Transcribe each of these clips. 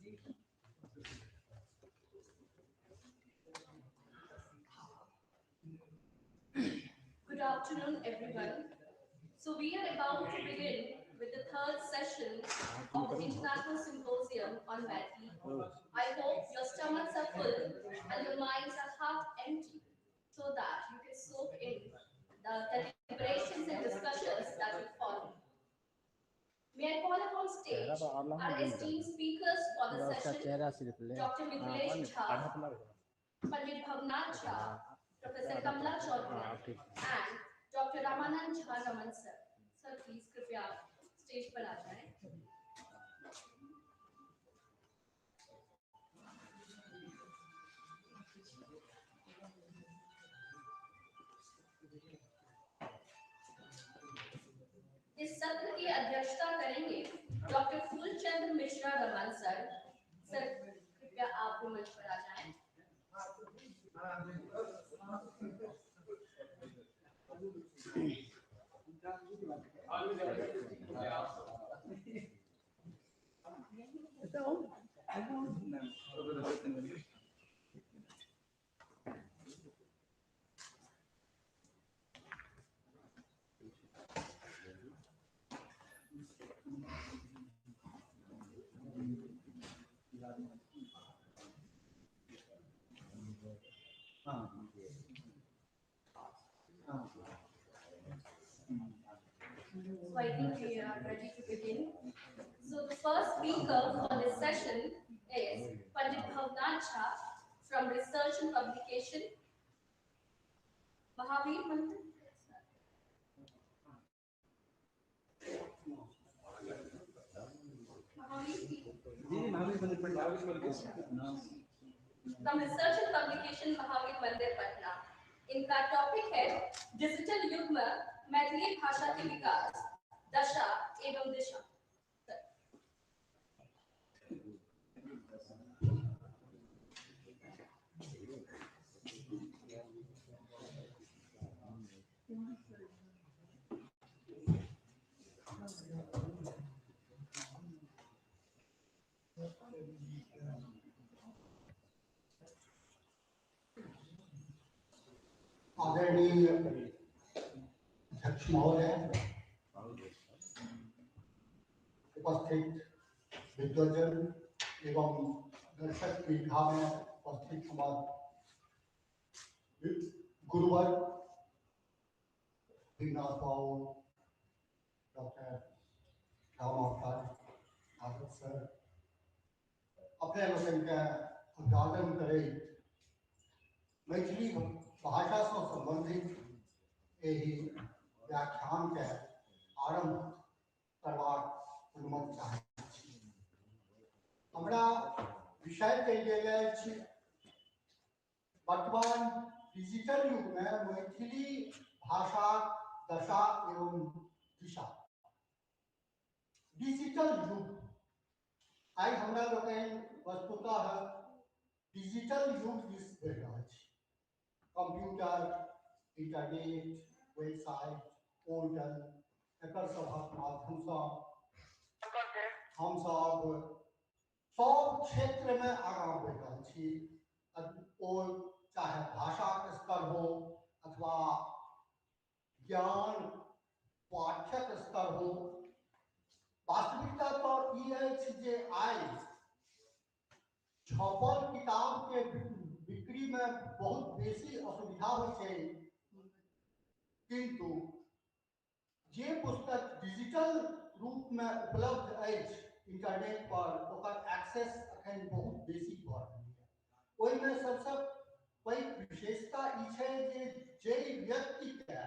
Good afternoon, everyone. So we are about to begin with the third session of the International Symposium on Maithili. I hope your stomachs are full and your minds are half empty so that you can soak in the deliberations and discussions that will follow. May I call upon stage our esteemed speakers for the session, Dr. Mithilesh Jha, Pandit Bhavnath Jha, Professor Kamla Chaudhary, and Dr. Ramanand Jha Raman sir. Sir, please कृपया stage पर आ जाएं. इस सत्र की अध्यक्षता करेंगे doctor Phoolchandra Mishra Raman sir. Sir कृपया आप भी मंच पर आ जाएं. So I think we are ready to begin. So the first speaker for this session is Pandit Bhavnath Jha from Research and Publication, Mahavir Mandir. From Research and Publication, Mahavir Mandir, Patna. इनका topic है digital युग में मैथिली भाषा के विकास, दशा एवं दिशा। आदरणीय अध्यक्ष महोदय, उपस्थित विद्वजन एवं दर्शक दीर्घा में उपस्थित हमारे गुरुवर दीननाथ बाबू, डॉक्टर राम अवतार आदत सर, अपने लोगन के अभिवादन करे मैथिली भाषा से संबंधित एहि व्याख्यान के आरंभ करबाक अनुमति चाहैत छी। हमरा विषय देल गेल अछि वर्तमान डिजिटल युग में मैथिली भाषा दशा एवं दिशा। डिजिटल युग आइ हमरा लोकनि वस्तुतः डिजिटल युग दिस बढ़ि रहल छी। कंप्यूटर, इंटरनेट, वेबसाइट, पोर्टल एकर सभक माध्यमसँ हमसब सब क्षेत्रमे आगाँ बढ़ि रहल छी। ओ चाहे भाषाके स्तर हो अथवा ज्ञान पाठ्यक स्तर हो। वास्तविकता तऽ ई अछि जे आइ छपल किताबके बिक्री में बहुत बेसी असुविधा होइ छै, किंतु जे पुस्तक डिजिटल रूप में उपलब्ध अछि इंटरनेट पर, ओकर एक्सेस अखन बहुत बेसी भऽ रहल यऽ। ओहिमे सबसँ पैघ विशेषता ई छै जे जाहि व्यक्तिके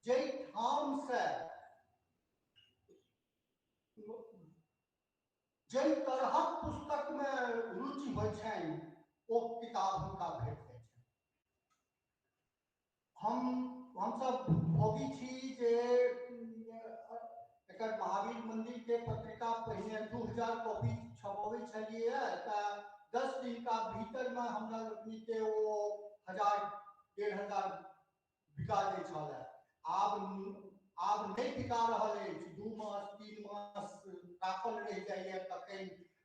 जाहि ठामसँ जाहि तरहक पुस्तकमे रुचि होइ छनि ओ किताब हुनका भेट जाइ छनि। हमसब भोगी छी जे एकर महावीर मंदिर के पत्रिका पहिने 2000 कॉपी छपबै छलियै तऽ 10 दिन का भीतर में हमरा लोकनि के ओ 1000-1500 बिका जाइ छलै। आब नहि बिका रहल अछि, 2 मास 3 मास राखल रहि जाइए तखन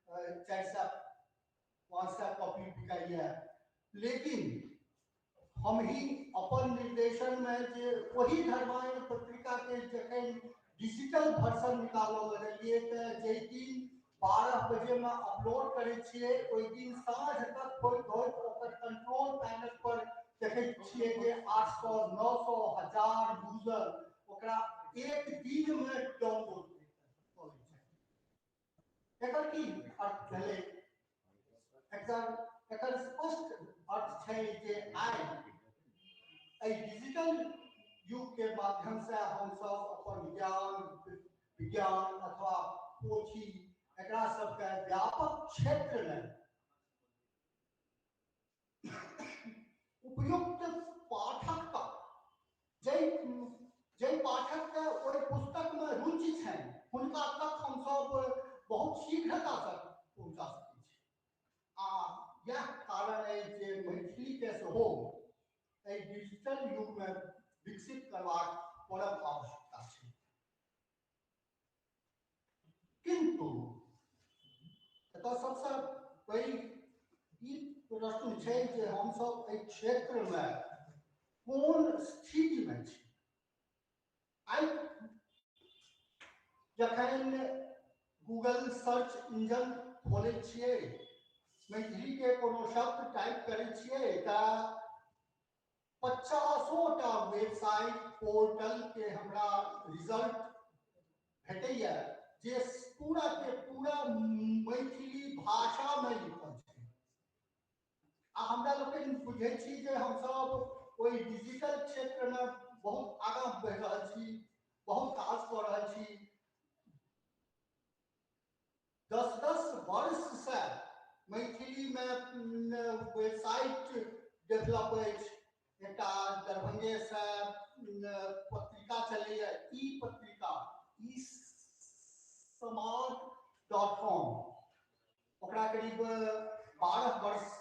400-500 कॉपी बिकाइए। लेकिन हम ही अपन निर्देशन में जे वही धर्मायण पत्रिका के जखन डिजिटल वर्जन निकालऽ लगलियै तऽ जाहि दिन 12 बजे में अपलोड करै छियै ओहि दिन साँझ तक होइत होइत ओकर कंट्रोल पैनल पर देखै छियै जे 800, 900, 1000 यूजर ओकरा एक दिन में डाउनलोड कऽ लै छै। एकर की अर्थ भेलै? एकर स्पष्ट अर्थ छै जे आइ एहि डिजिटल युग के माध्यम से हमसब अपन ज्ञान, विज्ञान अथवा पोथी एकरा सबके व्यापक क्षेत्र में उपयुक्त पाठक तक, जाहि पाठक के ओहि पुस्तक में रुचि छनि हुनका तक हमसब बहुत शीघ्रता से पहुँचा सकै छी। आ यह कारण अछि जे मैथिली के सेहो एहि डिजिटल युग में विकसित करबाक परम आवश्यकता छै। किंतु एतऽ सबसँ पैघ ई प्रश्न छै जे हमसब एहि क्षेत्र में कोन स्थिति में छी। आइ जखन गूगल सर्च इंजन खोलै छियै, मैथिली के कोनो शब्द टाइप करै छियै तऽ 50टा वेबसाइट पोर्टल के हमरा रिजल्ट भेटैया जे पूरा के पूरा मैथिली भाषा में लिखल छै। आ हमरा लोकनि बुझै छी जे हमसब ओहि डिजिटल क्षेत्र में बहुत आगाँ बढ़ि रहल छी, बहुत काज कऽ रहल छी। 10-10 वर्ष से मैथिली में वेबसाइट डेवलप अछि। एकटा दरभंगे से पत्रिका चलैया, ई पत्रिका ई समाज .com, ओकरा करीब 12 वर्ष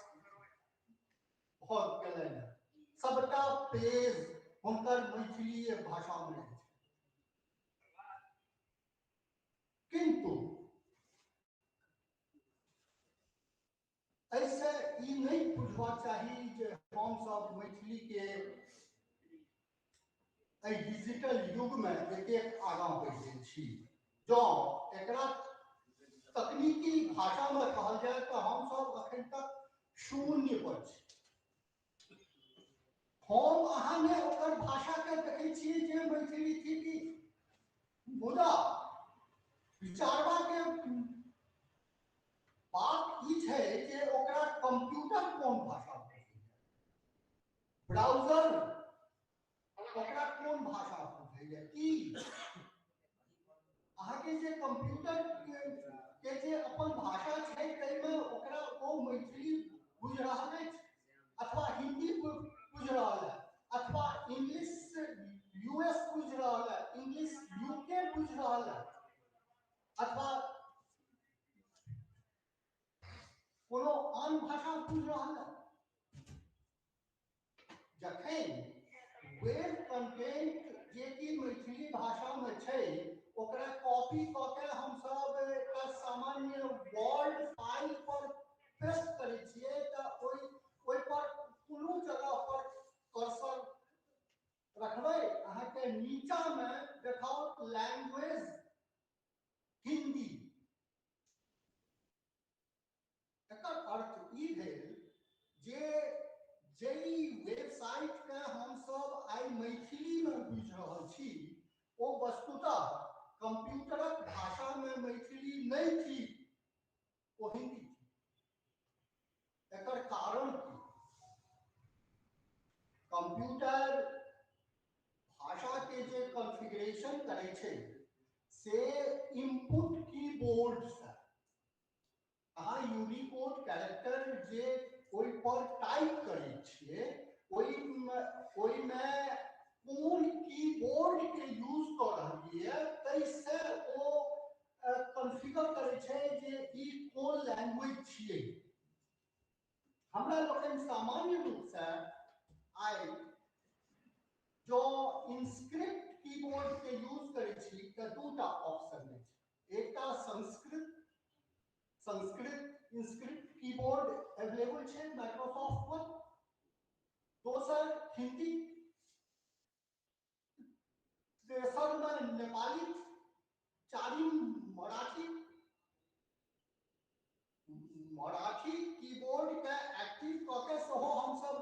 भऽ गेलनि। सबटा पेज हुनकर मैथिली भाषा में रहै छै। किंतु एहिसँ ई नहि बुझबाक चाही जे हमसब मैथिली के एहि डिजिटल युग में एतेक आगाँ बढ़ि गेल छी। जँ एकरा तकनीकी भाषा में कहल जाय तऽ हमसब अखन तक शून्य पर छी। हम अहाँ ने ओकर भाषा के देखै छियै जे मैथिली थिक, मुदा विचारबा के बात ई छै जे ओकरा कंप्यूटर कोन भाषा बुझैया, ब्राउजर ओकरा कोन भाषा बुझैया। की अहाँके जे कंप्यूटर के जे अपन भाषा छै ताहिमे ओकरा ओ मैथिली बुझि रहल अछि अथवा हिंदी बुझि रहल है अथवा इंग्लिश यूएस बुझि रहल है, इंग्लिश यूके बुझि रहल है अथवा कोनो आन भाषा बुझि रहल है। जखन वेब कंटेंट जे कि मैथिली भाषा में छै ओकरा कॉपी कऽ के हमसब एकटा सामान्य वर्ड फाइल पर पेस्ट करै छियै तऽ ओहि पर कोनो जगह पर कर्सर रखबै, अहाँके नीचा में देखाओत लैंग्वेज हिंदी। एकर अर्थ ई भेल जे जाहि वेबसाइट के हमसब आइ मैथिली में बुझि रहल छी ओ वस्तुतः कंप्यूटरक भाषा में मैथिली नहि थी, ओ हिंदी थी। एकर कारण की? कंप्यूटर भाषा के जे कॉन्फ़िगरेशन करै छै से इनपुट कीबोर्ड से अहाँ यूनिकोड कैरेक्टर जे ओहि पर टाइप करै छियै ओहिमे कोन कीबोर्ड के यूज कऽ रहलियै ताहिसँ ओ कॉन्फ़िगर करै छै जे ई कोन लैंग्वेज छियै। हमरा लोकनि सामान्य रूपसँ आइ जँ इंस्क्रिप्ट कीबोर्ड के यूज करै छी तऽ दूटा ऑप्शन अछि, एकटा Sanskrit Sanskrit InScript keyboard available छै माइक्रोसॉफ्ट पर, दोसर हिंदी, तेसर में नेपाली, चारिम मराठी। मराठी कीबोर्ड के एक्टिव कऽ के सेहो हमसब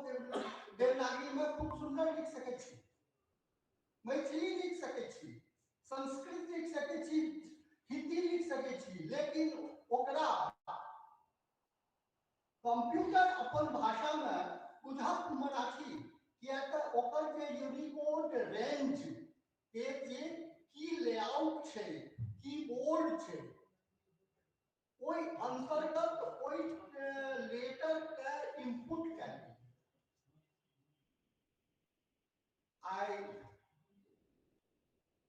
देवनागरी में खूब सुंदर लिख सकै छी, मैथिली लिख सकै छी, संस्कृत लिख सकै छी, हिंदी लिख सकै छी, लेकिन ओकरा कंप्यूटर अपन भाषा में बुझत मराठी, किया तऽ ओकर जे यूनिकोड रेंज के जे की लेआउट छै, कीबोर्ड छै, ओहि अंतर्गत ओहि लेटर के इनपुट कयल। आइ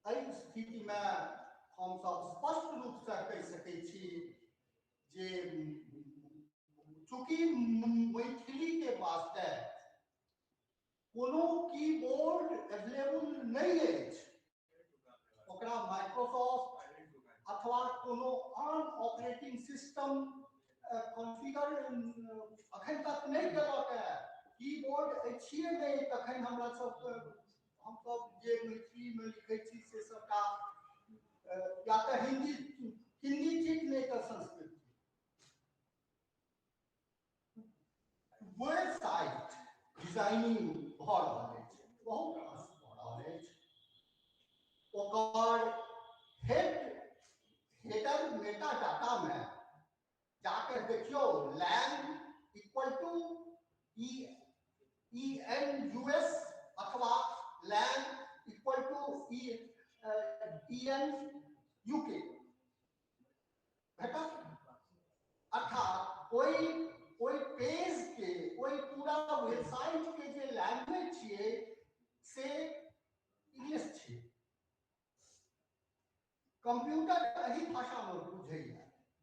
एहि स्थिति में हम सब स्पष्ट रूप से कहि सकै छी जे चूंकि मैथिली के वास्ते कोनो कीबोर्ड अवेलेबल नहीं अछि, ओकरा माइक्रोसॉफ्ट अथवा कोनो आन ऑपरेटिंग सिस्टम कॉन्फ़िगर अखन तक नहीं केलक है, कीबोर्ड अछिए नहीं, तखन हमरा सब हमसब जे मैथिली में लिखै छी से सबटा या तऽ हिंदी ठीक नहीं तऽ संस्कृत। वेबसाइट डिजाइनिंग भऽ रहल अछि, बहुत रास भऽ रहल अछि। ओकर हेडर मेटा डाटा में जाकर देखियौ lang equal to E N U S अथवा lang equal to E N U K भेटत। अर्थात कोई पेज के, कोई पूरा वेबसाइट के जे लैंग्वेज छियै से इंग्लिश छियै। कंप्यूटर एही भाषा में बुझैया,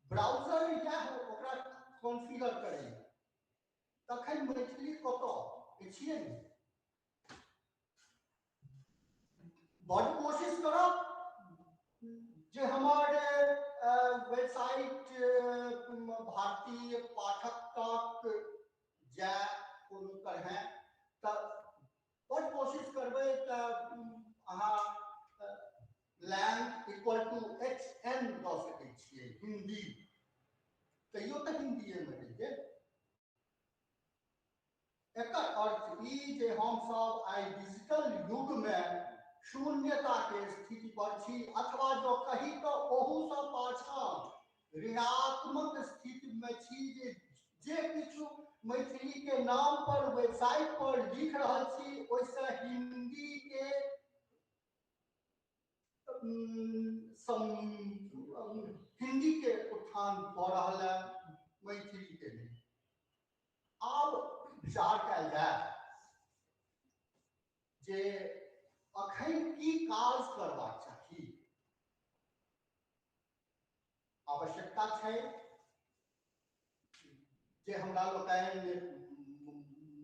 ब्राउजर इएह ओकरा कॉन्फ़िगर करैया, तखन मैथिली कतऽ अछिए नहि। बड कोशिश करब जे हमर वेबसाइट भारतीय पाठक तक जाय कोनो तरह, तऽ बड कोशिश करबै तऽ अहाँ lang equal to H N दऽ सकै छियै हिंदी, तैयो तऽ हिंदीए में रहि गेल। एकर अर्थ ई जे हमसब आइ डिजिटल युग में शून्यता के स्थिति पर छी, अथवा जो कही तो ओहू से पाछाँ ऋणात्मक स्थिति में छी जे किछु मैथिली के नाम पर वेबसाइट पर लिख रहल छी ओहिसँ हिंदी के हिंदी के उत्थान भऽ रहल है, मैथिली के नहीं। आब विचार कयल जाय जे अखन की काज करबाक चाही। आवश्यकता छै जे हमरा लोकनि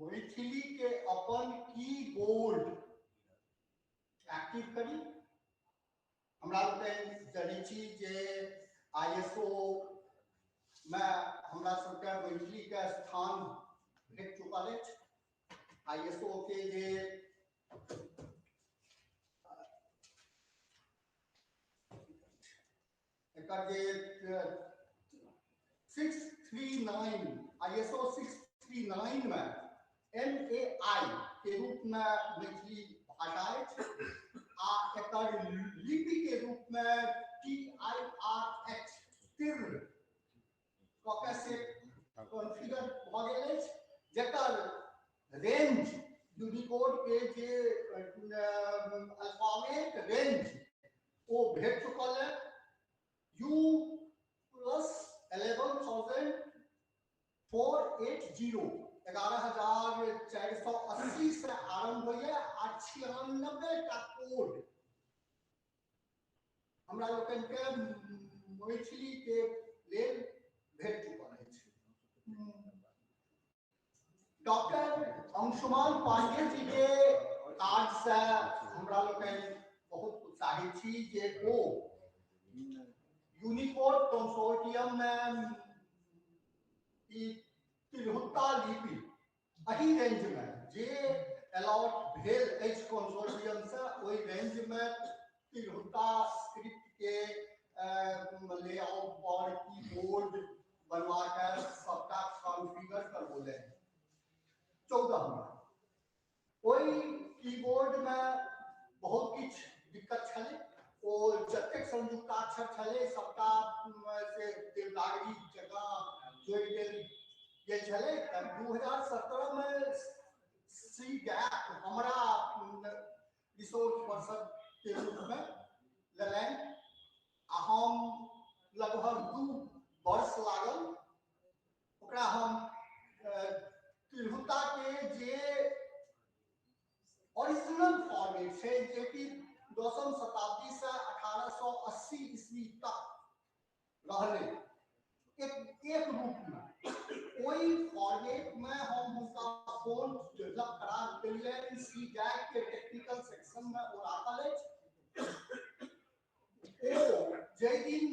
मैथिली के अपन कीबोर्ड एक्टिव करी। हमरा लोकनि जनै छी जे ISO में हमरा सबके मैथिली के स्थान भेट चुकल अछि। ISO के जे एकर जे 639 ISO 639 में NAI के रूप में मैथिली भाषा अछि आ एकर लिपि के रूप में TIRH तिर कऽ से कॉन्फ़िगर भऽ गेल अछि, जकर रेंज यूनिकोड के जे अल्फाबेट रेंज ओ भेट चुकल है U plus 11,480 11,480 से आरंभ होइए आ 96 टा कोड हमरा लोकनि के मैथिली के लेल भेट चुकल अछि। डॉक्टर अंशुमान पांडे जी के काज से हमरा लोकनि बहुत उत्साहित छी जे ओ यूनिकोड कंसोर्टियम में ई तिरहुता लिपि एहि रेंजमे जे अलॉट भेल अछि कंसोर्टियम से, ओहि रेंजमे तिरहुता स्क्रिप्ट के लेआउट पर कीबोर्ड बनवा के सबटा कॉन्फ़िगर करबौलनि 14 में। ओहि कीबोर्ड में बहुत किछु दिक्कत छलै, ओ जतेक संयुक्ताक्षर छलै सबटा से देवनागरी जकाँ जोड़ि देल गेल छलै। तऽ 2017 में सी गैप हमरा रिसोर्स पर्सन के रूप में लेलनि आ हम लगभग 2 वर्ष लागल ओकरा हम तिरहुता के जे ओरिजिनल फॉर्मेट छै, जे कि 10म शताब्दी से 1880 ईस्वी तक रहलै एक रूप में, ओहि फॉर्मेट में हम हुनका फोन डेवलप करा देलियनि। सी गैप के टेक्निकल सेक्शन में ओ राखल अछि। ओ जाहि दिन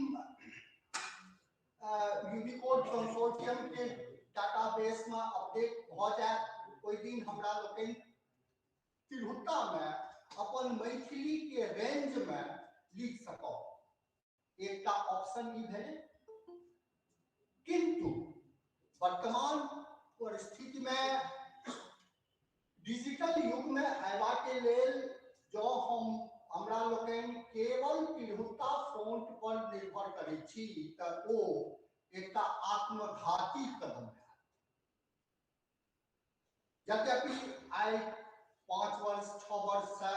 यूनिकोड कंसोर्टियम के डाटाबेस में अपडेट भऽ जायत, ओहि दिन हमरा लोकनि तिरहुता में अपन मैथिली के रेंज में लिख सकब। एकटा ऑप्शन ई भेलै। किंतु वर्तमान परिस्थिति में डिजिटल युग में अयबा के लेल जँ हम हमरा लोकनि केवल तिरहुता फोंट पर निर्भर करै छी तऽ ओ एकटा आत्मघाती कदम है। यद्यपि आइ 5 वर्ष 6 वर्ष से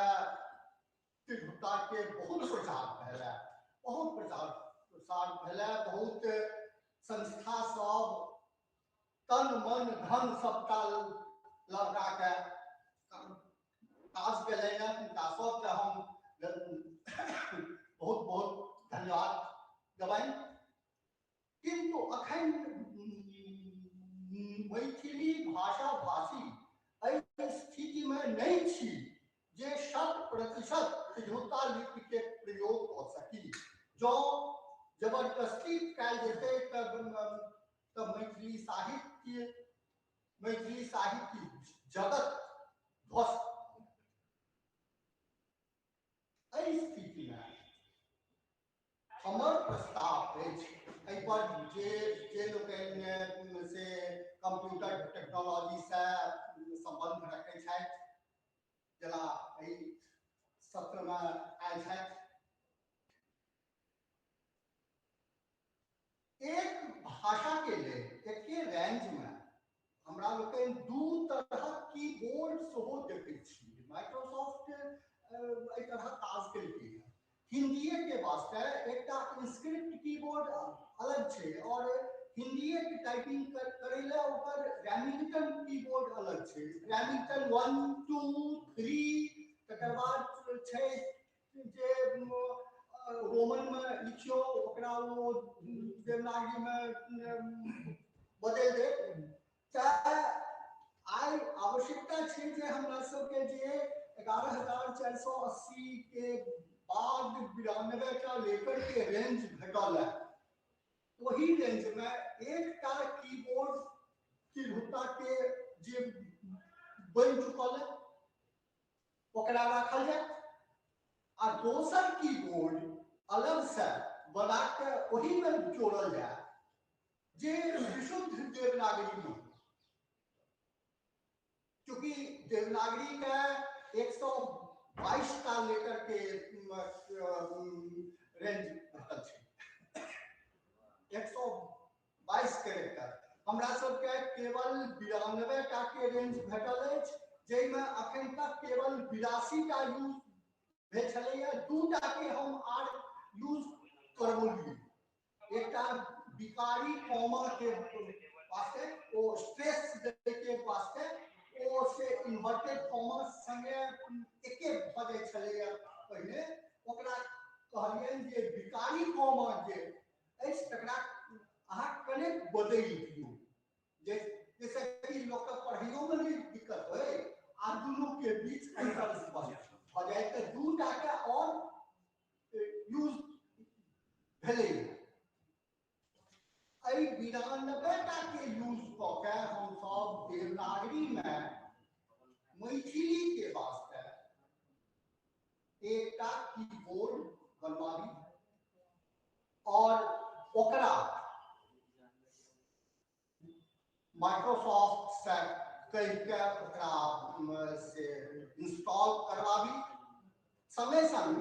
तिरहुता के बहुत प्रचार भेलै, बहुत प्रचार प्रसार भेलै, बहुत संस्था सब तन मन धन सबटा लगा के काज केलनि हँ। हुनका सबके हम बहुत बहुत धन्यवाद देबनि। किंतु अखन मैथिली भाषा भाषी एहि स्थिति में नहीं छी जे 100% तिरहुता लिपि के प्रयोग कऽ सकी। जँ जबरदस्ती कयल जेतै तऽ मैथिली साहित्य जगत ध्वस्त। एहि स्थिति में हमर प्रस्ताव अछि, एहि पर जे जे लोकनि से कंप्यूटर टेक्नोलॉजी से संबंध रखै छथि, जेना एहि सत्र में आयल छथि, एक भाषा के लेल एके रेंज में हमरा लोकनि 2 तरहक कीबोर्ड सेहो देखै छी। माइक्रोसॉफ्ट एहि तरहक काज केलकै हँ। हिंदीए के वास्ते एकटा इंस्क्रिप्ट कीबोर्ड अलग छै और हिंदीए के टाइपिंग करै लए ओकर रैमिंगटन कीबोर्ड अलग छै। रैमिंगटन 1 2 3, तकर बाद छै जे रोमन में लिखियो ओकरा ओ देवनागरी में बदलि देत। तऽ आइ आवश्यकता छै जे हमरा सबके जे 11,480 के बाद 92 टा लेटर के रेंज भेटल है, ओहि रेंज में एकटा कीबोर्ड तिरहुता के जे बनि चुकल है ओकरा राखल जाय आ दोसर कीबोर्ड अलग से बना के ओही में जोड़ल जाय जे विशुद्ध देवनागरी में, क्योंकि देवनागरी के 122 टा लेटर के रेंज भेटल छै, 122 कैरेक्टर। हमरा सबके केवल 92 टा के रेंज भेटल अछि, जाहिमे अखन तक केवल 82 टा यूज भेल छलैया। 2 टा के हम आर यूज करबौलियै, एकटा बिकारी कॉमा के वास्ते, ओ स्ट्रेस दै के वास्ते, ओ से इन्वर्टेड कॉमा संगे एके भऽ जाइ छलैया पहिने, ओकरा कहलियनि जे बिकारी कॉमा जे अछि तकरा अहाँ कनेक बदलि दियौ, जाहिसँ कि लोकके पढ़ैयोमे नहि दिक्कत होइ आ दुनू के बीच अंतर स्पष्ट भऽ जाय। तऽ 2 टा के और यूज भेलै। एहि एहि 92 टा के यूज कऽ के हमसब देवनागरी में मैथिली के वास्ते एकटा कीबोर्ड बनवाबी और ओकरा माइक्रोसॉफ्ट से कहि के ओकरा से इंस्टॉल करवाबी। संगे संग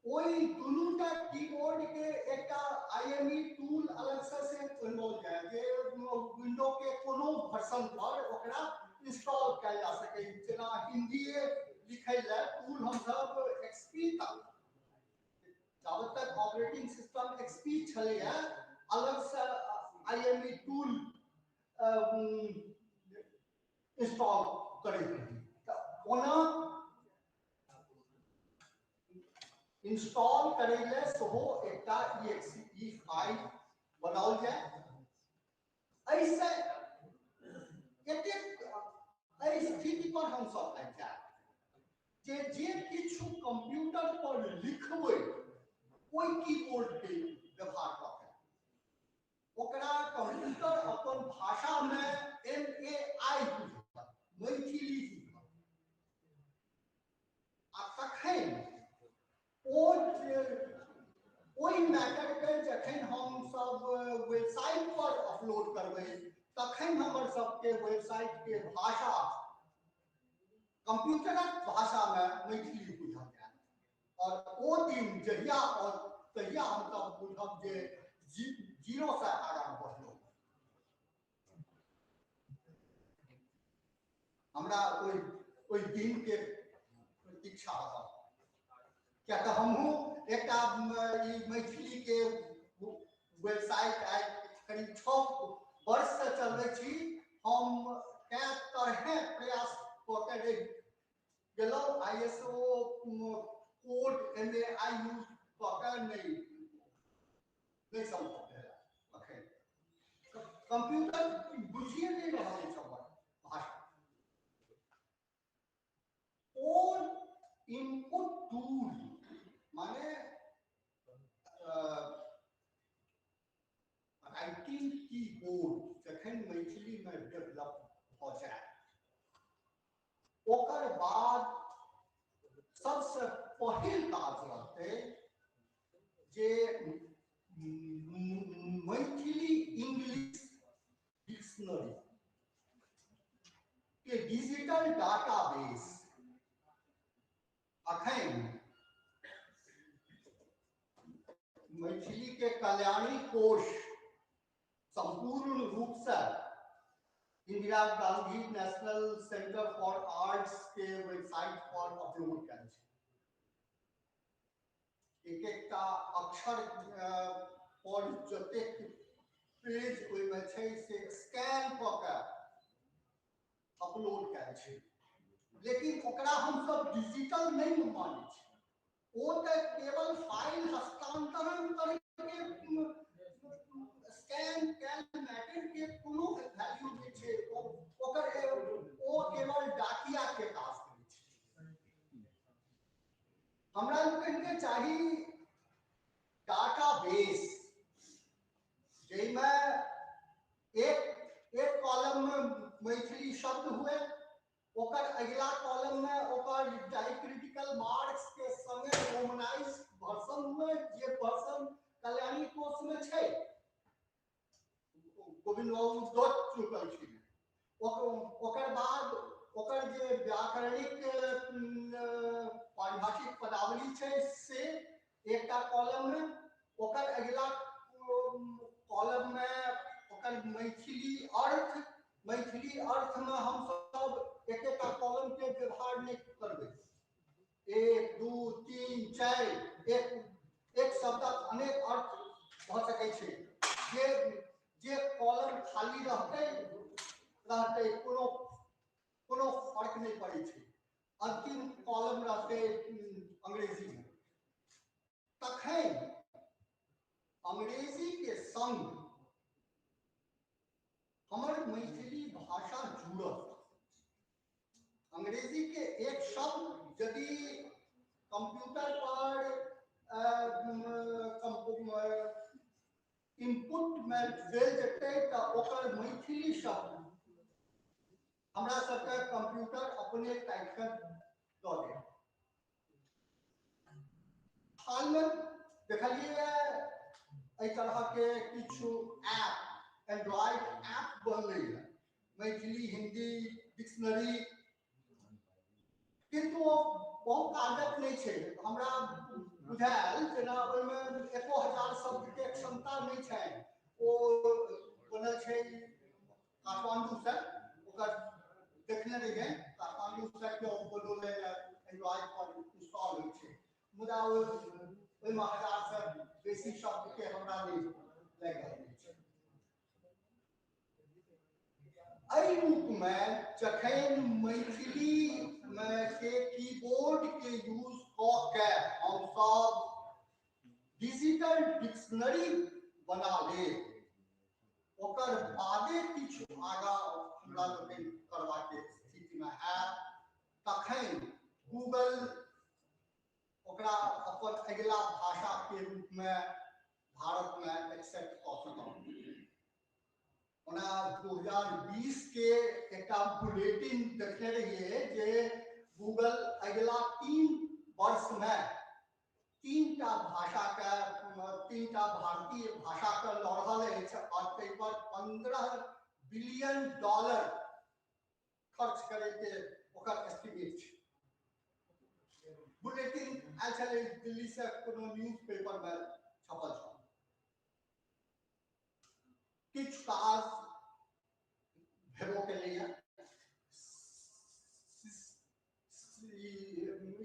ओहि दुनूटा कीबोर्ड के एकटा IME tool अलग से बनवाओल जाय जे विंडो के कोनो वर्जन पर ओकरा इंस्टॉल कयल जा सकै। जेना हिंदीए लिखै लए टूल हमसब XP तक, जाबत तक ऑपरेटिंग सिस्टम XP छलैया, अलग से IME tool install करैत रही। तऽ ओना इंस्टॉल करै लए सेहो एकटा EXE file बनाओल जाय। एहिसँ एतेक एहि स्थिति पर हमसब आबि जायब जे जे किछु कंप्यूटर पर लिखबै ओहि कीबोर्ड के व्यवहार कऽ के ओकरा कंप्यूटर अपन भाषा में MAI बुझत, मैथिली बुझत। आ तखन ओहि मैटर के जखन हमसब वेबसाइट पर अपलोड करबै तखन हमर सबके वेबसाइट के भाषा कंप्यूटरक भाषा में मैथिली बुझल जायत। और ओ दिन जहिया और तहिया हमसब बुझब जे जीरो से आगाँ बढ़लहुँ। हमरा ओहि दिन के प्रतीक्षा रहल, किया तऽ हमहूँ एकटा ई मैथिली के वेबसाइट आइ करीब 6 वर्ष से चलबै छी। हम कए तरहे प्रयास कऽ के रहि गेलहुँ, ISO code MAI use कऽ के नहि सम्भव भेल। अखन कंप्यूटर बुझिए नहि रहल अछि हमर भाषा। ओ इनपुट टूल माने राइटिंग कीबोर्ड जखन मैथिली में डेवलप भऽ जाय ओकर बाद सबसे पहिल काज रहतै जे मैथिली इंग्लिश डिक्शनरी के डिजिटल डाटाबेस अखन मैथिली के कल्याणी कोश संपूर्ण रूप से Indira Gandhi national centre for arts के वेबसाइट पर अपलोड कयल छै। एक एकटा अक्षर पर जतेक पेज ओहिमे छै से स्कैन कऽ के अपलोड कयल छै, लेकिन ओकरा हमसब डिजिटल नहि मानै छी। ओ तऽ केवल फाइल हस्तांतरण करके स्कैन कयल मैटर के कोनो वैल्यू नहि छै। ओकर ओ केवल डाकिया के काज करै छै। हमरा लोकनिके चाही डाटाबेस जाहिमे एक एक कॉलम में मैथिली शब्द हुए, ओकर अगिला कॉलम में ओकर डायक्रिटिकल मार्क्स के संगे रोमनाइज वर्जन हुए, जे वर्जन कल्याणी कोश में छै, गोविंद बाबू दऽ चुकल छी। ओकर बाद ओकर जे व्याकरणिक पारिभाषिक पदावली छै से एकटा कॉलम में, ओकर अगिला कॉलम में ओकर मैथिली अर्थ, मैथिली अर्थ में हम सब एक एकटा कॉलम के व्यवहार नहीं करबै। 1 2 3 4 एक एक शब्दक अनेक अर्थ भऽ सकै छै। जे जे कॉलम खाली रहतै रहतै कोनो कोनो फर्क नहीं पड़ै छै। अंतिम कॉलम रहतै अंग्रेजी में। तखन अंग्रेजी के संग हमर मैथिली भाषा जुड़त। अंग्रेजी के एक शब्द यदि कंप्यूटर पर इनपुटमे देल जेतै तऽ ओकर मैथिली शब्द हमरा सबके कंप्यूटर अपने टाइप कऽ दऽ देत। हालमे देखलियै एहि तरहके किछु ऐप, एंड्रॉइड ऐप बनलैए, मैथिली हिंदी डिक्शनरी, किन्तु ओ बहुत कारगर नहि छै। हमरा बुझायल जेना ओहिमे 1000 शब्दके क्षमता नहि छै। ओ बनल छै काठमांडूसँ, ओकर देखने रहियै, काठमांडूसँ केओ बनौने एंड्रॉइड पर इंस्टॉल होइ छै, मुदा ओहिमे 1000सँ बेसी शब्दके हमरा नहि लागि रहल अछि। एहि रूपमे जखन मैथिलीमे के कीबोर्ड के यूज कऽ के हमसब डिजिटल डिक्शनरी बना लेब, ओकर बादे किछु आगाँ हमरा लोकनि करबाके स्थितिमे हैत, तखन गूगल ओकरा अपन अगिला भाषाके रूपमे भारतमे एक्सेप्ट कऽ सकत। ओना 2020 के एकटा बुलेटिन देखने रहियै जे गूगल अगिला 3 वर्षमे 3टा भाषाके, 3टा भारतीय भाषाके लऽ रहल अछि और ताहि पर $15 बिलियन खर्च करैके ओकर एस्टिमेट छै। बुलेटिन आयल छलै दिल्ली से, कोनो न्यूज पेपरमे छपल छल। किछु काज भेबो केलैए।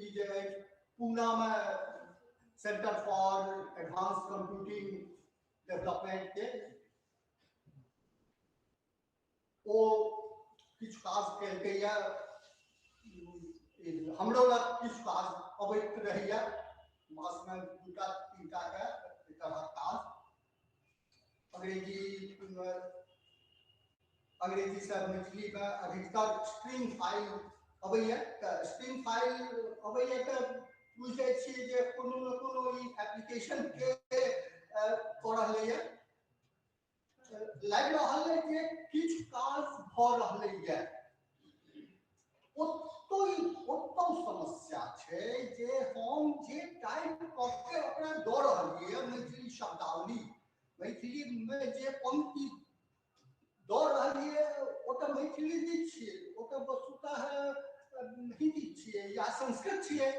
ई जे अछि पूनामे centre for advance computing development के, ओ किछु काज केलकैए। हमरो लग किछु काज अबैत रहैए, मासमे 2टा 3टा के एहि तरहक काज। अंग्रेजीसँ मैथिलीमे अधिकतर स्ट्रिंग फाइल अबैए, तऽ स्ट्रिंग फाइल अबैए तऽ बुझि जाइ छियै जे कोनो ने कोनो ई एप्लीकेशनके कऽ रहलैए। लागि रहल अइ जे किछु काज भऽ रहलैए। ओतौ समस्या छै जे हम जे टाइप कऽ के ओकरा दऽ रहलियै मैथिली शब्दावली, मैथिलीमे जे पंक्ति दऽ रहलियै ओ तऽ मैथिली नहि छियै, ओ तऽ वस्तुतः हिंदी छियै या संस्कृत छियै।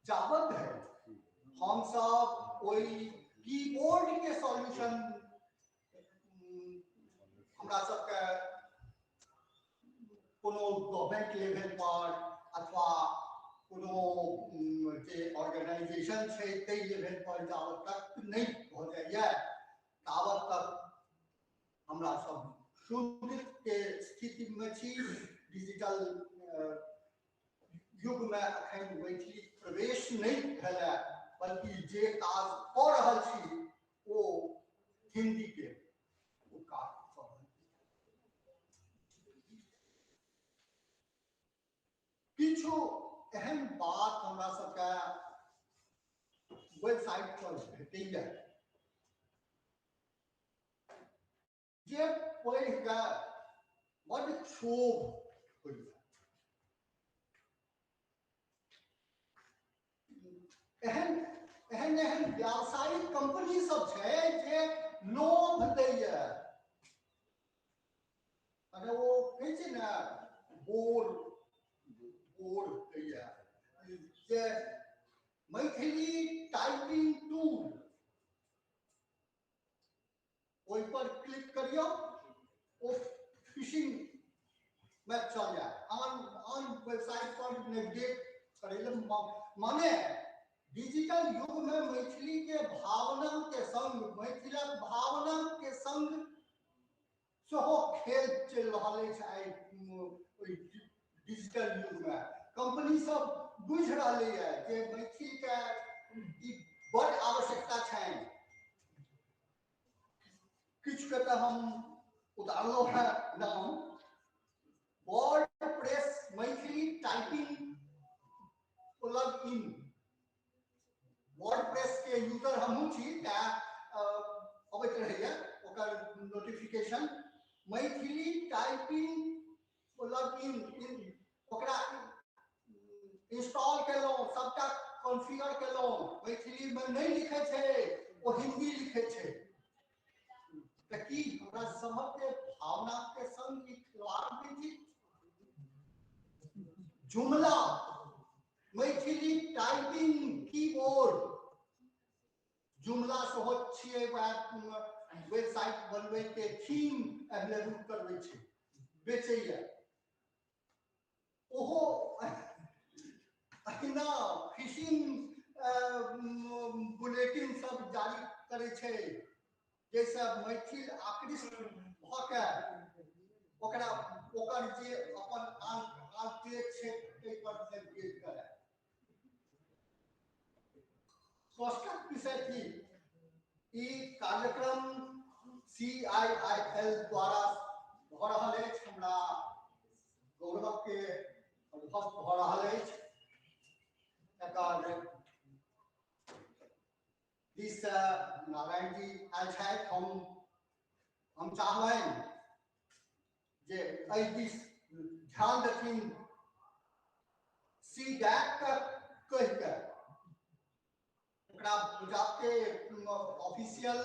जाबत धरि हमसब ओहि कीबोर्ड के सॉल्यूशन हमरा सबके कोनो गवर्नमेंट लेवल पर अथवा कोनो जे ऑर्गेनाइजेशन छै ताहि लेवल पर जाबत तक नहि भऽ जाइए, ताबत तक हमरा सब शून्य के स्थितिमे छी। डिजिटल युगमे अखन मैथिली प्रवेश नहि भेलै, बल्कि जे काज कऽ रहल छी ओ हिंदी के ओ काज कऽ रहल छी। किछु एहन बात हमरा सबके वेबसाइट पर भेटैए जे पढ़ि कऽ बड्ड क्षोभ होइए। एहन एहन एहन व्यावसायिक कंपनी सब छै जे लोभ दैए, अगर ओ कहै छै ने बोर बोर दैए जे मैथिली टाइपिंग टूल, ओहि पर क्लिक करियौ, ओ फिशिंग में चल जाए, आन आन वेबसाइट पर नेविगेट करै लए। माने डिजिटल युग में मैथिली के भावना के संग, मैथिलक भावना के संग सेहो खेल चलि रहल अछि आइ ओहि डिजिटल युग में। कंपनी सब बुझि रहलैए जे मैथिल के ई बड़ आवश्यकता छनि। किछु के तऽ हम उतारलहुँ हेँ नाम, WordPress Maithili typing plug in, WordPress के यूजर हमहूँ छी, तैं अबैत रहैया ओकर notification. Maithili typing plug in ओकरा इंस्टॉल केलहुँ, सबटा कॉन्फ़िगर केलहुँ, मैथिलीमे नहि लिखै छै, ओ हिंदी लिखै छै। तऽ की हमरा सबके भावना के संग ई खिलवाड़ नहि थिक? जुमला मैथिली टाइपिंग कीबोर्ड, जुमला सेहो छियै, वेबसाइट बनबै के थीम अवेलेबल करबै छै, बेचैया। ओहो अहिना फिशिंग बुलेटिन सब जारी करै छै, जाहिसँ मैथिल आकृष्ट भऽ के ओकरा ओकर जे अपन आंतरिक छै ताहि पर नेविगेट करय। कष्टक विषय थिक। ई कार्यक्रम CIIL द्वारा भऽ रहल अछि, हमरा गौरव के अनुभव भऽ रहल अछि। एकर दिससँ नारायण जी आयल छथि। हम चाहबनि जे एहि दिस ध्यान देथिन। सी डैक के कहि के ओकरा के ऑफिशियल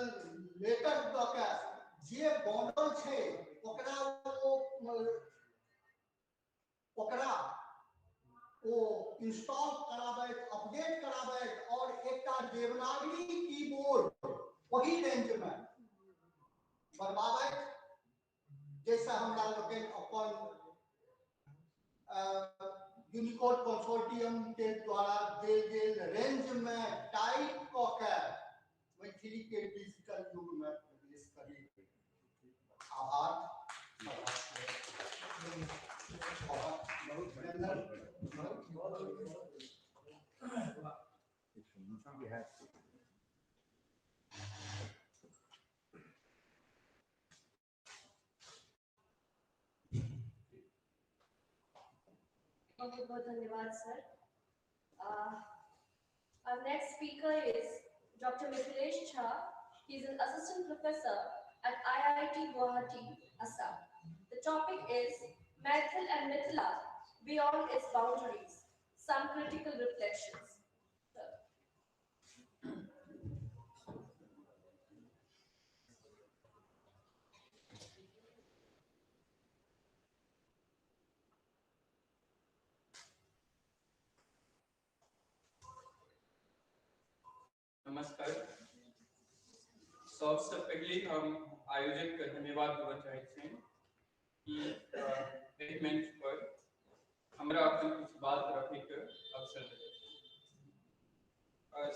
लेटर दऽ के जे बनल छै ओकरा ओ इंस्टॉल कराबैत, अपडेट कराबैत और एकटा देवनागरी कीबोर्ड वही रेंज में बनवाबैत, जाहिसँ हमरा लोकनि अपन यूनिकोड कंसोर्टियम के द्वारा देल गेल रेंज में टाइप कऽ के मैथिली के डिजिटल युग में प्रवेश करी। आभार। बहुत बहुत धन्यवाद sir. Our next speaker is Dr. Mithilesh Jha. He is an assistant professor at IIT Guwahati, Assam. The topic is Maithil and Mithila Beyond Its Boundaries, Some Critical Reflections. Sir. नमस्कार। सबसे पहले हम आयोजक के धन्यवाद देना चाहै छी कि एहि मंच पर हमरा अपन किछु बात रखै के अवसर देलक।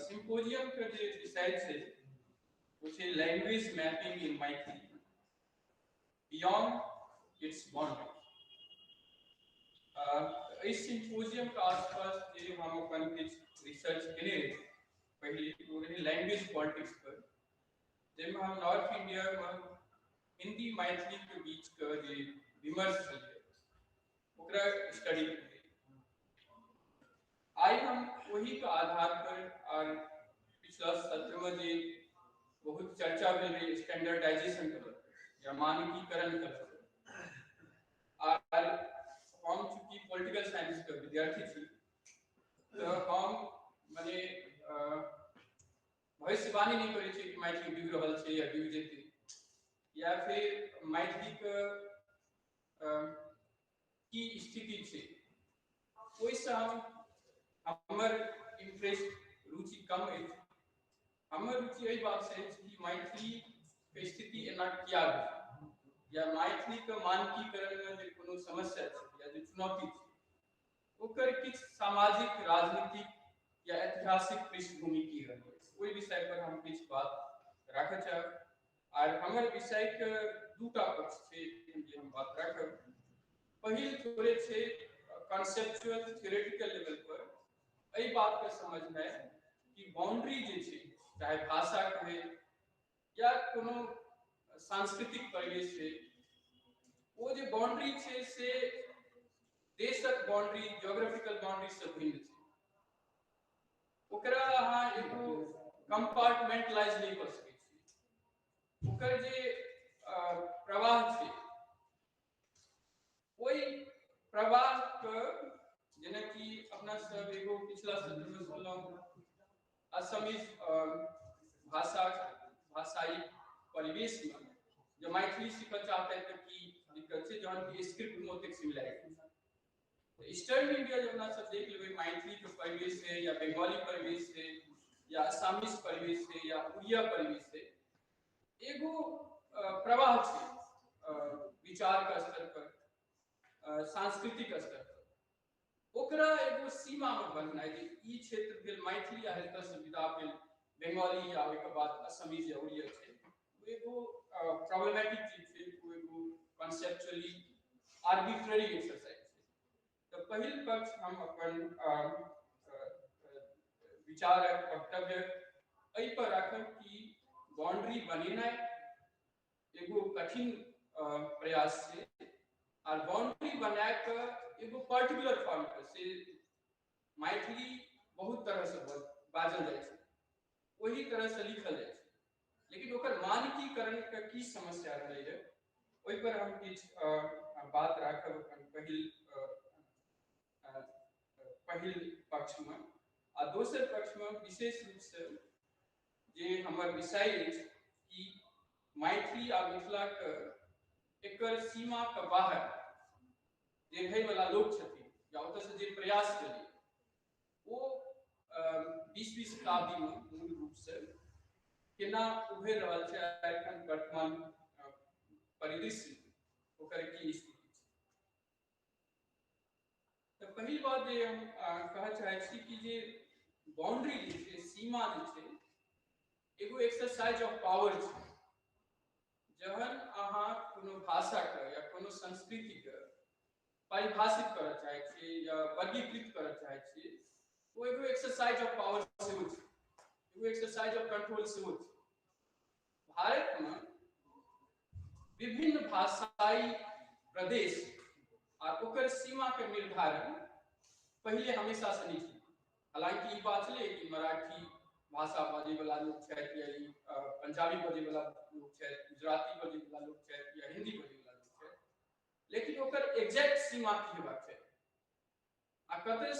सिम्पोजियम के जे विषय छै ओ छै language mapping in Maithili beyond its boundary. एहि सिम्पोजियम के आसपास जे हम अपन किछु रिसर्च केने रही, पहले ओ रही लैंग्वेज पॉलिटिक्स पर, जाहिमे हम नॉर्थ इंडिया में हिंदी मैथिली के बीच के जे विमर्श छलै ओकरा स्टडी केलियै। आइ हम ओही के आधार पर और पिछला सत्र में जे बहुत चर्चा भेल रही स्टैंडर्डाइजेशन के लऽ या मानकीकरण के लऽ, और हम चूँकि पॉलिटिकल साइंस के विद्यार्थी छी तऽ हम मने भविष्यवाणी नहीं करै छी कि मैथिली डूबि रहल छै या डूबि जेतै, या फिर मैथिली के की स्थिति छै, ओहिसँ हम हमर इंटरेस्ट रुचि कम अछि। हमर रुचि एहि बातसँ अछि कि मैथिली के स्थिति एना किया भेल, या मैथिली के मानकीकरणमे जे कोनो समस्या छै या जे चुनौती छै ओकर किछु सामाजिक, राजनीतिक या ऐतिहासिक पृष्ठभूमि की रहल, ओहि विषय पर हम किछु बात राखऽ चाहब। आर हमर विषय के दूटा पक्ष छै जे हम बात राखब। पहिल थोड़े छै कॉन्सेप्चुअल थियोरेटिकल लेवल पर एहि बात के समझनाइ कि बाउंड्री जे छै, चाहे भाषा के होइ या कोनो सांस्कृतिक परिवेश छै, ओ जे बाउंड्री छै से देशक बाउंड्री, ज्योग्राफिकल बाउंड्री से भिन्न छै। ओकरा अहाँ एगो कम्पार्टमेंटलाइज नहि कऽ सकै छी। ओकर जे प्रवाह छै, ओहि प्रवाह के जेनाकि अपना सब एगो पिछला सत्र में सुनलहुँ, असमी भाषा भाषाई परिवेश में जो मैथिली सीखऽ चाहते तऽ की दिक्कत छै, जहन कि स्क्रिप्ट में ओतेक सिमिलैरिटी छै। ईस्टर्न इंडिया जब अपना सब देख लेबै, मैथिली के परिवेश है या बंगाली परिवेश है या असामीज परिवेश है या उड़िया परिवेश है, एगो प्रवाह छै विचार के स्तर पर, सांस्कृतिक स्तर पर, ओकरा एगो सीमा में बन्हनाइ जे ई क्षेत्र भेल मैथिली आ एतऽ से विदा भेल बंगाली या ओहिके बाद असमीज या उड़िया छै, ओ एगो प्रॉब्लमेटिक चीज छै, ओ एगो कॉन्सेप्चुअली आर्बिट्ररी एक्सरसाइज छै। तऽ पहिल पक्ष हम अपन विचार वक्तव्य एहि पर राखब कि बाउंड्री बनेनाइ एगो कठिन प्रयास छै, आर बाउंड्री बना कऽ एगो पर्टिकुलर फॉर्म के से मैथिली बहुत तरह से बाजल जाइ छै, ओही तरह से लिखल जाइ छै, लेकिन ओकर मानकीकरण के की समस्या रहलै है ओहि पर हम किछु बात राखब अपन पहिल पक्ष में। आ दोसर पक्ष में विशेष रूप से जे हमर विषय अछि कि मैथिली आ मिथिला के एकर सीमा के बाहर जे रहैवला लोक छथिन या ओतऽ से जे प्रयास केलियै ओ 20वीं शताब्दी में मूल रूप से केना उभरि रहल छै, एखन वर्तमान परिदृश्य ओकर की स्थिति छै। तऽ पहिल बात जे हम कहऽ चाहै छी कि जे बाउंड्री जे छै, सीमा जे छै, एगो एक्सरसाइज ऑफ पावर छै। जहन अहाँ कोनो भाषाके या कोनो संस्कृतिके परिभाषित करऽ चाहै छी या वर्गीकृत करऽ चाहै छी, ओ एगो एक्सरसाइज ऑफ पावर सेहो छै, एगो एक्सरसाइज ऑफ कंट्रोल सेहो छै। भारतमे विभिन्न भाषाई प्रदेश आ ओकर सीमा के निर्धारण पहिले हमेशा से नहि छलै। हालांकि ई बात छलै कि मराठी भाषा बजैवला लोक छथि या ई पंजाबी बजैवला लोक छथि, गुजराती बजैवला लोक छथि या हिंदी बजैवला लोक छथि, लेकिन ओकर एग्जैक्ट सीमा की हेबाक चाही आ कतय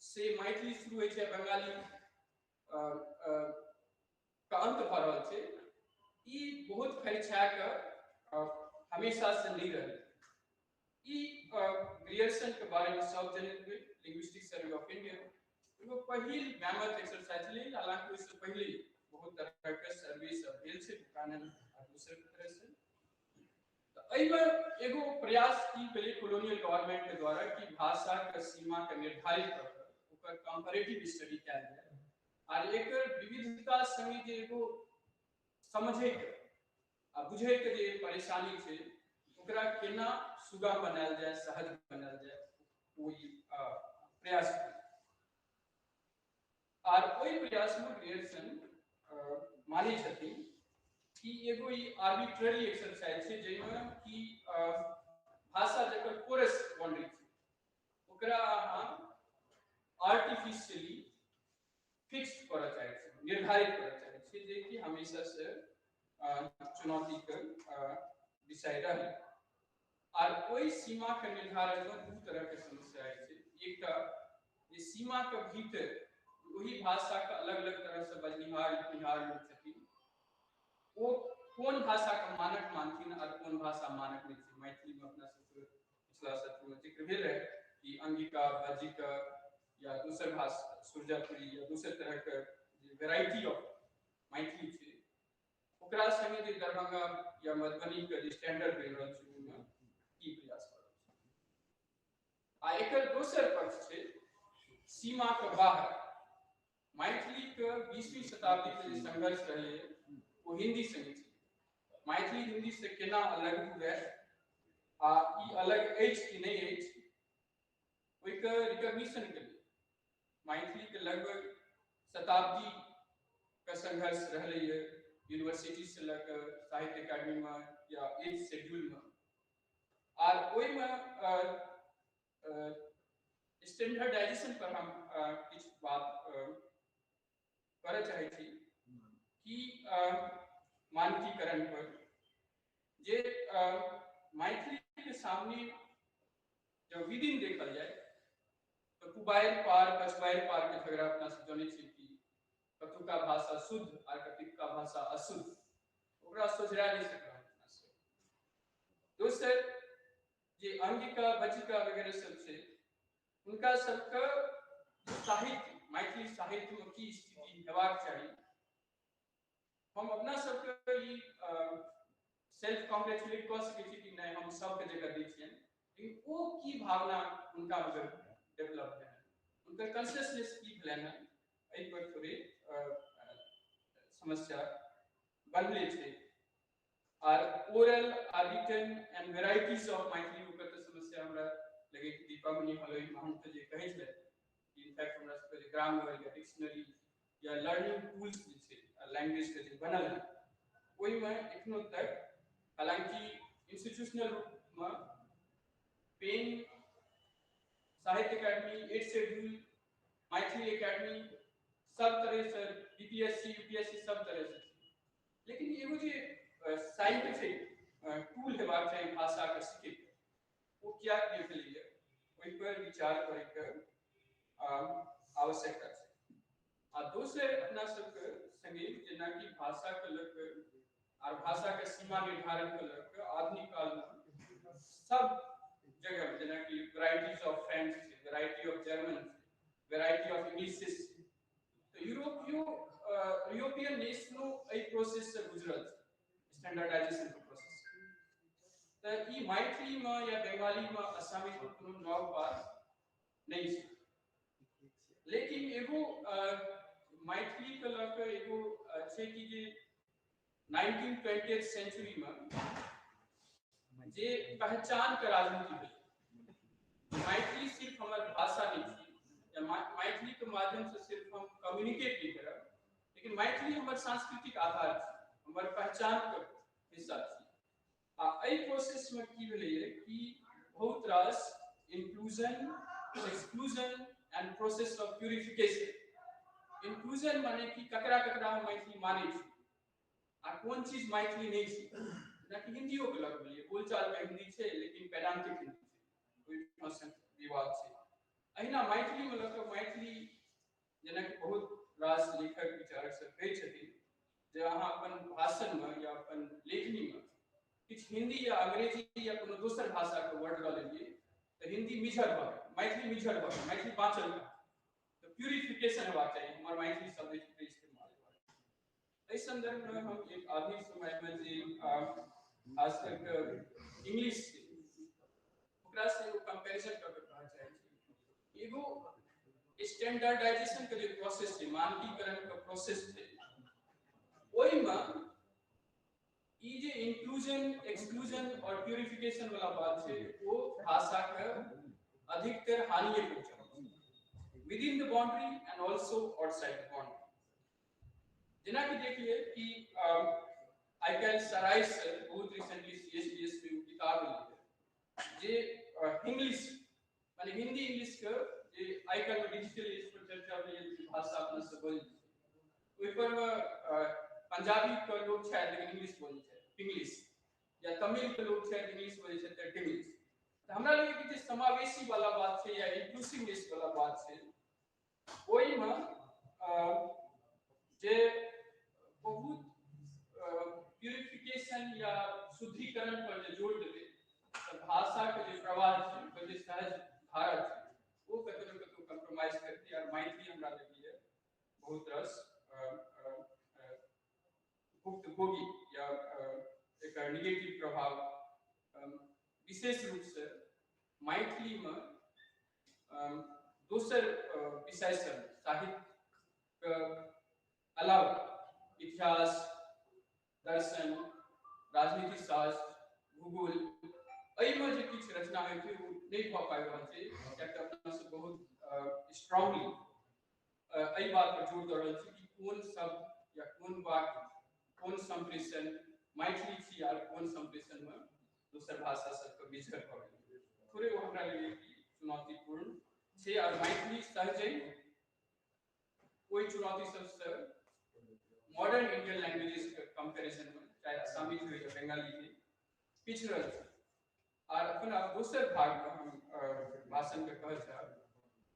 से मैथिली शुरू होइ छै, बंगाली के अंत भऽ रहल छै, ई बहुत फरिछा कऽ हमेशा से नहि रहलै। ई ग्रियर्सन के बारे में सब जनैत हेबै, लिंग्विस्टिक सर्वे ऑफ इंडिया एगो पहिल मैमथ एक्सरसाइज छलै। हालांकि ओहिसँ पहिले बहुत तरह के सर्वे सब भेल छै, बुकानन आ दोसर तरह से। तऽ एहिमे एगो प्रयास की भेलै कोलोनियल गवर्नमेंट के द्वारा कि भाषा के सीमा के निर्धारित कऽ कऽ ओकर कंपैरेटिव स्टडी कयल जाय आर एकर विविधता संगे जे एगो समझैके आ बुझैके जे परेशानी छै ओकरा केना सुगम बनायल जाय, सहज बनायल जाय, ओ प्रयास भेल। आर ओहि प्रयास में ग्रियर्सन मानै छथिन कि एगो ई आर्बिट्ररी एक्सरसाइज छै जाहिमे कि भाषा जकर कोरस बाउंड्री छै ओकरा अहाँ आर्टिफिशियली फिक्स्ड करऽ चाहै छी, निर्धारित करऽ चाहै छी, जे कि हमेशा से चुनौती के विषय रहलै। आर ओहि सीमा के निर्धारण में दू तरह के समस्या होइ छै। एकटा जे सीमा के भीतर ओहि भाषा के अलग अलग तरह से बजनिहार लिखनिहार लोक छथिन, ओ कोन भाषा के मानक मानथिन और कोन भाषा मानक नहि छै। मैथिली में अपना सबके पिछला सत्र में जिक्र भेल रहै कि अंगिका, बज्जिका या दोसर भाषा सुरजापुरी या दोसर तरह के जे वेराइटी ऑफ मैथिली छै ओकरा संगे जे दरभंगा या मधुबनी के जे स्टैंडर्ड बनि रहल छै ओहिमे की प्रयास कऽ रहल छै। आ एकर दोसर पक्ष छै सीमा के बाहर मैथिली के 20वीं शताब्दी के जे संघर्ष रहलै ओ हिंदी संगे छै। मैथिली हिंदी से केना अलग हुए आ ई अलग अछि कि नहि अछि ओहिके रिकॉग्निशन के लिए मैथिली के लगभग शताब्दी के संघर्ष रहलै यूनिवर्सिटी से लऽ कऽ साहित्य अकादमी में या एज शेड्यूल में, आर ओहिमे स्टैंडर्डाइजेशन पर हम किछु बात करय चाहै छी कि मानकीकरण पर जे मैथिली के सामने जब विदिन देखल जाय तऽ पुबारि पार पछुआरि पार के झगड़ा अपना सब जनै छी कि कतुका भाषा शुद्ध आ कतुका भाषा अशुद्ध, ओकरा सोझरा नहि सकल अपना सब। दोसर जे अंगिका बज्जिका वगैरह सब छै, हुनका सबके साहित्य, मैथिली साहित्य में की स्थिति हेबाक चाही। हम अपना सबके ई सेल्फ कॉन्ग्रेचुलेट कऽ सकै छी कि नहि हम सबके जगह दै छियनि, लेकिन ओ की भावना हुनका में डेवलप भेलनि, हुनकर कॉन्शियसनेस की भेलनि हँ, एहि पर थोड़े समस्या बनले छै। आर ओरल आ written and varieties of Maithili, ओकर तऽ समस्या हमरा लगे कि दीपामणि हलोई महंत जे कहै छलथि कि इनफैक्ट हमरा सबके जे ग्रामर या डिक्शनरी या लर्निंग टूल्स जे छै लैंग्वेज के जे बनल है, ओहिमे एखनो तक हालांकि इंस्टीट्यूशनल रूपमे PEN, Sahitya Akademi, eight schedule, Maithili academy सब तरह से बीपीएससी यूपीएससी सब तरह से, लेकिन एगो जे साइंटिफिक टूल हेबाक चाही भाषा के सीखैके, ओ किया नहि भेलैए, ओहि पर विचार करैके आवश्यकता छै। आ दोसर अपना सबके संगे जेनाकि भाषा के लऽ कऽ आर भाषा के सीमा निर्धारण के लऽ कऽ आधुनिक काल में सब जगह जेनाकि वेराइटीज ऑफ फ्रेंच छै, वेराइटी ऑफ जर्मन छै, वेराइटी ऑफ इंग्लिश छै, तऽ यूरोपियन नेशनो एहि प्रोसेस से गुजरल छै, स्टैंडर्डाइजेशन के प्रोसेस। तऽ ई मैथिली में या बंगाली में असमी में कोनो नव बात नहीं छै, लेकिन एगो मैथिली के लऽ कऽ एगो छै कि जे 19th-20th century में जे पहचान के राजनीति भेलै, मैथिली सिर्फ हमर भाषा नहीं छी या मैथिली के माध्यम से सिर्फ हम कम्युनिकेट नहीं करब, लेकिन मैथिली हमर सांस्कृतिक आधार छी, हमर पहचान के हिस्सा छी। आ एहि प्रोसेस में की भेलैए कि बहुत रास inclusion, exclusion and process of purification. Inclusion माने कि ककरा ककरा हम मैथिली मानै छी आ कोन चीज मैथिली नहीं छी। जेनाकि हिंदियो के लग भेलैए, बोलचाल के हिंदी छै लेकिन पेडांटिक हिंदी छै, ओहिठाम विवाद छै। अहिना मैथिली में लऽ कऽ मैथिली जेनाकि बहुत रास लेखक विचारक सब कहै छथिन जे अहाँ अपन भाषण में या अपन लेखनी में किछु हिंदी या अंग्रेजी या कोनो दोसर भाषा के वर्ड लऽ लेलियै तऽ हिंदी मिझर भऽ गेल, मैथिली मिझर भऽ गेल, मैथिली बाँचल कहाँ? तऽ प्यूरिफिकेशन हेबाक चाही, हमर मैथिली शब्द के इस्तेमाल हेबाक चाही। एहि संदर्भ में हम एक आधुनिक समय में जे खास करके इंग्लिश छै ओकरा से एगो कंपैरिजन कऽ के कहऽ चाहै छी। एगो स्टैंडर्डाइजेशन के जे प्रोसेस छै, मानकीकरण के प्रोसेस छै, ओहिमे ई जे इंक्लूजन, एक्सक्लूजन और प्यूरिफिकेशन वाला बात छै, वो भाषा के अधिकतर हानि पहुंचाबै छै, within the boundary and also outside the boundary. जेनाकि देखिए कि आइ काल्हि सराय से बहुत रिसेंटली सीएसडीएस में एगो किताब एलै जे इंग्लिश माने हिंदी इंग्लिश के जे आइ काल्हि डिजिटल एज पर चर्चा भेल जे भाषा अपना सब बजै छै, ओहि पर पंजाबी के लोग छथि लेकिन इंग्लिश बजै छथि इंग्लिश, या तमिल के लोग छथि इंग्लिश बजै छथि तऽ इंग्लिश। तऽ हमरा लगैए कि जे समावेशी वाला बात छै या इंक्लूसिवनेस वाला बात छै, ओहिमे जे बहुत प्यूरिफिकेशन या शुद्धिकरण पर जे जोर देबै तऽ भाषा के जे प्रवाह छै, ओकर जे सहज धारा छै, ओ कतौ ने कतौ कम्प्रोमाइज करतै। और मैथिली हमरा लगैए बहुत रास भुक्तभोगी या एकर निगेटिव प्रभाव विशेष रूप से मैथिली में दोसर विषय सब साहित्य के अलावा इतिहास, दर्शन, राजनीति शास्त्र, भूगोल, एहिमे जे किछु रचना होइ छै ओ नहि भऽ पाबि रहल छै, कियाकि अपना सब बहुत स्ट्रांगली एहि बात पर जोर दऽ रहल छी कि कोन शब्द या कोन वाक्य, कोन संप्रेषण मैथिली छी आर कोन संप्रेषण में दोसर भाषा सबके मिझर भऽ गेलै। थोड़े ओ हमरा लगैए कि चुनौतीपूर्ण छै। और मैथिली सहजे ओहि चुनौती सबसँ मॉडर्न इंडियन लैंग्वेजेस के कंपैरिजन में, चाहे असामीज हो या बंगाली हो, पिछड़ल छै। आर अपना दोसर भाग में हम भाषण के कहल चाहब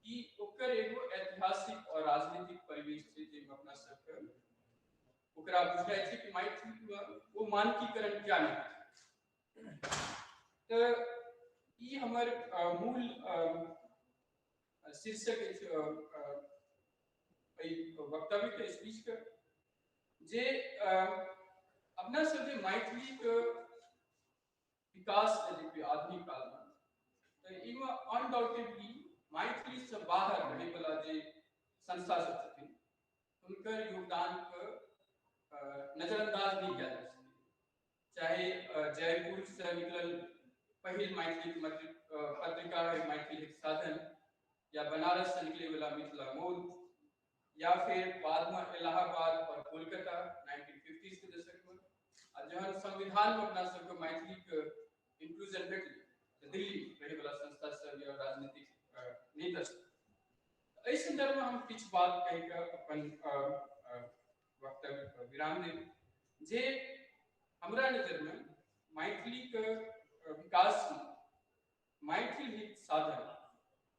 कि ओकर एगो ऐतिहासिक और राजनीतिक परिवेश छै जाहिमे अपना सबके ओकरा बुझनाइ छै कि मैथिली में वो मानकीकरण क्या नहीं। तऽ ई हमर मूल शीर्षक अछि एहि वक्तव्य के, स्पीच के, जे अपना सब जे मैथिली के विकास देखबै आधुनिक काल में, तऽ एहिमे अनडाउटेडली मैथिली से बाहर रहैवला जे संस्था सब छथिन हुनकर योगदान के नजरअंदाज नहीं कयल जा सकै। चाहे जयपुर से निकलल पहिल मैथिली पत्रिका है मैथिली हित साधन, या बनारस से निकले वाला मिथिला मोद, या फिर बाद में इलाहाबाद और कोलकाता 1950s के दशक में, आ जहन संविधान में अपना सबके मैथिली के इंक्लूजन भेटलै तऽ दिल्ली रहै वाला संस्था सब या राजनीतिक नेता सब। एहि संदर्भ में हम किछु बात कहि कऽ अपन वक्तव्य पर विराम देब जे हमरा नजर में मैथिली के विकास में मैथिल हित साधन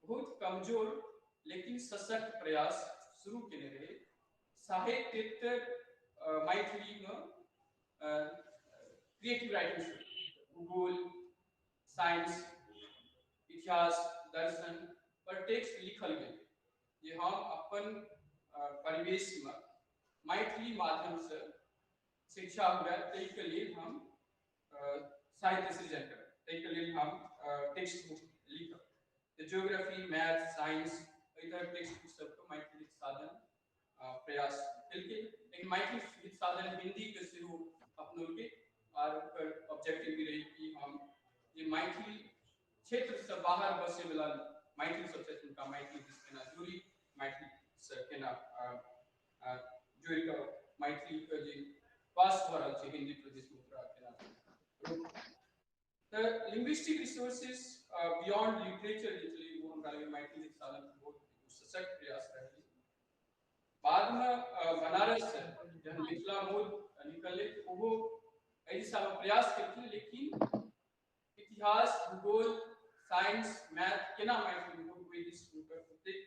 बहुत कमजोर लेकिन सशक्त प्रयास शुरू केने रहे। साहित्य मैथिली में क्रिएटिव राइटिंग शुरू, भूगोल, साइंस, इतिहास, दर्शन पर टेक्स्ट लिखल गेल जे हम अपन परिवेश में मैथिली माध्यम से शिक्षा हुए ताहिके लेल हम साहित्य सृजन करब, ताहिके लेल हम टेक्स्ट बुक लिखब। तऽ ज्योग्राफी, मैथ, साइंस एहि तरहक टेक्स्ट बुक सबके मैथिली साधन प्रयास केलकै, लेकिन मैथिली साधन हिंदी के सेहो अपनौलकै और ओकर ऑब्जेक्टिव भी रही कि हम जे मैथिली क्षेत्र से बाहर बसे वाला मैथिल सब छथिन हुनका मैथिली दिस केना जोड़ी, मैथिली से केना जोड़ि कऽ मैथिली के जे पास भऽ रहल छै हिंदी प्रदेश में ओकरा केना रोकब। तऽ लिंग्विस्टिक रिसोर्सेज बियॉन्ड लिटरेचर जे छलै ओ हमरा लगैए मैथिली साधन बहुत सशक्त प्रयास रहलै। बाद में बनारस से जहन मिथिला मोद निकललै ओहो एहि दिशामे प्रयास केलखिन, लेकिन इतिहास, भूगोल, साइंस, मैथ केना मैथिली में ओहि दिस हुनकर ओतेक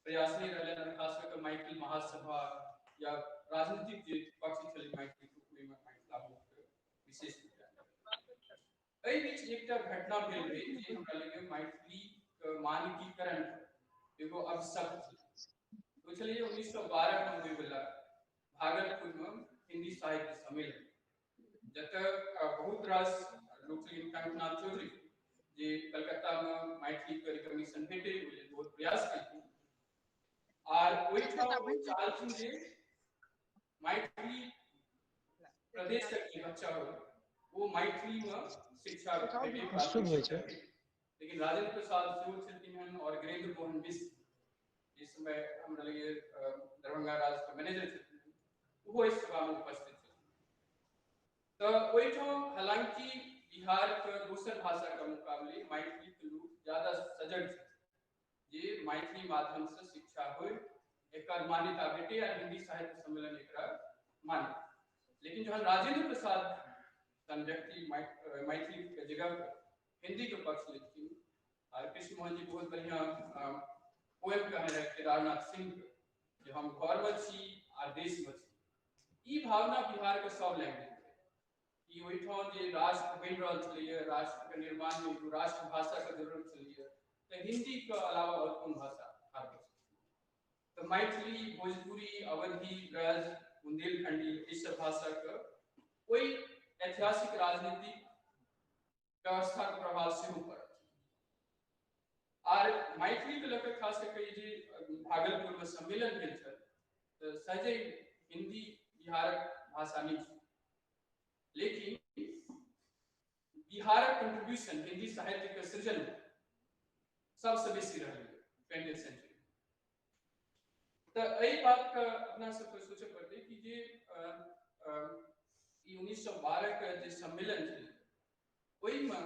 प्रयास नहि रहलनि। खास कऽ कऽ मैथिल महासभा या राजनीतिक जे पक्ष छलै मैथिली ओहिमे मिथिला मोदके विशेष भूमिका। एहि बीच एकटा घटना भेल रहै जे हमरा लगैए मैथिली के मानकीकरण एगो अभिशप्त छलै। ओ छलै 1912 में होइवला भागलपुर में हिंदी साहित्य सम्मेलन, जतऽ बहुत रास लोक छलखिन। कंठनाथ चौधरी जे कलकत्ता में मैथिली के रिकॉग्निशन भेटै ओहि लेल बहुत प्रयास केलखिन, आर ओहिठाम ओ चाहलखिन जे मैथिली प्रदेशक जे बच्चा हो वो मैथिली में शिक्षा भेटै। लेकिन राजेंद्र प्रसाद सेहो छलखिन हन और गिरेंद्र मोहन मिश्र जिस समय हमरा लगैए दरभंगा राज के मैनेजर छलखिन, ओहो एहि सभा में उपस्थित छलखिन। तऽ ओहिठाम हालांकि बिहार के दोसर भाषा के मुकाबले मैथिली के लोक ज्यादा सजग छथिन जे मैथिली माध्यम से शिक्षा हो, एकर मान्यता भेटे आ हिंदी साहित्य सम्मेलन एकरा मान्यता। लेकिन जहन राजेंद्र प्रसाद सन व्यक्ति मैथिली के जगह पर हिंदी के पक्ष लेलखिन, और कृष्ण मोहन जी बहुत बढ़िया पोएम कहने रहे केदारनाथ सिंह के जे हम घर में छी आ देश में छी। ई भावना बिहार के सब लैंग्वेज में कि ओहिठाम जे राष्ट्र बनि रहल छलैए, राष्ट्र के निर्माण में एगो राष्ट्रभाषा के जरूरत छलैए, तऽ हिंदी के अलावा और कोन भाषा ठाढ़ भऽ सकैए। तऽ मैथिली, भोजपुरी, अवधी, ब्रज, बुंदेलखंडी ई सब भाषा के ओहि ऐतिहासिक राजनीतिक व्यवस्था के प्रभाव सेहो पड़ल। आर मैथिली के लऽ कऽ खास कऽ कऽ जे भागलपुर में सम्मेलन भेल छल तऽ सहजे हिंदी बिहारक भाषा नहि छै, लेकिन बिहारक कंट्रीब्यूशन हिंदी साहित्य के सृजन में सबसे बेसी रहल 20th century. तऽ एहि बात के अपना सबके सोचऽ पड़तै कि जे ई 1912 के जे सम्मेलन छलै ओहिमे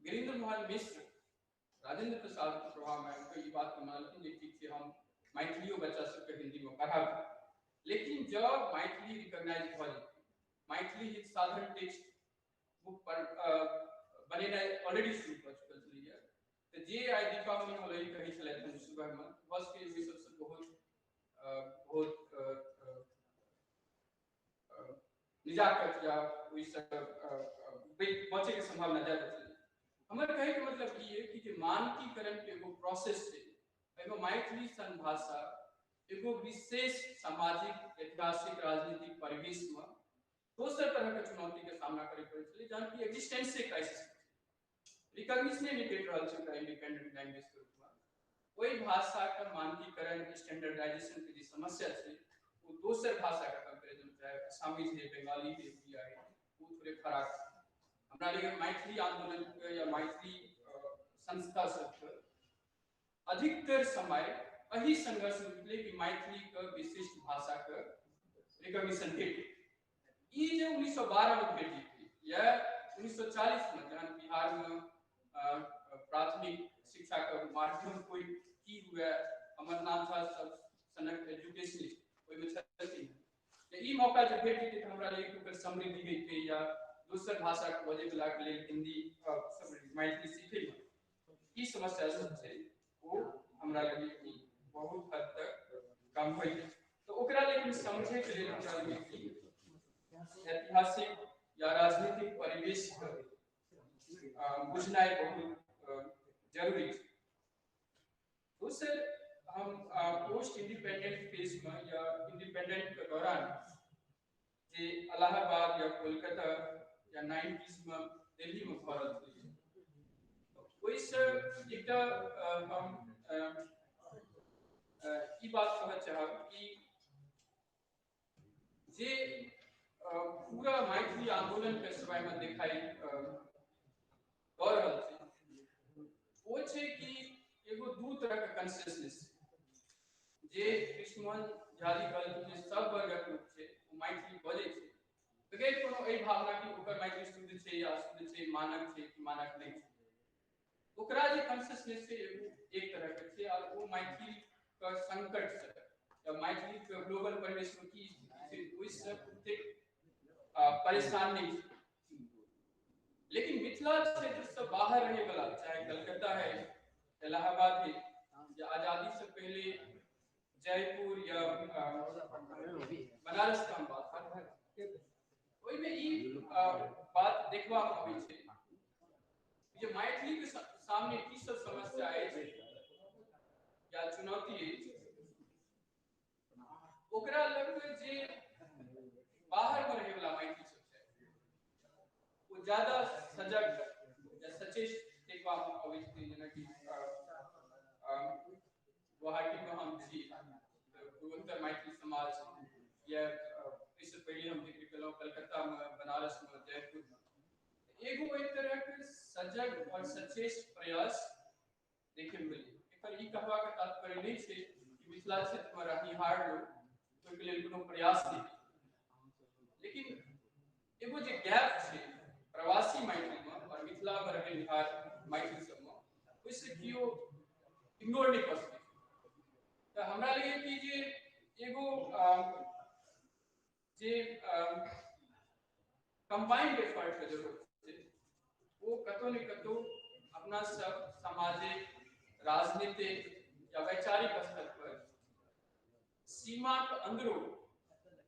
गिरीन्द्र मोहन मिश्र राजेंद्र प्रसाद के प्रभाव में आबि कऽ ई बात के मानलखिन जे ठीक छै हम मैथिलियो बच्चा सबके हिंदी में पढ़ाबी। लेकिन जब मैथिली रिकॉग्नाइज भऽ जेतै, मैथिली हित साधन टेक्स्ट बुक पर बनेनाइ ऑलरेडी शुरू कऽ चुकल छलैए। तऽ जे आइ दीपावली ऑलरेडी कहै छलथि हन सुबहमे, भऽ सकैए ओहि सबसँ बहुत बहुत निजाकत या ओहिसँ बचैके सम्भावना ज्यादा छलै। हमर कहैके मतलब ई है कि जे मानकीकरण के एगो प्रोसेस छै, एहिमे मैथिली सन भाषा एगो विशेष सामाजिक, ऐतिहासिक, राजनीतिक परिवेशमे दोसर तरहके चुनौतीके सामना करै पड़ै छलै, जहन कि एक्जिस्टेंसे क्राइसिस रिकॉग्निशने नहि भेट रहल छै ओकरा इंडिपेंडेंट लैंग्वेज के रूपमे। ओहि भाषाके मानकीकरण, स्टैंडर्डाइजेशन के जे समस्या छै, ओ दोसर भाषाके कंपेरिजन, चाहे असामीज है, बंगाली है, उड़िया है, ओ थोड़े फराक छै। हमरा लिए मैथिली आंदोलन या मैथिली संस्था सबके अधिकतर समय एहि संघर्ष में निकले कि मैथिली के विशिष्ट भाषा के रिकॉग्निशन भेट। ई जे 1912 में भेट जेतै या 1940 में जहन बिहार में प्राथमिक शिक्षा के माध्यम कोई की हुए, अमरनाथ झा सब सनक एजुकेशनिस्ट ओहिमे छथिन, तऽ ई मौका जे भेट जेतै तऽ हमरा लिए ओकर समृद्धि हेतै या दोसर भाषा के बजै वला के लेल हिंदी मैथिली सीखैमे की समस्या सब छै, ओ हमरा लगे कि बहुत हद तक कम होइ। तऽ ओकरा लेकिन समझैके लेल हमरा लगे कि ऐतिहासिक या राजनीतिक परिवेश बुझनाइ बहुत जरूरी छै। दोसर, हम पोस्ट इंडिपेंडेंट फेज में या इंडिपेंडेंट के दौरान जे इलाहाबाद या कोलकाता या 90s में दिल्ली में भऽ रहल छलै, ओहिसँ एकटा हम ई बात कहऽ चाहब कि जे पूरा मैथिली आंदोलन के समय में देखाई दऽ रहल छै, ओ छै कि एगो दू तरह के कॉन्शियसनेस छै। जे कृष्णमोहन झा जी कहलखिन जे सब वर्गक लोक छै ओ मैथिली बजै छै, बगैर कोनो एहि भावना कि ओकर मैथिली शुद्ध छै या अशुद्ध छै, मानक छै कि मानक नहि छै, ओकरा जे कॉन्शियसनेस छै एगो एक तरह के छै। और ओ मैथिली के संकट से या मैथिली के ग्लोबल परिवेश में की स्थिति छै ओहिसँ ओतेक परेशान नहि छै। लेकिन मिथिला क्षेत्र से बाहर रहे वाला, चाहे कलकत्ता है, इलाहाबाद है, या आजादी से पहले जयपुर या बनारस का हम बात करी, ओहिमे ई बात देखबामे अबै छै जे मैथिली के सामने की सब समस्या अछि या चुनौती अछि, ओकरा लग जे बाहर में रहे वाला मैथिली सब छै ओ ज्यादा सजग या सचेष्ट देखबामे अबै छै। जेनाकि गुवाहाटी में हम छी, पूर्वोत्तर मैथिली समाज, या एहिसँ पहिले हम जिक्र केलहुँ कलकत्ता में, बनारस में, जयपुर में, एगो एहि तरह के सजग और सचेष्ट प्रयास देखे में मिली। एकर ई कहबाक तात्पर्य नहि छै कि मिथिला क्षेत्र में रहनिहार लोक ओहिके लेल कोनो प्रयास नहि, लेकिन एगो जे गैप छै प्रवासी मैथिली में और मिथिला में रहनिहार मैथिली सबमे, ओहिसँ केओ इग्नोर नहि कऽ सकै छै। तऽ हमरा लगैए कि जे एगो जे कंबाइंड एफर्ट के जरूरत छै, ओ कतौ ने कतौ अपना सब सामाजिक, राजनीतिक या वैचारिक स्तर पर सीमा के अंदरो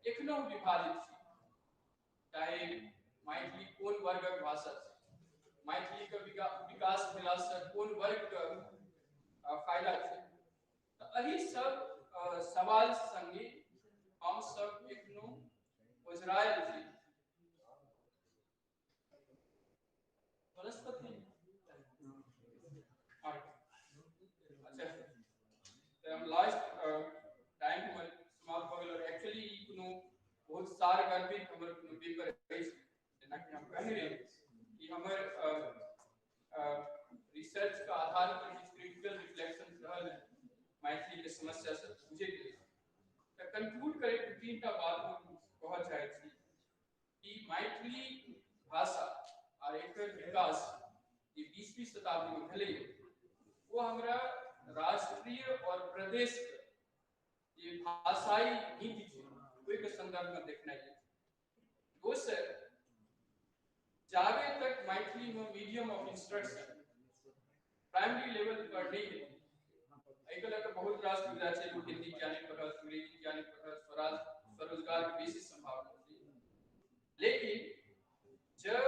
एखनो विभाजित छी। चाहे मैथिली कोन वर्गक भाषा छै, मैथिली के विकास भेलासँ कोन वर्ग के फायदा छै, तऽ एहि सब सवाल संगे हम सब एखनो ओझरायल छी। वनस्पति अच्छा, तऽ हम लास्ट टाइम हमर समाप्त भऽ गेल। और एक्चुअली ई कोनो बहुत सारगर्भित हमर कोनो पेपर अछि, जेनाकि हम कहने रही कि हमर रिसर्च के आधार पर किछु क्रिटिकल रिफ्लेक्शन रहल मैथिली के समस्या से बुझैके लेल। तऽ कंक्लूड करैत दू तीन टा बात हम कहऽ चाहै छी कि मैथिली भाषा और एकर विकास जे 20वीं शताब्दी में भेलै, वो हमरा राष्ट्रीय और प्रदेश के भाषाई नीति छै ओहिके संदर्भ में देखनाइ अछि। दोसर, जाबे तक मैथिली में medium of instruction primary level पर नहीं है, एहिके लऽ कऽ बहुत रास मुद्दा छै। लोक हिंदी किया नहि पढ़त, अंग्रेजी किया नहि पढ़त, स्वरोजगार के बेसी संभावना छै। लेकिन जब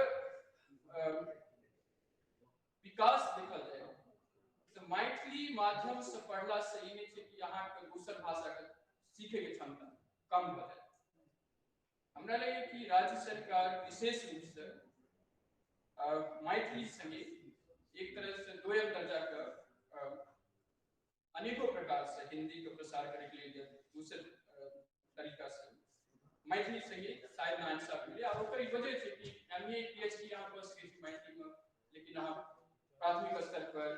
विकास देखल जाय तो मैथिली माध्यम से पढ़ला से ई नहीं छै कि अहाँके दोसर भाषा के सीखे के क्षमता कम भऽ जाय। हमरा लगैए कि राज्य सरकार विशेष रूप से मैथिली संगे एक तरह से दोयम दर्जा के अनेकों प्रकार से हिंदी के प्रसार करे के लिए दूसरे तरीका से मैथिली संगे शायद नाइंसाफी मिले। और ओकर ई वजह छै कि एमए पीएचडी अहाँ कऽ सकै छी मैथिली में, लेकिन अहाँ प्राथमिक स्तर पर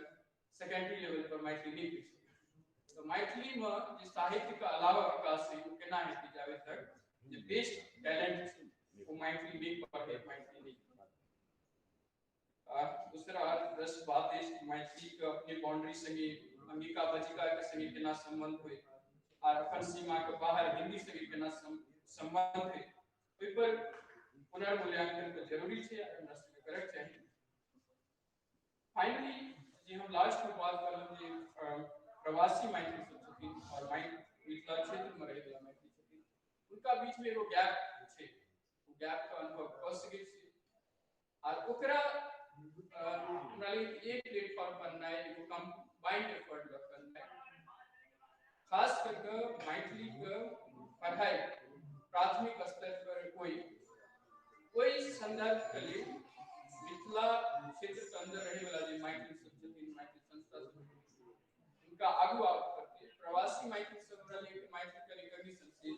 सेकेंडरी लेवल पर मैथिली नहीं पढ़ि सकै। तो मैथिली में जे साहित्य के अलावा विकास छै ओ केना हेतै जाबे तक जे बेस्ट टैलेंट छै वो मैथिली नहीं पढ़े, मैथिली नहीं। दूसरा प्रश्न बात है कि मैथिली के अपने बाउंड्री संगे अंगिका बजिका के संगे केना संबंध होय और अपन सीमा के बाहर हिंदी संगे केना संबंध होय, ओहि पर पुनर्मूल्यांकन के जरूरी छै, हमरा सबके करक चाही। फाइनली जे हम लास्ट में बात करब जे प्रवासी मैथिली सब छथिन और मिथिला क्षेत्र में रहै वाला मैथिली छथिन, उनका बीच में एगो गैप छै, ओ गैप के अनुभव कऽ सकै छी और ओकरा हमरा लिए एक प्लेटफॉर्म बननाइ, एगो कंबाइंड एफर्ट लऽ करनाइ, खास करके मैथिली के पढ़ाई प्राथमिक स्तर पर कोई ओहि संदर्भ के लेल मिथिला क्षेत्र के अंदर रहे वाला जे मैथिली सब छथिन, मैथिली संस्था सब, उनका आगू आबऽ पड़तै। प्रवासी मैथिली सब हमरा लिए मैथिली के रिकॉग्निशन से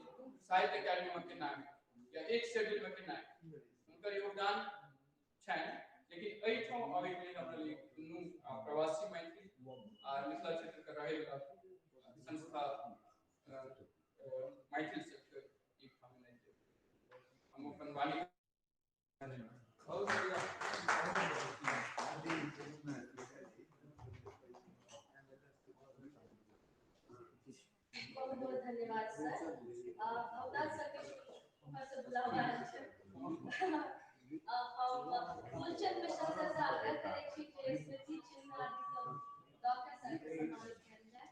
साहित्य अकादमी में केना है या एक शेड्यूल में केना है, उनकर योगदान छनि। लेकिन एहिठाम आबैके लेल हमरा लिए दुनू प्रवासी मैथिली आ मिथिला क्षेत्र के रहै वाला संस्था मैथिली सबके एकठाम एनाइ हम अपन वाणी। बहुत बहुत धन्यवाद सर। भवनाथ सर के से बुलावा आयल छै। हम फूलचंद मिश्रा सर से आग्रह करै छी जे स्मृति चिन्ह आदि सब दऽ के सर के सम्मानित कयल जाय।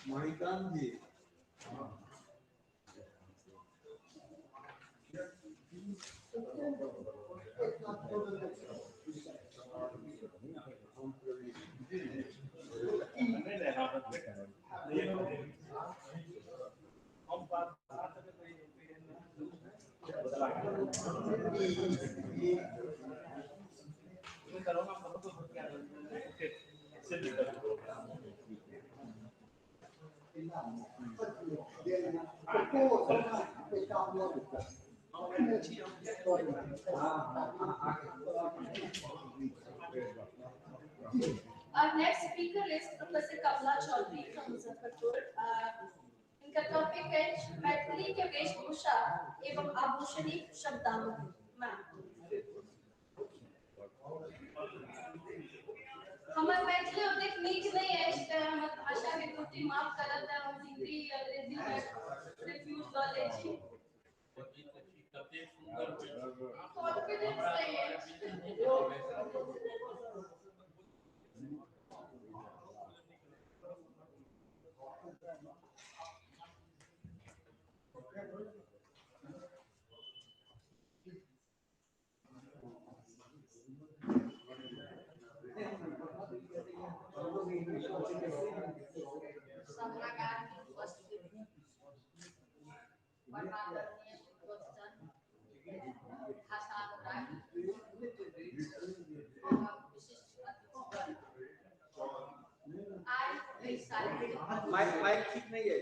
Manikant ji. Our next speaker is Professor Kamla Chaudhary from Muzaffarpur. इनका टॉपिक है मैथिली के वेशभूषा एवं आभूषणी शब्दावली। मैम, हमर मैथिली ओतेक नीक नहीं अछि तऽ हमर भाषा के त्रुटि माफ करब, तऽ हम हिंदी अंग्रेजी में रिफ्यूज लऽ लै छी। कॉन्फिडेंस नहीं अछि। सभागार में उपस्थित परमादरणीय विद्वज्जन, भाषा अनुरागी एवं विशिष्ट अतिथिगण, माइक ठीक नहीं है।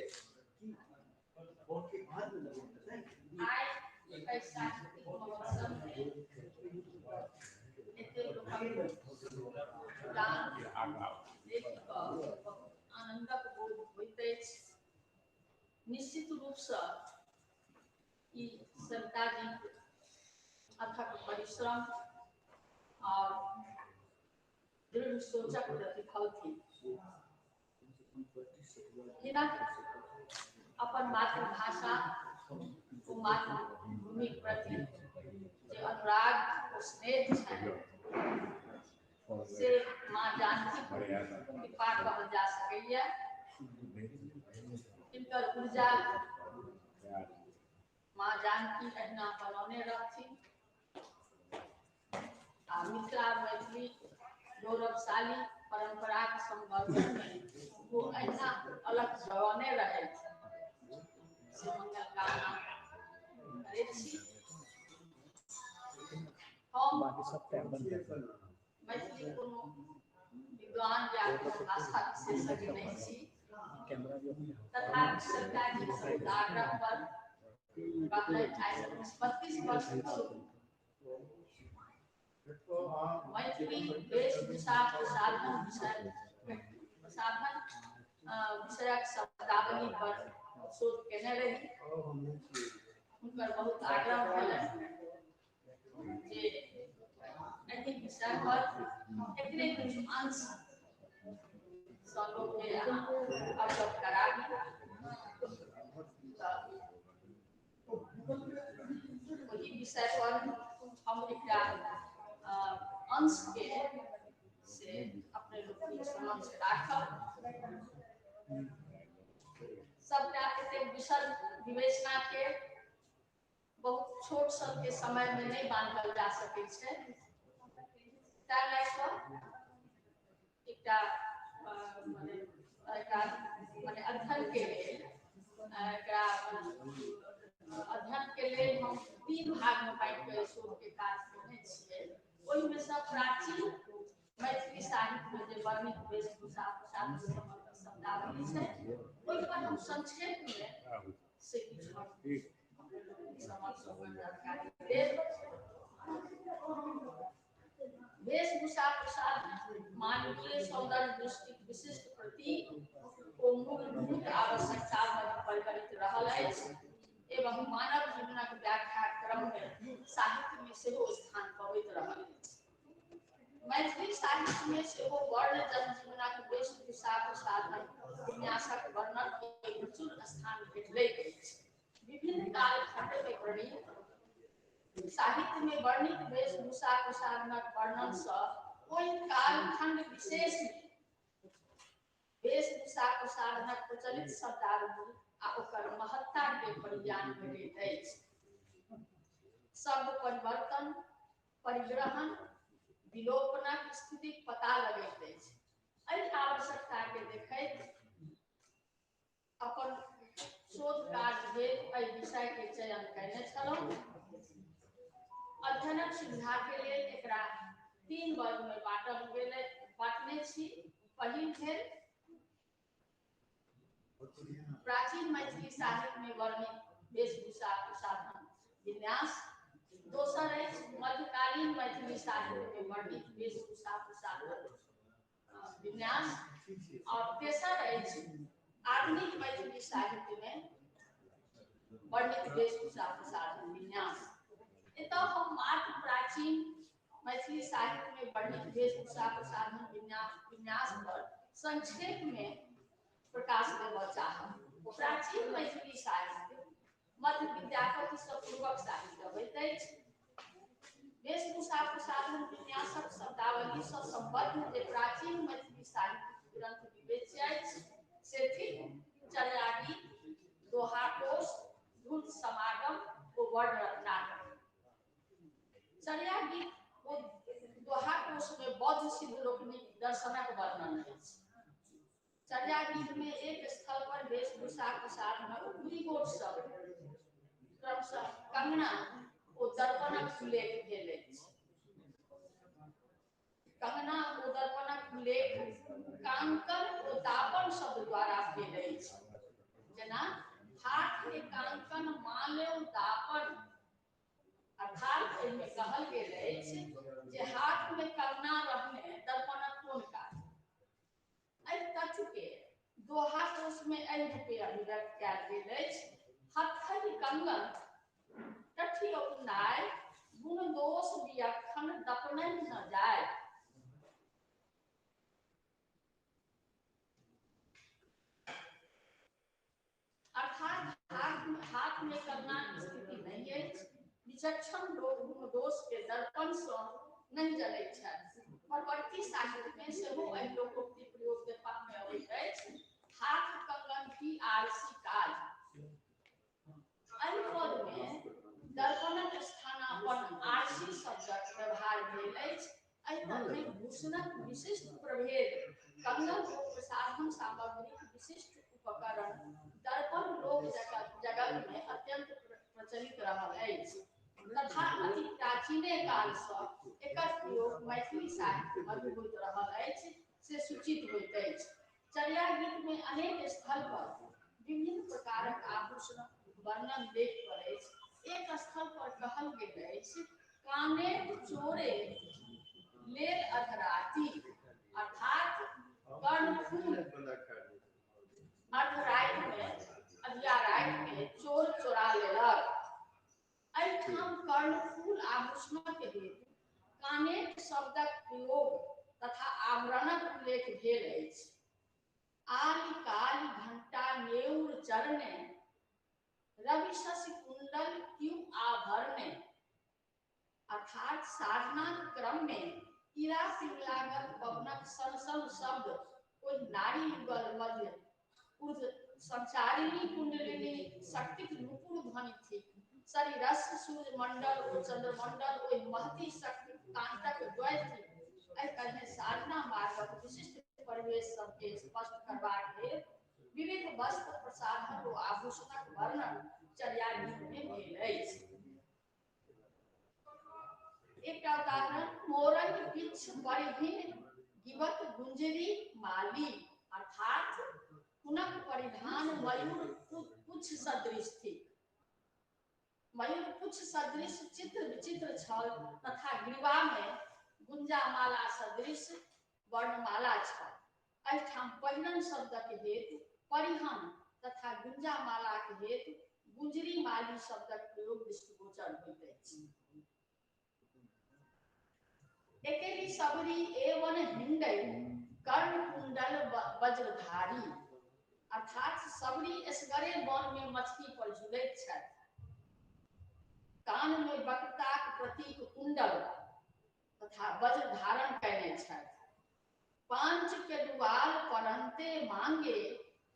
आनंदक बोध होइत अछि। निश्चित रूपसँ ई सरिताजी अथक परिश्रम और दृढ़ सोचक प्रतिफल थी। हिनक अपन मातृभाषा ओ मातृभूमिक प्रति जे अनुराग ओ स्नेह छनि से माँ जानकी कृपा कहल जा सकैए। हिनकर ऊर्जा माँ जानकी अहिना बनौने रहथिन आ मिथिला मैथिली गौरवशाली परंपराक संवर्धन में वो अहिना अलग जगौने रहथि से मंगल कामना करैत छी। हम मैथिली कोनो विद्वान या भाषा विशेषज्ञ नहीं छी, तथापि सरिताजी के आग्रह पर 32 वर्ष मैथिली वेशभूषा प्रसाधन विषयक शब्दावली पर शोध केने रही। हुनकर बहुत आग्रह भेलनि जे एहि विषय पर एकरे किछु अंश सँ लोकके अहाँ अवगत कराबी। ओहि विषय पर हम एकरा अंश के से अपने लोकनिक समक्ष राखब। सबटा एतेक विशद विवेचना के बहुत छोट सन के समय में नहीं बांधल जा सकै छै, ताहि लए कऽ एकटा मने अध्ययन के लेल एकरा अध्ययन के लेल हम 3 भाग में बांटि कऽ शोध के काज केने छियै। ओहिमे सँ प्राचीन मैथिली साहित्य में जे वर्णित वेशभूषा प्रसाधन सम्बन्धी शब्दावली छै ओहि पर हम संक्षेप में से किछु जानकारी देब। वेशभूषा प्रसाधन मानवीय सौंदर्य दृष्टिक विशिष्ट प्रतीक ओ मूलभूत आवश्यकता धरि परिगणित रहल अछि एवं मानव जीवनक व्याख्या क्रम में साहित्य में सेहो स्थान पबैत रहल अछि। मैथिली साहित्य में सेहो वर्ण जनजीवनक वेशभूषा प्रसाधन विन्यासक वर्णन के प्रचुर स्थान भेटलैक अछि। विभिन्न कालखंड में वर्णित साहित्य में वर्णित वेशभूषा प्रसाधनक वर्णन सँ ओहि कालखंड विशेष में वेशभूषा प्रसाधनक प्रचलित शब्दावली आ ओकर महत्ता के परिज्ञान भेटैत अछि। शब्द परिवर्तन, परिग्रहण, विलोपनक स्थितिक पता लगैत अछि। एहि आवश्यकता के देखैत अपन शोध कार्य हेतु एहि विषय के चयन कयने छलहुँ। अध्ययनक सुविधा के लेल एकरा 3 वर्ग में बांटल गेल बांटने छी। पहिल भेल प्राचीन मैथिली साहित्य में वर्णित वेशभूषा प्रसाधन विन्यास, दोसर अछि मध्यकालीन मैथिली साहित्य में वर्णित वेशभूषा प्रसाधन विन्यास, और तेसर अछि आधुनिक मैथिली साहित्य में वर्णित वेशभूषा प्रसाधन विन्यास। एतय हम मात्र प्राचीन मैथिली साहित्य में वर्णित वेशभूषा प्रसाधन विन्यास पर संक्षेप में प्रकाश देबय चाहब। प्राचीन मैथिली साहित्य मध्य विद्यापति सँ पूर्वक साहित्य अबैत अछि। वेशभूषा प्रसाधन विन्यासक शब्दावली सँ सम्बद्ध जे प्राचीन मैथिली साहित्य ग्रंथ विवेच्य अछि से थिक चर्यागीत, दोहाकोश, धूर्त समागम ओ वर्णरत्नाकर। चर्यागीत ओ दोहाकोश में बौद्ध सिद्ध लोकनिक दर्शनक वर्णन अछि। चर्यागीत में एक स्थल पर वेशभूषा प्रसाधनक 2 गोट शब्द क्रमशः कंगना ओ दर्पणक उल्लेख भेल अछि। कंगना ओ दर्पणक उल्लेख कांकन ओ दापन शब्द द्वारा भेल अछि। जेना हाथ के कांकन माल्यौ दापन, अर्थात एहिमे कहल गेल अछि जे हाथ में कंगना रहने दर्पणक कोन काज। एहि तथ्य के दोहा कोश में एहि रूपे अभिव्यक्त कयल गेल अछि। हथहि कंगन टठियौ नाय, गुण दोष बियखन दपनहि न जाय। अर्थात हाथ में कंगनाक स्थिति नहि अछि। विचक्षण लोक गुण दोष के दर्पण सँ नहि जनैत छथि। परवर्ती साहित्य में सेहो एहि लोकोक्ति प्रयोग देखबा में अबैत अछि। हाथ कंगन की आरसी काज। एहि पद में दर्पणक स्थानापन्न आरसी शब्दक व्यवहार भेल अछि। एहि तरहें भूषणक विशिष्ट प्रभेद कंगन ओ प्रसाधन सामग्रीक विशिष्ट उपकरण दर्पण लोक जगत में अत्यंत प्रचलित रहल अछि तथा अति प्राचीने काल सँ एकर प्रयोग मैथिली साहित्य मध्य होइत रहल अछि से सूचित होइत अछि। चर्या गीत में अनेक स्थल पर विभिन्न प्रकारक आभूषणक वर्णन देख पड़ैछ। एक स्थल पर कहल गेल अछि, कानेट चोरे लेल अधराती, अर्थात कर्णफूल अर्धराति में अधिया राति में चोर चोरा लेलक। एहिठाम कर्णफूल आभूषणक हेतु कानेट शब्दक प्रयोग तथा आभरणक उल्लेख भेल अछि। आलि काली घंटा नेउर चरणे, रवि शशि कुंडल क्यू आभरणे, अर्थात साधनाक क्रम में इरा पिंगलागत पवनक सन सन शब्द ओहि नारी युगल मध्य ऊर्ध्व संचारिणी कुंडलिनी शक्तिक नुपुर ध्वनि थिक। शरीरस्थ सूर्य मंडल ओ चंद्रमंडल ओहि महती शक्तिक कांटक द्वय थिक। एहि तरहें साधना मार्गक विशिष्ट परिवेश सबके स्पष्ट करबाक लेल विविध वस्त्र प्रसाधन ओ आभूषणक वर्णन चर्या गीत में भेल अछि। एकटा उदाहरण, मोरंग पिच्छ परिहीन गिवत गुंजरी माली, अर्थात हुनक परिधान मयूर पुच्छ सदृश थिक। मयूर पुच्छ सदृश चित्र विचित्र छल तथा ग्रीवा में गुंजामाला सदृश वर्णमाला छल। एहिठाम पहिरन शब्दक हेतु परिहन तथा गुंजामालाक हेतु गुंजरी माली शब्दक प्रयोग दृष्टिगोचर होइत अछि। एकेली सबरी एवन हिंडै कर्ण कुंडल वज्रधारी, अर्थात सबरी एसगरे वन में मछली पर झूलैत छथि। कान में वक्रताक प्रतीक कुंडल तथा वज्र धारण कयने छथि। पांच के दुआल परंते मांगे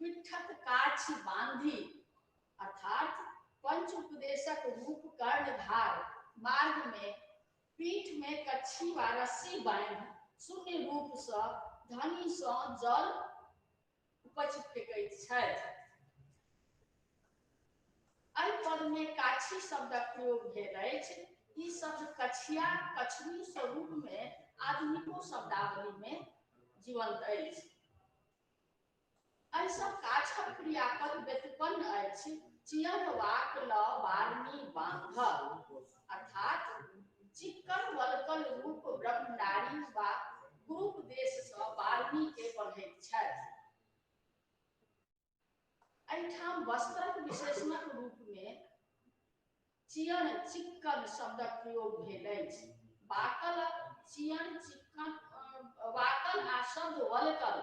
पिठत काछि बांधी, अर्थात पंच उपदेशक रूप कर्णधार मार्ग में पीठ में कच्छी वा रस्सी बांधि शून्य रूप सँ धनी सँ जल उपछ फेकैत छथि। एहि पद में काछी शब्दक प्रयोग भेल अछि। ई शब्द कछिया कछनी स्वरूप में आधुनिको शब्दावली में जीवंत अछि। एहि सब काछक क्रियापद व्युत्पन्न अछि चियन वाक ल बारनी बांध, अर्थात चिक्कन वलकल रूप ब्रह्मनारी वा गुरुपदेश सँ बारनी के बन्हैत छथि। एहिठाम वस्त्रक विशेषणक रूप में चियन चिक्कन शब्दक प्रयोग भेल अछि। बाकल चियन चिक्कन वाकल आ शब्द वलकल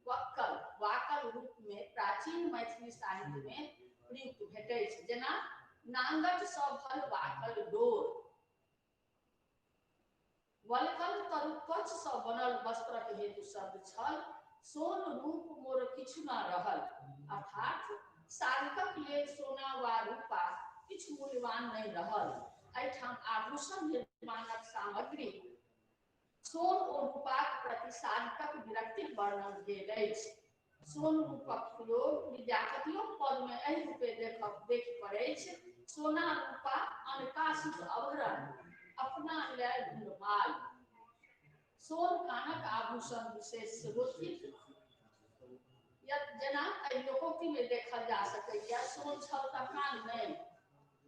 वक्कल वाकल रूप में प्राचीन मैथिली साहित्य में प्रयुक्त भेटैछ। जेना नांगट सभल वाकल डोर। वलकल तरुत्वच सँ बनल वस्त्रक हेतु शब्द छल सोन रूप मोर किछु न रहल, अर्थात साधकक लेल सोना वा रूपा किछु मूल्यवान नहि रहल। एहिठाम आभूषण निर्माणक सामग्री सोन ओ रूपाक प्रति साधकक विरक्तिक वर्णन भेल अछि। सोन रूपक प्रयोग विद्यापतियो पद में एहि रूपे देख पड़ैछ। सोना रूपा अनका सुख अभरण अपना लय गुणमाल। सोन कानक आभूषण विशेष सेहो थिक। जेना एहि लोकोक्ति में देखल जा सकैया, सोन छल तऽ कान नहि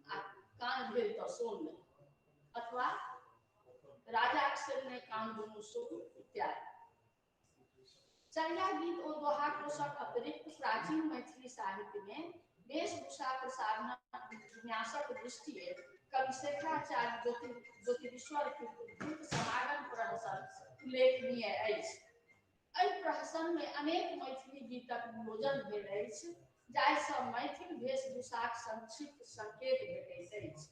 आ कान भेल तऽ सोन नहि, अथवा राजाक सेने कान दुनू सोन इत्यादि। चर्या गीत ओ दोहा कोशक अतिरिक्त प्राचीन मैथिली साहित्य में वेशभूषा प्रसाधनक विन्यासक दृष्टिए कवि शेखराचार्य ज्योतिरीश्वर कृत समागम प्रहसन उल्लेखनीय अछि। एहि प्रहसन में अनेक मैथिली गीतक नियोजन भेल अछि, जाहिसँ मैथिल वेशभूषाक संक्षिप्त संकेत भेटैत अछि।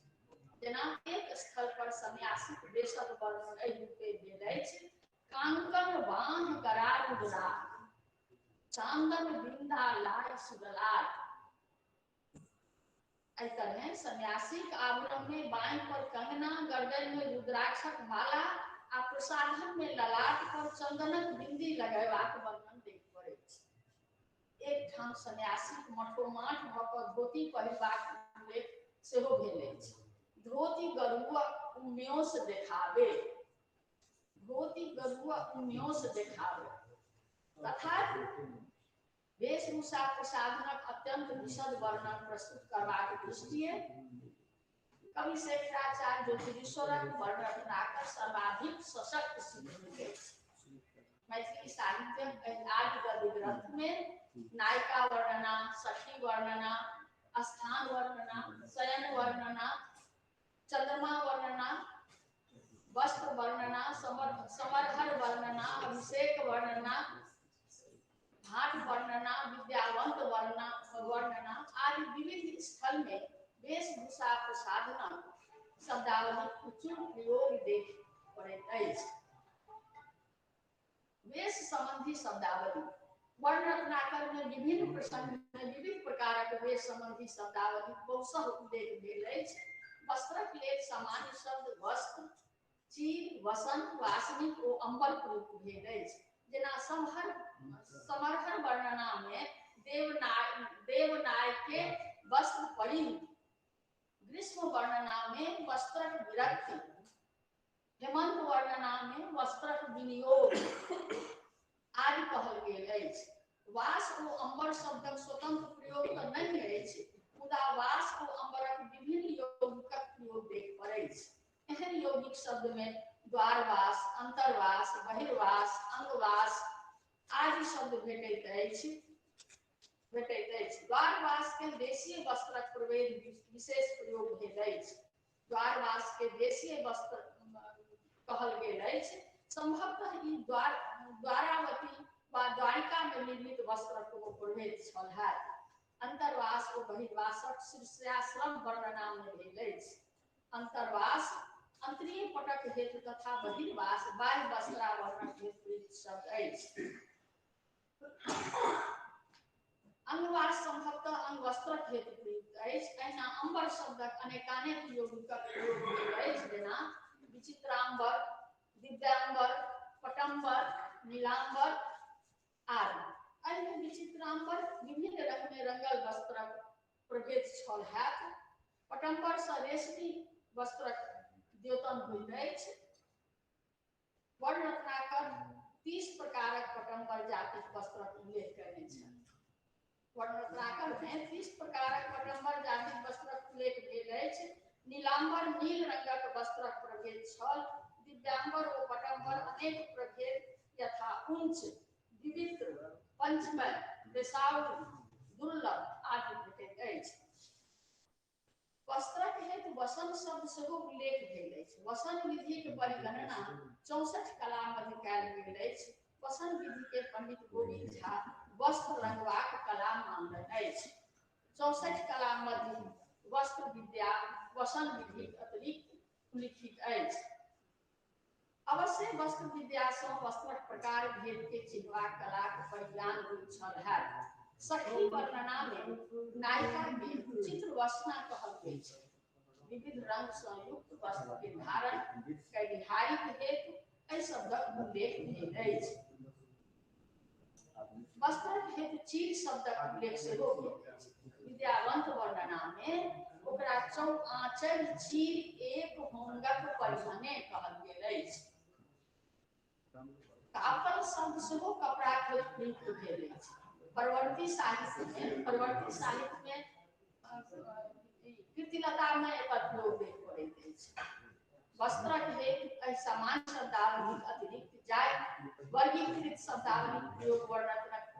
जेना एक स्थल पर सन्यासीक वेशक वर्णन एहि रूपे भेल अछि, कांकन बाँह गरारुद्रा चांदन बिंदा लाय सुगलाट। एहि तरहे सन्यासीक आवरण में बाँहि पर कंगना, गर्दन में रुद्राक्षक माला आ प्रसाधन में ललाट पर चंदनक बिंदी लगेबाक वर्णन देख पड़ैत। एक ठाम सन्यासीक मठोमाठ भऽ कऽ धोती पहिरबाक उल्लेख सेहो भेल अछि। धोती गरुआ उम्योस देखावे, धोती गरुआ उम्योस देखावे। तथापि वेशभूषा प्रसाधनक अत्यंत विशद वर्णन प्रस्तुत करबाक दृष्टिए कवि शेखराचार्य ज्योतिरीश्वरक वर्णरत्नाकर सर्वाधिक सशक्त सिद्ध होइत अछि। मैथिली साहित्यक एहि आद्य गद्य ग्रंथ में नायिका वर्णना, सखी वर्णना, स्थान वर्णना, शयन वर्णना, चंद्रमा वर्णना, वस्त्र वर्णना, समरहर वर्णना, अभिषेक वर्णना, भाट वर्णना, विद्यावंत वर्णना आदि विविध स्थल में वेशभूषा प्रसाधनक शब्दावली प्रचुर प्रयोग देख पड़ैत अछि। वेश संबंधी शब्दावली वर्णरत्नाकर में विभिन्न प्रसंग में विविध प्रकारक वेश संबंधी शब्दावली बहुशः उल्लेख भेल अछि। वस्त्रक लेल सामान्य शब्द वस्त्र, चीर, वसन, वासनिक ओ अंबर प्रयुक्त भेल अछि। जेना समरहर वर्णना में देवनाय के वस्त्र परिहित, ग्रीष्म वर्णना में वस्त्रक विरक्ति, हेमंत वर्णना में वस्त्रक विनियोग आदि कहल गेल अछि। वास ओ अंबर शब्दक स्वतंत्र प्रयोग तऽ नहि अछि, मुदा वास ओ अंबरक विभिन्न यौगिकक प्रयोग देख पड़ैछ। एहन यौगिक शब्द में द्वारवास, अंतर्वास, बहिर्वास, अंगवास आदि शब्द भेटैत अछि। द्वारवास के देशीय वस्त्रक प्रभेद विशेष प्रयोग भेल अछि। द्वारवास के देशीय वस्त्र कहल गेल अछि। संभवतः ई द्वारावती वा द्वारिका में निर्मित वस्त्रक कोनो प्रभेद छल हैत। अंतर्वास ओ बहिर्वासक शीर्षाश्रम वर्णना में भेल अछि। अंतर्वास अंतरीय पटक हेतु तथा बहिर्वास बाह्य वस्त्रावरणक हेतु प्रयुक्त शब्द अछि। अंगवास संभवतः अंगवस्त्रक हेतु प्रयुक्त अछि। एहिना अंबर शब्दक अनेकानेक यौगिकक प्रयोग भेल अछि, जेना विचित्रांबर, दिव्यांबर, पटंबर, नीलांबर आदि। एहिमे विचित्रांबर विभिन्न रंग में रंगल वस्त्रक प्रभेद छल हैत। पटंबर सँ रेशमी वस्त्रक द्योतन होइत अछि। वर्णरत्नाकर 30 प्रकारक पटंबर जातिक वस्त्रक उल्लेख कयने छथि। वर्णरत्नाकर में 30 प्रकारक पटंबर जातिक वस्त्रक उल्लेख भेल अछि। नीलांबर नील रंगक वस्त्रक प्रभेद छल। दिव्यांबर ओ पटंबर अनेक प्रभेद यथा उंच, विवित्र, पंचमय, बेसाउ, दुर्लभ आदि भेटैत अछि। वस्त्रक हेतु वसन शब्द सेहो उल्लेख भेल अछि। वसन विधिक परिगणना 64 कला मध्य कयल गेल अछि। वसन विधि के पंडित गोविंद झा वस्त्र रंगबाक कला मानलनि अछि। 64 कला मध्य वस्त्र विद्या वसन विधिक अतिरिक्त उल्लिखित अछि। अवश्य वस्त्र विद्या सँ वस्त्रक प्रकार भेद के चिन्हबाक कलाक परिज्ञान होइत छल हैत। सखी वर्णना में नायिका के चित्र वसना कहल गेल छै। विविध रंग सँ युक्त वस्त्र के धारण कयनिहारिक हेतु एहि शब्दक उल्लेख भेल अछि। वस्त्रक हेतु चीर शब्दक उल्लेख सेहो भेल अछि। विद्यावंत वर्णना में ओकरा चौआचर चीर एक होंगक परिहने कहल गेल अछि। कापल शब्द सेहो कपड़ाक हेतु प्रयुक्त भेल अछि। परवर्ती साहित्य में कीर्तिलता में एकर प्रयोग देख पड़ैत अछि। वस्त्रक हेतु एहि सामान्य शब्दावलीक अतिरिक्त जाहि वर्गीकृत शब्दावलीक प्रयोग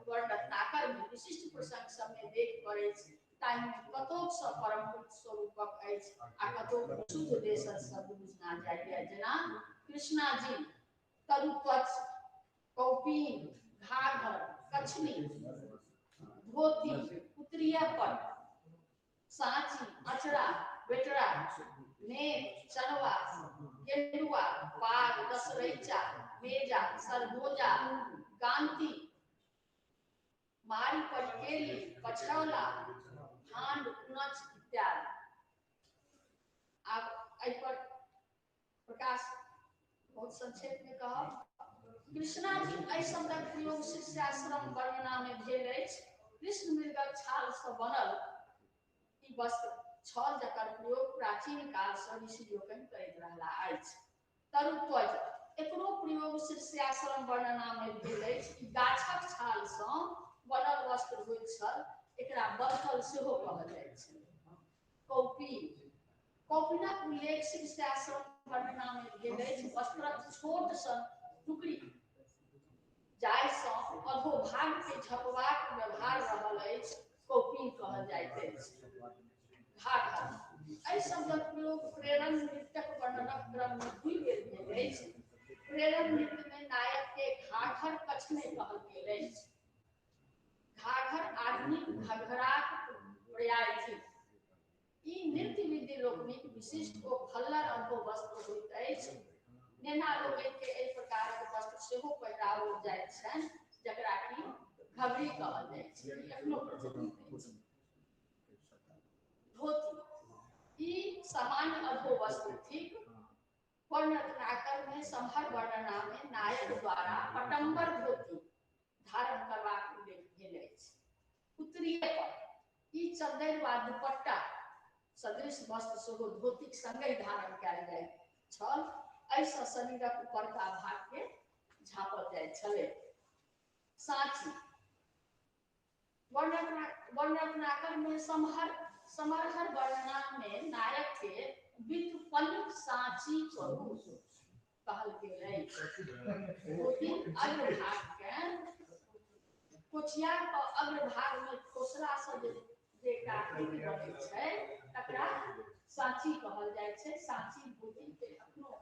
वर्णरत्नाकर में विशिष्ट प्रसंग सब में देख पड़ैछ, ताहिमे कतोक सँ परम्परित स्वरूपक अछि आ कतोक शुद्ध देशज शब्द बुझना जाइए, जेना कृष्णाजी, तरुत्वच, कौपीन, घाघर, कछनी, धोती, उत्तरीय पट, साँची, अचरा, बेटरा, नेत, चनवा, गेंडुआ, पाग, दसरैचा, मेजा, सरगोजा, गांती, मारी परिकेली, पछौला, भांड, उनच इत्यादि। आब एहि पर प्रकाश बहुत संक्षेप में कहब। कृष्णाजी एहि शब्दक प्रयोग शिष्याश्रम वर्णना में भेल अछि। कृष्ण मृगक छाल से बनल ई वस्त्र छल जकर प्रयोग प्राचीन काल से ऋषि लोकनि करैत रहला अछि। तरुत्वज एकरो प्रयोग शिष्याश्रम वर्णना में भेल अछि। ई गाछक छाल से बनल वस्त्र होइत छल, एकरा बलकल सेहो कहल जाइत छल। कौपीन, कौपीनक उल्लेख शिष्याश्रम वर्णना में भेल अछि। वस्त्रक छोट सन टुकड़ी जाहिसँ अधोभाग के झपबाक व्यवहार रहल अछि, कौपीन कहल जाइत अछि। घाघर एहि शब्दक प्रयोग प्रेरण नृत्यक वर्णनक क्रम में दुई बेर भेल अछि। प्रेरण नृत्य में नायक के घाघर कछने कहल गेल अछि। घाघर आधुनिक घघराक पर्याय थिक। ई नृत्य विधि लोकनिक विशिष्ट ओ फल्लर अधोवस्त्र होइत अछि। नेना लोकनि के एहि प्रकारक वस्त्र सेहो पहिराओल जाइत छनि, जकरा कि घघरी कहल जाइत छै। एखनो प्रचलित अछि। धोती ई सामान्य अधोवस्त्र थिक। वर्णरत्नाकर में संभर वर्णना में नायक द्वारा पटंबर धोती धारण करबाक उल्लेख भेल अछि। उत्तरीय पर ई चद्दरि वा दुपट्टा सदृश वस्त्र सेहो धोतीक संगहि धारण कयल जाइत छल। एहिसँ शरीरक उपरका भाग के झाँपल जाइत छलै। साँची वर्णरत्नाकर में समरहर वर्णना में नायक के व्युत्पन्न साँची करू कहल गेल अछि। धोतीक अग्रभाग के कोचिया के अग्रभाग में खोसला से जे आकृति बनैत छै तकरा साँची कहल जाइत छै। साँची धोती के अखनो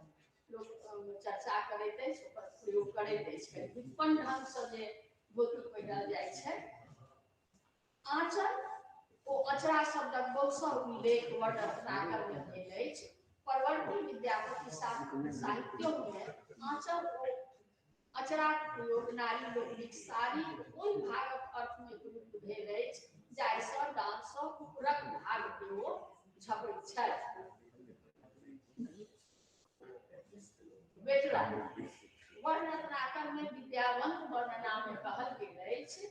लोक चर्चा करैत अछि, ओकर प्रयोग करैत अछि। व्युत्पन्न ढंग से जे धोती पहिरल जाइ छै। आँचल ओ अचरा शब्दक बहुशः उल्लेख वर्णरत्नाकर में भेल अछि। परवर्ती विद्यापति साहित्यो में आँचल ओ अचराक प्रयोग नारी लोकनिक साड़ी ओहि भागक अर्थ में प्रयुक्त भेल अछि जाहिसँ डाँड़सँ ऊपरक भाग के ओ झपैत छथि। बेटरा वर्णरत्नाकर में विद्यावंत वर्णना में कहल गेल अछि,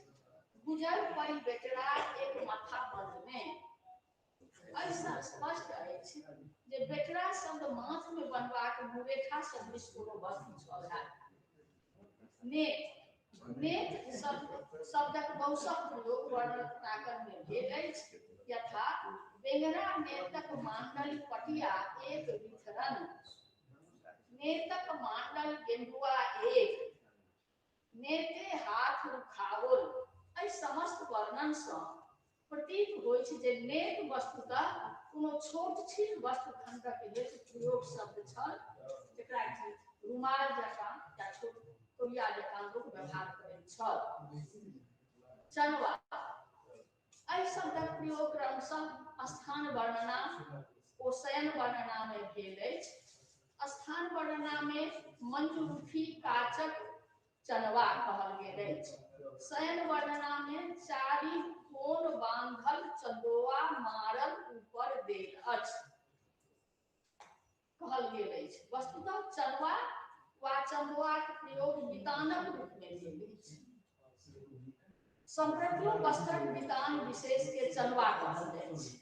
गुजर परि बेटरा एक माथा बंधने। एहिसँ स्पष्ट अछि जे बेटरा शब्द माथ में बनबाक मुरेठा सदृश कोनो वस्तु छल हैत। नेत, नेत शब्दक बहुशः प्रयोग वर्णरत्नाकर में भेल अछि। यथा बेंगरा नेतक मांडल पटिया एक विथरन, नेतक मांडल गेंडुआ एक, नेते हाथ रुखाओल। एहि समस्त वर्णन सँ प्रतीत होइछ जे नेत वस्तुतः कोनो छोट छीन वस्तु खंडक हेतु प्रयोग शब्द छल, जकरा कि रुमाल जकाँ या छोट तौलिया जकाँ लोक व्यवहार करैत छल। चनवा एहि शब्दक प्रयोग क्रमशः स्थान वर्णना ओ शयन वर्णना में भेल अछि। स्थान वर्णना में मंजुरुखी काचक चनवा कहल गेल अछि। शयन वर्णना में चारि कोण बांधल चंदोआ मारल ऊपर देल अछि कहल गेल अछि। वस्तुतः चनवा वा चंदोआक प्रयोग वितानक रूप में भेल अछि। सम्प्रतियो वस्त्रक वितान विशेष के चनवा कहल जाइत छै।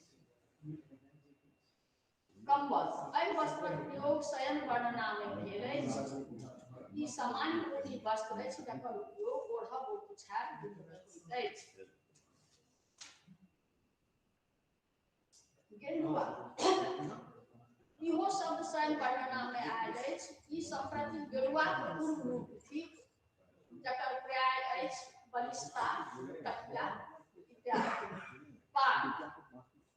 कंबल एहि वस्त्रक प्रयोग शयन वर्णना में भेल अछि। ई सामान्य ऊनी वस्त्र अछि जकर उपयोग ओढ़ब ओ पुछायब दुनू मे होइत अछि। गेंडुआ इहो शब्द शैल वर्णना में आयल अछि। ई सम्प्रति गेरुआक पूर्व रूप थिक जकर पर्याय अछि बलिष्ठता, तकिया इत्यादि। पाग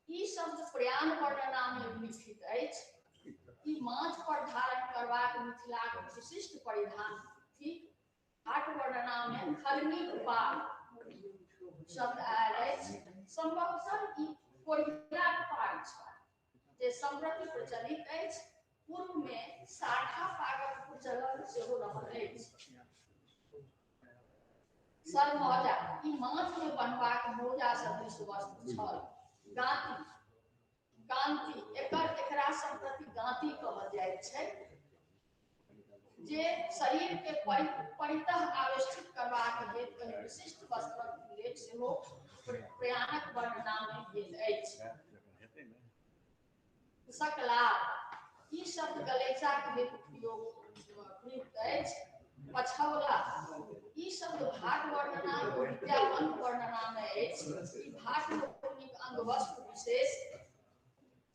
ई शब्द प्रयाण वर्णना में उल्लिखित अछि। ई माथ पर धारण करबाक मिथिलाक विशिष्ट परिधान थिक। हाट वर्णना में खलनीक पाग शब्द आयल अछि। संभवतः ई कोरियाक पाग छल जे सम्प्रति प्रचलित अछि। पूर्व में साठा पागक प्रचलन सेहो रहल अछि। सरमौजा ई माथ में बन्हबाक मोजा सदृश वस्त्र छल। गाँती गांती एकरा सम्प्रति गांती कहल जाइत छै जे शरीर के परितः आवेष्टित करबाक हेतु एहि विशिष्ट वस्त्रक उल्लेख सेहो प्रयाणक वर्णना में भेल अछि। सकला ई शब्द गलेचाक हेतु प्रयुक्त अछि। पछौला ई शब्द भाट वर्णना ओ विद्यावंत वर्णना में अछि। ई भाट लोकनिक अंगवस्त्र विशेष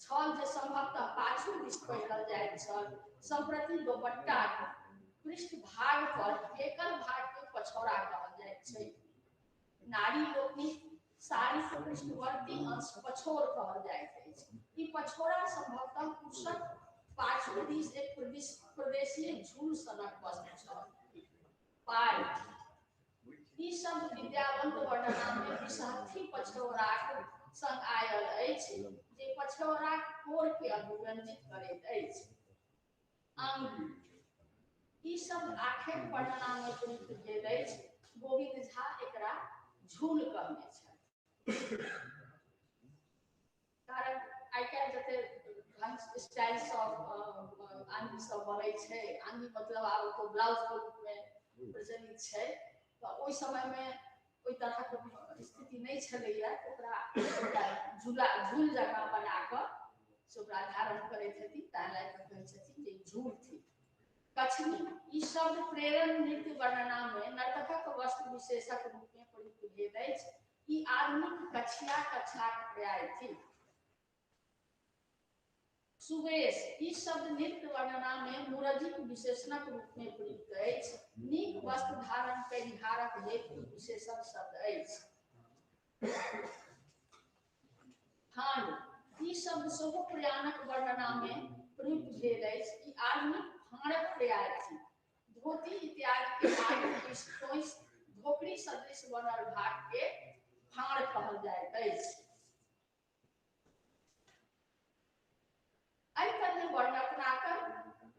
छल जे संभवतः पाछू दिस पहिरल जाइत छल। सम्प्रति दोपट्टाक पृष्ठ भाग पर एकल भाग के पछौड़ा कहल जाइत छै। नारी लोकनिक साड़ी के पृष्ठवर्ती अंश पछोर कहल जाइत अछि। ई पछोड़ा संभवतः पुरुषक पाछू दिस एक प्रदेशीय झूल सनक वस्त्र छल। पाइ ई शब्द विद्यावंत वर्णना में विषहथी पछौड़ाक संग आयल अछि जे पछौड़ाक कोर के अभिव्यंजित करैत अछि। आंगी ई शब्द आखेट वर्णना में प्रयुक्त भेल अछि। गोविंद झा एकरा झूल कहने छथि। कारण आइ काल्हि जते ढंग स्टाइल सब आंगी सब बनै छै, आंगी मतलब आब तो ब्लाउज के रूप में प्रचलित छै, तऽ ओहि समय में ओहि तरहक स्थिति नहि छलैया, ओकरा झूला झूल जकाँ बना कऽ से ओकरा धारण करैत हेथिन, ताहि लए कऽ कहै छथिन जे झूल थिक। कछनी ई शब्द प्रेरण नृत्य वर्णना में नर्तकक वस्त्र विशेषक रूप में प्रयुक्त भेल अछि। ई आधुनिक कछिया कच्छाक पर्याय थिक। सुवेश ई शब्द नृत्य वर्णना में मुरजीक विशेषणक रूप में प्रयुक्त अछि। नीक वस्त्र धारण कयनिहारक हेतु विशेषण शब्द अछि। फाँड ई शब्द सेहो प्रयाणक वर्णना में प्रयुक्त भेल अछि। ई आधुनिक फाँड़क पर्याय थिक। धोती इत्यादि के आगू दिस धोकड़ी सदृश बनल भाग के फाँड़ कहल जाइत अछि। एहि तरहे वर्णरत्नाकर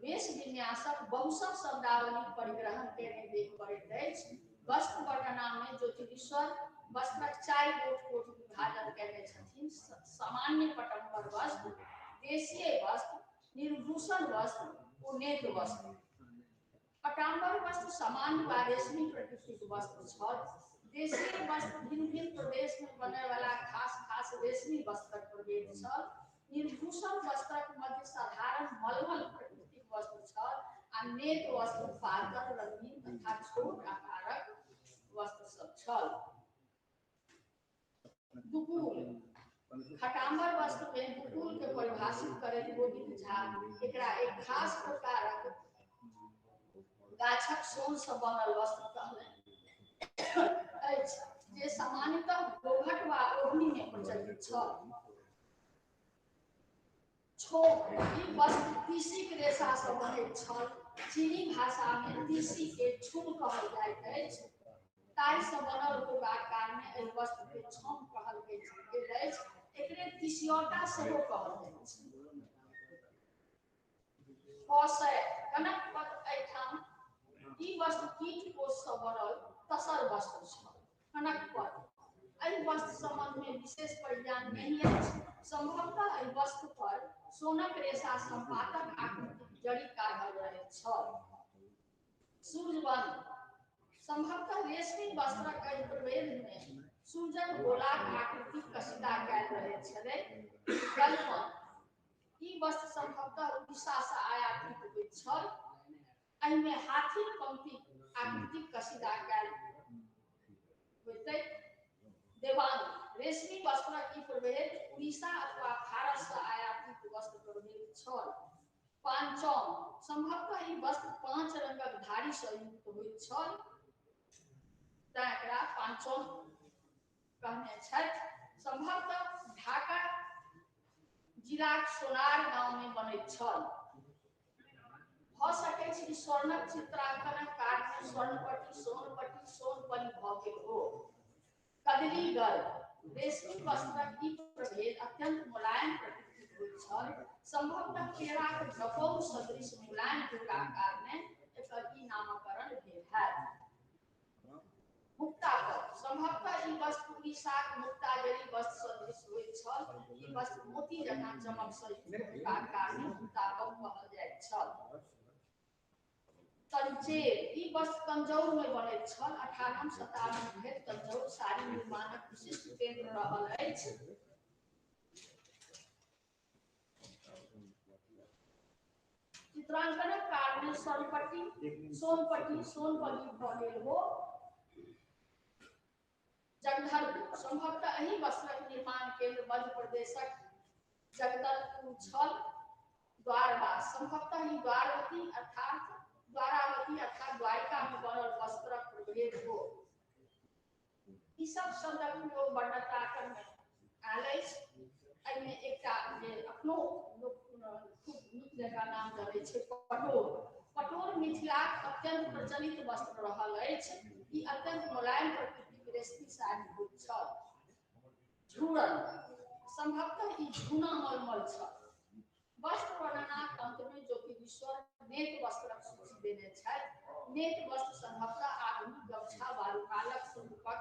वेश विन्यासक बहुशः शब्दावली परिग्रहण केने देख पड़ैत अछि। वस्त्र वर्णना में ज्योतिरीश्वर वस्त्रक चारि गोट कोटि विभाजन केने छथिन। सामान्य पटंबर वस्त्र, देशीय वस्त्र, निर्भूषण वस्त्र ओ नेत वस्त्र। पटाम्बर वस्त्र सामान्य वा रेशमी प्रकृतिक वस्त्र छल। देशीय वस्त्र भिन्न भिन्न प्रदेश में बनय वाला खास खास रेशमी वस्त्रक प्रभेद छल। निर्भूषण वस्त्रक मध्य साधारण मलमल प्रकृतिक वस्त्र छल आ नेत वस्त्र पातर, रंगीन तथा छोट आकारक वस्त्र सब छल। दुकूल खटाम्बर वस्त्र में दुकूल के परिभाषित करैत गोविंद झा एकरा एक खास प्रकारक गाछक सोन से बनल वस्त्र कहलनि अछि जे सामान्यतः घोघट वा ओढ़नी में प्रचलित छल। छोप ई वस्त्र तीसीक रेशा से बनैत छल। चीनी भाषा में तीसी के छुम कहल जाइत अछि। ताहि से बनल होबाक कारणे एहि वस्त्र के छम कहल गेल अछि। एकरे तिसियौटा सेहो कहल जाइत छै। कौशय कनक पत्र एहिठाम ई वस्त्र कीट कोश से बनल तसर वस्त्र छल। कनक पत्र एहि वस्त्र संबंध में विशेष परिज्ञान नहीं अछि। संभवतः एहि वस्त्र पर सोनक रेशा संपातक आकृतिक जड़ी काढ़ल रहैत छल। सूर्यबंध संभवतः रेशमी वस्त्रक एहि प्रभेद में सूर्यक गोलाक आकृति कसीदा कयल रहैत छलै। गलपन ई वस्त्र संभवतः उड़ीसा से आयातित होइत छल। एहिमे हाथीक पंक्ति आकृतिक कसीदा कयल होइतै। देवांग रेशमी वस्त्रक ई प्रभेद उड़ीसा अथवा फारस सँ आयातित वस्त्र प्रभेद छल। पांचौम संभवतः ई वस्त्र 5 रंगक धारी सँ युक्त होइत छल, तेँ एकरा पांचौम कहने छथि। संभवतः ढाका जिलाक सोनार गांव में बनैत छल। भऽ सकैत छै स्वर्णक चित्रांकनक कारणे स्वर्णपट्टी, सोनपट्टी, सोनपरी भऽ गेल हो। कदलीगर रेशमी वस्त्रक ई प्रभेद अत्यंत मुलायम प्रकृतिक होइत छल। संभवतः केराक जपौर सदृश मुलायम होयबाक कारणे एकर ई नामकरण भेल हैत। मुक्तापर संभवतः ई वस्त्र उड़ीसाक मुक्ताजरी वस्त्र सदृश होइत छल। ई वस्त्र मोती जकाँ चमक सँ युक्त होयबाक कारणे मुक्तापर कहल जाइत छल। तंचेर ई वस्त्र तंजौर में बनैत छल। 18म शताब्दी धरि तंजौर साड़ी निर्माणक विशिष्ट केंद्र रहल अछि। चित्रांकनक कारणे स्वर्णपट्टी, सोनपट्टी, सोनपल्ली भऽ गेल हो। जगदलपुर संभवतः एहि वस्त्रक निर्माण केंद्र मध्य प्रदेशक जगदलपुर छल। द्वारवास संभवतः ई द्वारवती अर्थात द्वारावती अर्थात द्वारिका में बनल वस्त्रक प्रभेद हो। ई सब शब्दक प्रयोग वर्णरत्नाकर में आयल अछि। एहिमे एकटा जे अखनो लोक खूब नीक जकाँ नाम जनै छै, पटोर। पटोर मिथिलाक अत्यंत प्रचलित वस्त्र रहल अछि। ई अत्यंत मुलायम प्रकृतिक रेशमी साड़ी होइत छल। झूरन संभवतः ई झूना मलमल छल। वस्त्र वर्णनाक अंत में ज्योतिरीश्वर नेत वस्त्रक सूची देने छथि। नेत वस्त्र संभवतः आधुनिक गमछा बालुकालक स्वरूपक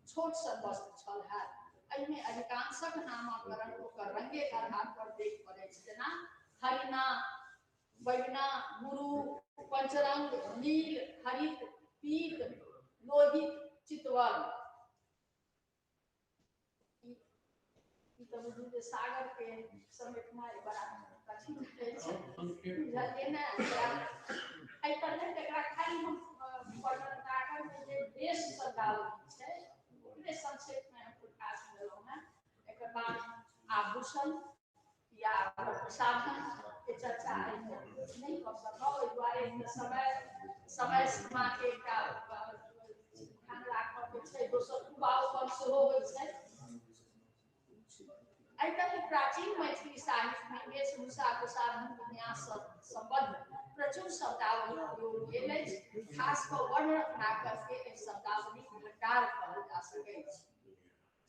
छोट सन वस्त्र छल हैत। एहिमे अधिकांशक नामकरण ओकर रंगेक आधार पर देख पड़ैत छै, जेना हरिणा, बैगना, गुरु, पंचरंग, नील, हरित, पीत, लोहित, चितवन। ई तऽ बुझू जे सागर के समेटनाइ बड़ा कठिन अछि, बुझलियै ने। एहि तरहे एकरा खाली हम वर्णरत्नाकर में जे देश शब्दावली छै ओकरे संक्षेप में हम प्रकाश देलहुँ हेँ। एकर बाद आभूषण या प्रसाधन के चर्चा एहिमे नहि कऽ सकब, ओहि दुआरे समय समय सीमा के एकटा ध्यान राखऽ के छै। दोसर उबाउपन सेहो होइ छै। एहि तरहे प्राचीन मैथिली साहित्य में वेशभूषा प्रसाधन विन्यास सँ सम्बद्ध प्रचुर शब्दावली प्रयोग भेल अछि। खास कऽ वर्णरत्नाकर के एहि शब्दावलीक भंडार कहल जा सकैछ,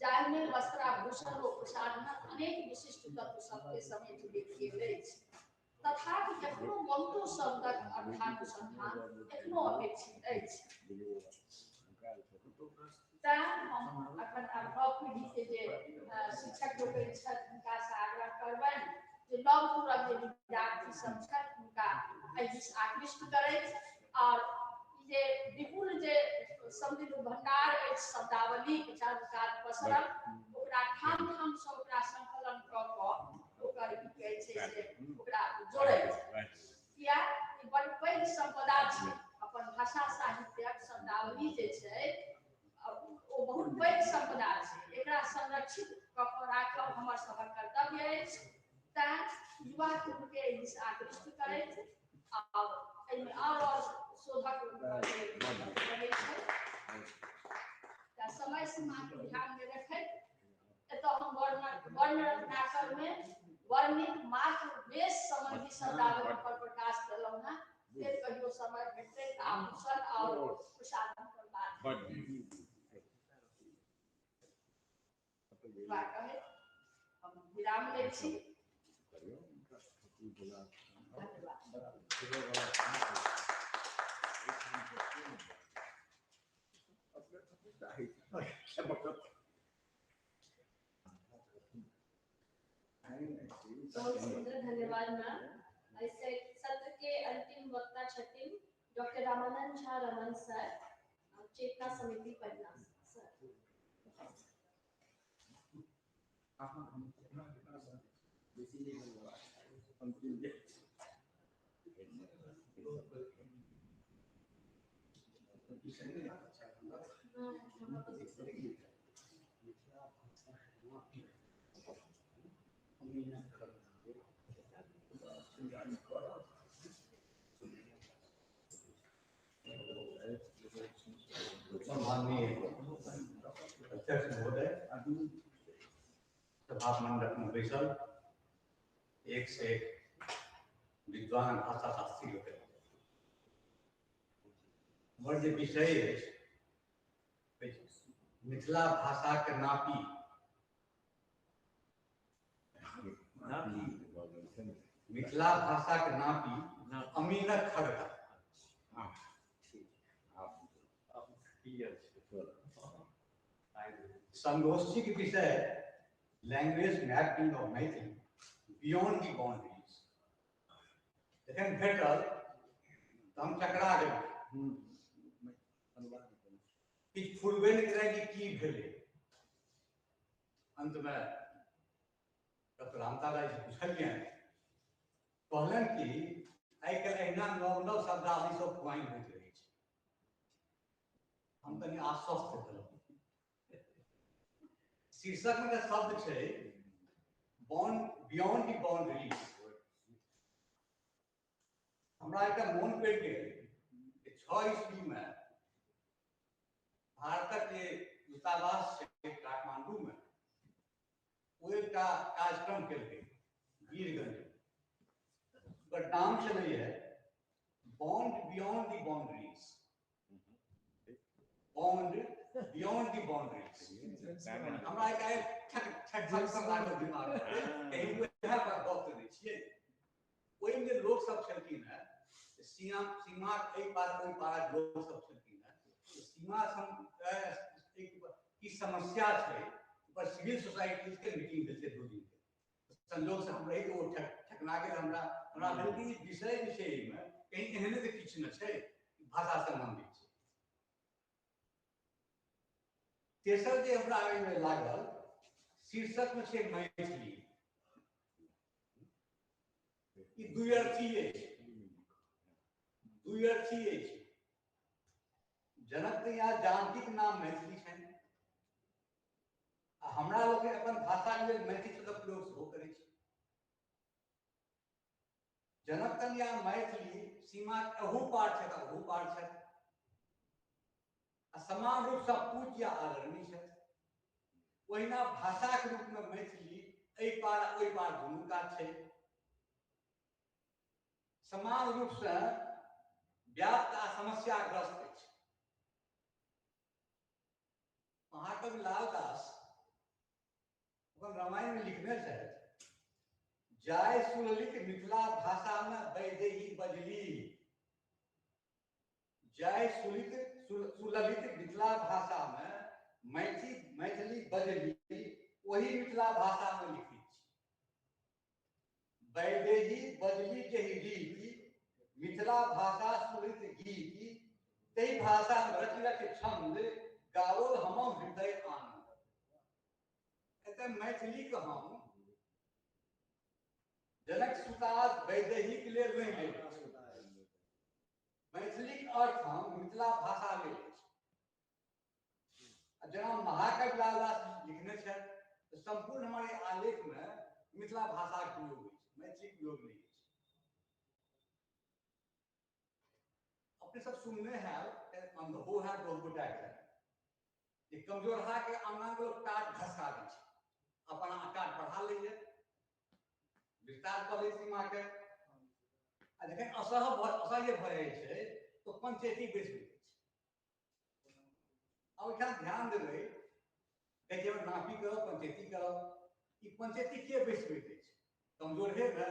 जाहिमे वस्त्राभूषण ओ प्रसाधनक अनेक विशिष्ट तत्व सबके समेट देल गेल अछि। तथापि एखनो बहुतो शब्दक अर्थानुसंधान एखनो अपेक्षित अछि। तेँ हम अखन आब नव पीढ़ी के जे शिक्षक लोकनि छथि हुनकासँ आग्रह करबनि जे नव तुरक जे विद्यार्थी सब छथि हुनका एहि दिस आकृष्ट करथि और ई जे विपुल जे समृद्ध भंडार अछि शब्दावलीक चारू कात पसरल, ओकरा ठाम ठाम सँ ओकरा संकलन कऽ कऽ ओकर की कहै छै से ओकरा जोड़ैत, किया ई बड़ पैघ सम्पदा छै। अपन भाषा साहित्यक शब्दावली जे छै ओ बहुत पैघ सम्पदा छै। एकरा संरक्षित कऽ कऽ राखब हमर सभक कर्तव्य अछि। तेँ युवा के एहि दिस आकृष्ट करैत आओर एहिमे आओर शोधक रहै छै। समय सीमा के ध्यान में रखैत एतऽ हम वर्णरत्नाकर में वर्णित मात्र वेश संबंधी शब्दावली पर प्रकाश देलहुँ हेँ। फेर कहियो समय भेटतै तऽ आभूषण आओर प्रसाधन पर बात कहैत हम विराम लै छी। धन्यवाद। बहुत सुंदर, धन्यवाद मैम। ऐसे सत्र के अंतिम वक्ता छथिन डॉक्टर रामानंद झा रमन सर, चेतना समिति पटना सर। माननीय अध्यक्ष महोदय, सभा मंडप में बैसल एक से एक विद्वान भाषा शास्त्री लोकनि, हमर जे विषय अछि मिथिला भाषा के नापी, मिथिला भाषा के नापी अमीनक खड़का। संगोष्ठी के विषय language mapping of Maithili beyond the boundaries. जखन भेटल तऽ हम चकरा गेलहुँ, किछु फुरबे नहि करै कि की भेलै। अंतमे डॉक्टर रामता जी पुछलियनि, कहलनि कि आइ काल्हि एहिना नव नव शब्दावली सब क्वाइन होइत रहै छै। हम कनि आश्वस्त भेलहुँ। शीर्षक में शब्द छै बियॉन्ड the boundaries. हमरा एकटा मोन पड़ि गेल जे 6 ईस्वी में भारतक जे दूतावास छै काठमांडू में, ओ एकटा कार्यक्रम केलकै वीरगंज, ओकर नाम छलैए bond beyond the boundaries. Bond beyond the boundaries. हमरा एकटा ठक ठक ठक लागल दिमाग में, कहीं वएह पर गप करै छियै। ओहिमे जे लोक सब छलखिन हेँ, सीमाक एहि पार ओहि पारक लोक सब छलखिन हेँ, सीमा की समस्या छै पर सिविल सोसाइटीज के मीटिंग भेल छै 2 दिन के। संजोग से हम रही तऽ ओ ठकना गेल। हमरा हमरा भेल कि विषय जे छै एहिमे कहीं एहने तऽ किछु नहि छै भाषा सम्बन्धी छै। तेसर जे हमरा एहिमे लागल, शीर्षक में छै मैथिली, ई द्विअर्थी अछि, द्विअर्थी अछि। जनक या जानकीक नाम मैथिली छनि, आ हमरा लोकनि अपन भाषाके लेल मैथिली शब्दक प्रयोग सेहो करै छी। जनक कन्या मैथिली सीमाक अहू पार छथि, अहू पार छथि, आ समान रूपसँ पूज्य आदरणीय छथि। ओहिना भाषाक रूपमे मैथिली एहि पार ओहि पार दुनू कात छै, समान रूपसँ व्याप्त आ समस्याग्रस्त अछि। महाकवि लालदास अपन रामायण में लिखने छथि, जाय सुललित मिथिला भाषा में वैदेही बजली। जाय सुललित मिथिला भाषा में मैथिली बजली, वही मिथिला भाषा में लिखी छी। वैदेही बजली जेहि रीति, मिथिला भाषा सुललित गीति, तहि भाषा में रचि रचि छंद गाओल हम हृदय आनंद। एतऽ मैथिली के हम जनक सुता वैदेही के लेल नहि लेल, मैथिलीक अर्थ हम मिथिला भाषा लेल अछि। जेना महाकवि लालदास लिखने छथि, तऽ संपूर्ण हमारे आलेख में मिथिला भाषाक प्रयोग अछि, मैथिलीक प्रयोग नहि अछि। अपने सब सुनने हैब, अनुभवो हैब बहुत गोटाके, जे कमजोरहा के आंगन के लोक टाट घसका दै छै, अपन टाट बढ़ा लैए, विस्तार कऽ लै सीमा के, आ जखन असह्य भऽ जाइ छै तऽ पंचायती बैसबै छै। आ ओहिठाम ध्यान देबै, कहै छै नापी करब, पंचायती करब, ई पंचायती के बैसबैत अछि? कमजोर हे ने,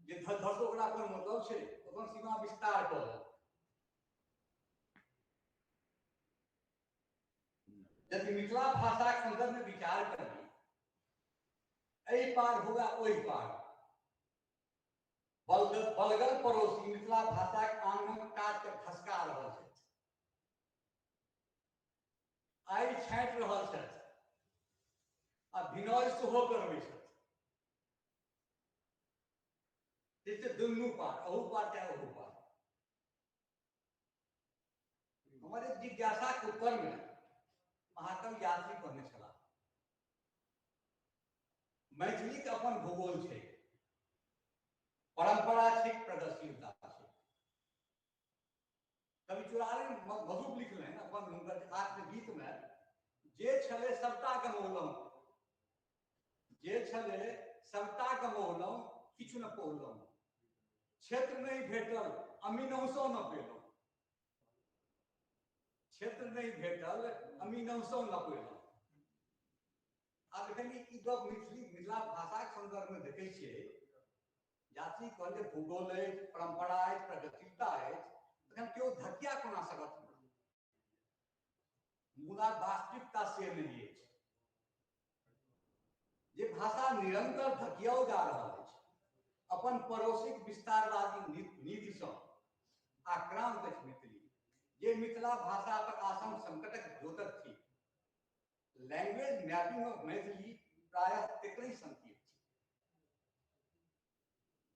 जे धस ओकरा कोन मतलब छै, अपन सीमा विस्तार कऽ लेब। यदि मिथिला भाषाक संदर्भ में विचार करी, एहि पार हुआ ओहि पार, बलगल पड़ोसी मिथिला भाषाक आंगनक काज के खसका रहल छथि, आइ छाँटि रहल छथि, आ भिनौज सेहो करबै छथि। दुनू पार, अहू पार चाहे ओहू पार। हमर एक जिज्ञासाके उत्तरमे महाकवि यात्री कहने छलाह, मैथिलीके अपन भूगोल छै, परंपरा छै, प्रगतिशीलता छै। कवि चुरानन मधुप लिखलनि अपन हुनकर आत्मगीतमे, जे छलै सबटा गमौलहुँ, जे छलै सबटा गमौलहुँ, किछु न पौलहुँ, क्षेत्र नहि भेटल अमीनहुसँ न पेलहुँ, क्षेत्र नहि भेटल अमीनहुसँ न पेलहुँ। आब एखन ई गप मिथिला भाषाक संदर्भमे देखै छियै। यात्री कहल जे भूगोल अछि, परंपरा अछि, प्रगतिशीलता अछि, तखन केओ धकिया कोना सकत? मुदा वास्तविकता से नहि अछि। जे भाषा निरंतर धकियाओल जा रहल अछि अपन पड़ोसीक विस्तारवादी नीतिसँ आक्रांत अछि मैथिली, जे मिथिला भाषा पर आसन्न संकटक द्योतक थिक। लैंग्वेज मैपिंग ऑफ मैथिली प्रायः तेकरे संकेत छै।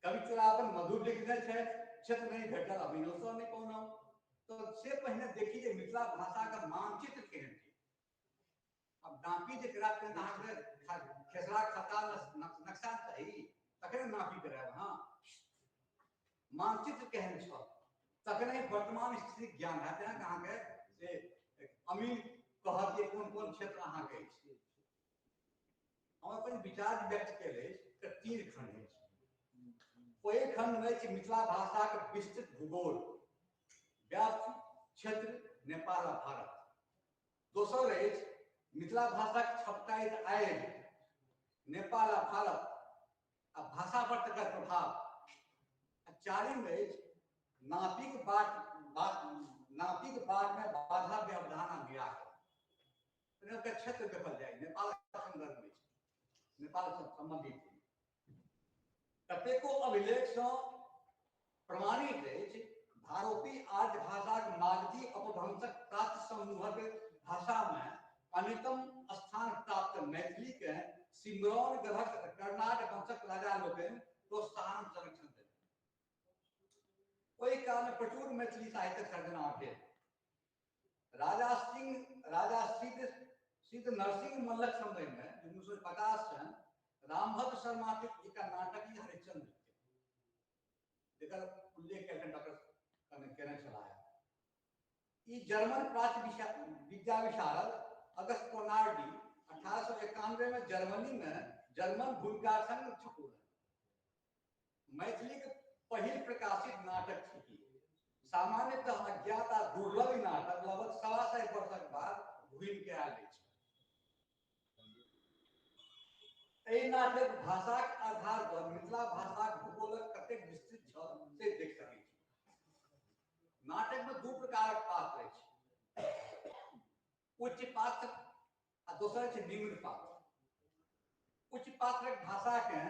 कवि चुरावन मधुर लिखने छथि, क्षेत्र नहि भेटल अभिनवसँ नहि पौलहुँ। तऽ से पहिने देखी जे मिथिला भाषाके मानचित्र केहन छै। अब नापी जे करायब तहन अहाँके खेसरा खाता नक्शा चाही, तखने नापी करायब। हाँ, मानचित्र केहन छल तखने वर्तमान स्थितिक ज्ञान हैत। अहाँके से अमीन कहत जे कोन कोन क्षेत्र अहाँके अछि। हम अपन विचार व्यक्त कयल अछि तऽ तीन खंड अछि। ओहि खंडमे अछि मिथिला भाषाक विस्तृत भूगोल, व्याप्त क्षेत्र नेपाल आ भारत। दोसर अछि मिथिला भाषाक छपटाइत आयल नेपाल आ भारत आ भाषा पर तकर प्रभाव। आ चारिम अछि नापिक बाट नापिक बाटमे बाधा व्यवधान आ निराकरण। क्षेत्र देखल जाय नेपालक संदर्भमे, नेपाल संबंधित कतेको अभिलेखसँ प्रमाणित अछि भारोपी आर्य भाषाक मागधी अपभ्रंशक प्राच्य समूहक भाषामे अन्यतम स्थान प्राप्त मैथिली के सिमरौन गढ़क कर्नाट वंशक राजा लोकनि प्रोत्साहन संरक्षण देलनि। ओहि कालमे प्रचुर मैथिली साहित्यक सर्जना भेल। राजा सिद्ध नरसिंह मल्लक समयमे 1950 सन रामभद्र शर्मा के एकटा नाटक हरिश्चंद्र, जकर उल्लेख कयलखिन डॉक्टर केने छलाह। ई जर्मन प्राच्य विद्या विशारद अगस्त कोनार्डी 1891 में जर्मनी में जर्मन भूमिका संग छपौलनि। मैथिली के पहिल प्रकाशित नाटक थी। सामान्यतः अज्ञात आ दुर्लभ नाटक लगभग 125 वर्षक बाद घुमि के आयल अछि। एहि नाटक भाषाक आधार पर मिथिला भाषाक भूगोलक कतेक विस्तृत छल से देख सकैत छी। नाटक में दू प्रकारक पात्र अछि, उच्च पात्र आ दोसर अछि निम्न पात्र। उच्च पात्रक भाषा के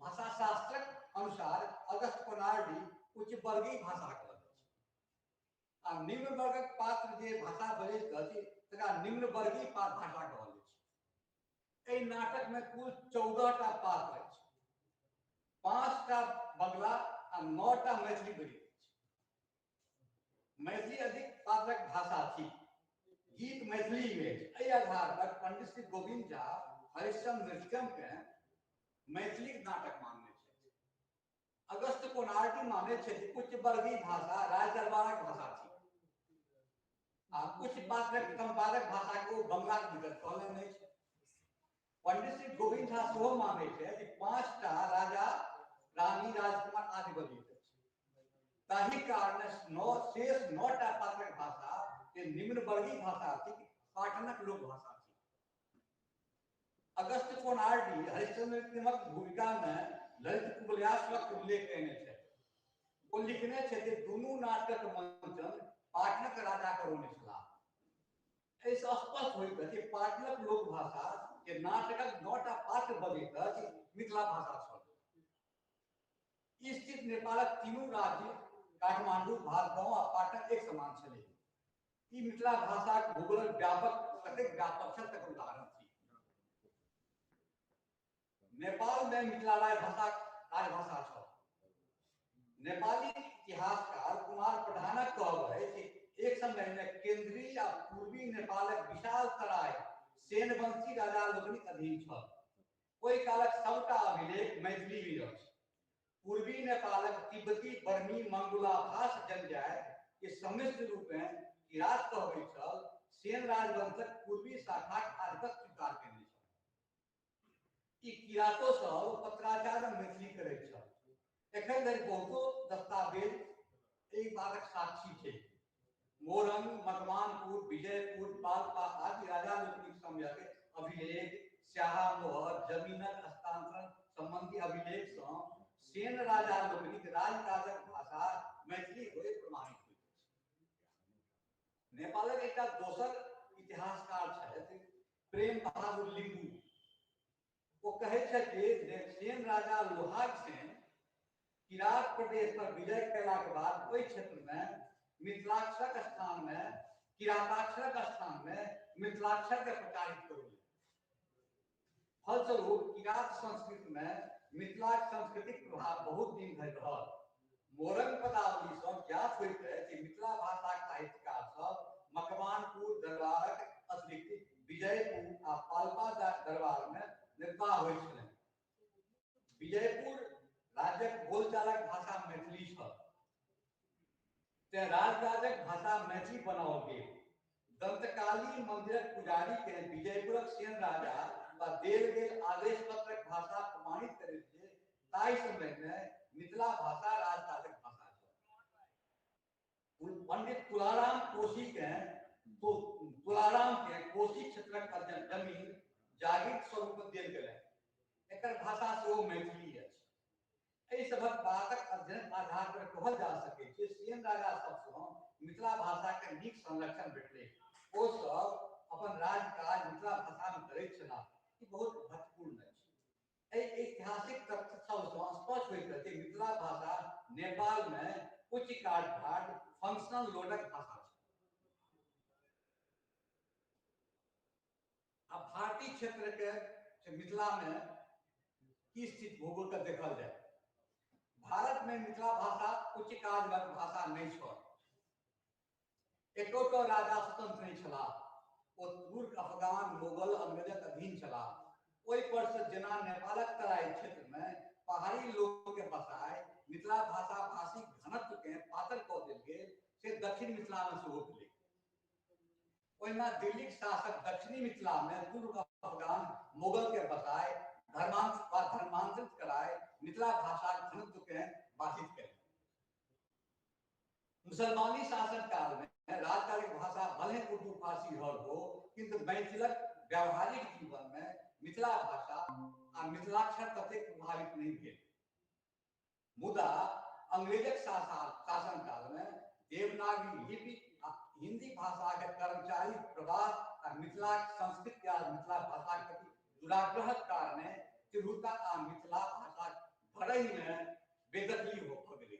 भाषा शास्त्रक अनुसार अगस्त कोनार्डी उच्च वर्गीय भाषा कहल अछि आ निम्न वर्गक पात्र जे भाषा बजैत अछि तकरा निम्न वर्गीय भाषा कहल अछि। एहि नाटक में कुल 14टा पात्र अछि, 5टा बंगला आ 9टा मैथिली बजैत अछि। मैथिली अधिक पात्रक भाषा थी, गीत मैथिली में अछि। एहि आधार पर पंडित श्री गोविंद झा हरिश्चंद्र नृत्यम के मैथिली नाटक मानने छथि। अगस्त कोनार्डी माने छथि उच्च वर्गीय भाषा राज दरबारक भाषा थी आ उच्च पात्रक संपादक भाषा के ओ बंगला के भीतर कहलनि अछि। पंडित श्री गोविंद झा सेहो मानै छै जे 5टा राजा रानी राजकुमार आदि बजैत अछि, ताहि कारण शेष 9टा पात्रक भाषा जे निम्न वर्गीय भाषा थी पाटनक लोक भाषा थी। अगस्त कोनार्डी हरिश्चंद्र भूमिका में ललित कुबलयाश्वक उल्लेख कयने छथि। ओ लिखने छथि जे दुनू नाटकक मंचन पाटनक राजा करौने छलाह। एहिसँ स्पष्ट होइत अछि पाटनक लोक भाषा जे नाटकक 9टा पात्र बजैत अछि मिथिला भाषा छल। ई स्थित नेपालक तीनू राज्य काठमांडू, भातगांव आ पाटन एक समान छलै। ई मिथिला भाषाक भूगोलक व्यापक कतेक व्यापक छल तकर उदाहरण थी। नेपाल में मिथिला राजभाषा छल। नेपाली इतिहासकार कुमार प्रधानक कहब अछि एक समय में केंद्रीय आ पूर्वी नेपालक विशाल तराई सेनवंशी राजा लोकनिक अधीन छल। ओहि कालक सबटा अभिलेख मैथिली में अछि। पूर्वी नेपालक तिब्बती बर्मी मंगुला भाष जनजाति के सम्मिश्र रूपेँ किरात कहबैत छल, सेन राजवंशक पूर्वी शाखाक आधिपत्य स्वीकार कयने छल। ई किरातो सब पत्राचार में मैथिली करैत छल। एखन धरि बहुतो दस्तावेज एहि बातक साक्षी छै। मोरंग, मकवानपुर, विजयपुर, पाल्पा आदि राजा लोकनिक समयक अभिलेख, स्याहा मोहर, जमीनक हस्तांतरण संबंधी अभिलेख सँ सेन राजा लोकनिक राजकाजक भाषा मैथिली होइत प्रमाणित होइत अछि। नेपालक एकटा दोसर इतिहासकार छथि प्रेम बहादुर लिम्बू। ओ कहै छथि जे सेन राजा लोहाग सेन किरात प्रदेश पर विजय कयलाक बाद ओहि क्षेत्र में मिथिलाक्षरक स्थान में किराताक्षरक स्थान में मिथिलाक्षर के प्रचारित करौलनि। फलस्वरूप किरात संस्कृत में मिथिलाक सांस्कृतिक प्रभाव बहुत दिन धरि रहल। मोरंग पदावली सँ ज्ञात होइत अछि जे मिथिला भाषाक साहित्यकार सब मकवानपुर दरबारक अतिरिक्त विजयपुर आ पाल्पा दरबार में निर्वाह होइत छलनि। विजयपुर राज्यक बोलचालक भाषा मैथिली छल, तें राजकाजक भाषा मैथिली बनाओल गेल। दंतकाली मंदिरक पुजारी के विजयपुरक सेन राजा वा देल गेल आदेश पत्रक भाषा प्रमाणित करैत जे ताहि समय में मिथिला भाषा राजकाजक भाषा छल। पंडित तुलाराम कोशी के तुलाराम के कोशी क्षेत्रक जमीन जागीर स्वरूप देल गेलनि। एकर भाषा सेहो मैथिली अछि। एहि सभक बातक अध्ययन आधार पर कहल जा सकैत छै सेन राजा सबसँ मिथिला भाषा के नीक संरक्षण भेटलै। ओ सब अपन राजकाज मिथिला भाषा में करैत छलाह। ई बहुत महत्वपूर्ण अछि। एहि ऐतिहासिक तथ्य सबसँ स्पष्ट होइत अछि मिथिला भाषा नेपाल में उच्च कार्यभार फंक्शनल लोडक भाषा छल। आ भारतीय क्षेत्र के मिथिला में की स्थिति भूगोल के देखल जाय। भारत में मिथिला भाषा उच्च कार्यवर्ग भाषा नहीं छल। एकोटा राजा स्वतंत्र नहीं छलाह। ओ तुर्क, अफगान, मुगल, अंग्रेजक अधीन छलाह। ओहि पर से जेना नेपालक तराई क्षेत्र में पहाड़ी लोक के बसाय मिथिला भाषा भाषी घनत्व के पातर कऽ देल गेल, से दक्षिण मिथिला में सेहो भेलै। ओहिना दिल्लीक शासक दक्षिणी मिथिला में तुर्क, अफगान, मुगल के बसाय धर्मांतरित कराय मिथिला भाषाक घनत्व के बाधित कयलनि। मुसलमानी शासन काल में राजकालिक भाषा भले उर्दू फारसी रहल हो, किंतु मैथिलक व्यावहारिक जीवन में मिथिला भाषा आ मिथिलाक्षर ततेक प्रभावित नहीं भेल। मुदा अंग्रेजक शासन काल में देवनागरी लिपि आ हिंदी भाषा के कर्मचारी प्रवाह आ मिथिला संस्कृत या मिथिला भाषा के प्रति दुराग्रहक कारणे तिरहुता आ मिथिला भाषा घरहि में बेदखली हो गेलै।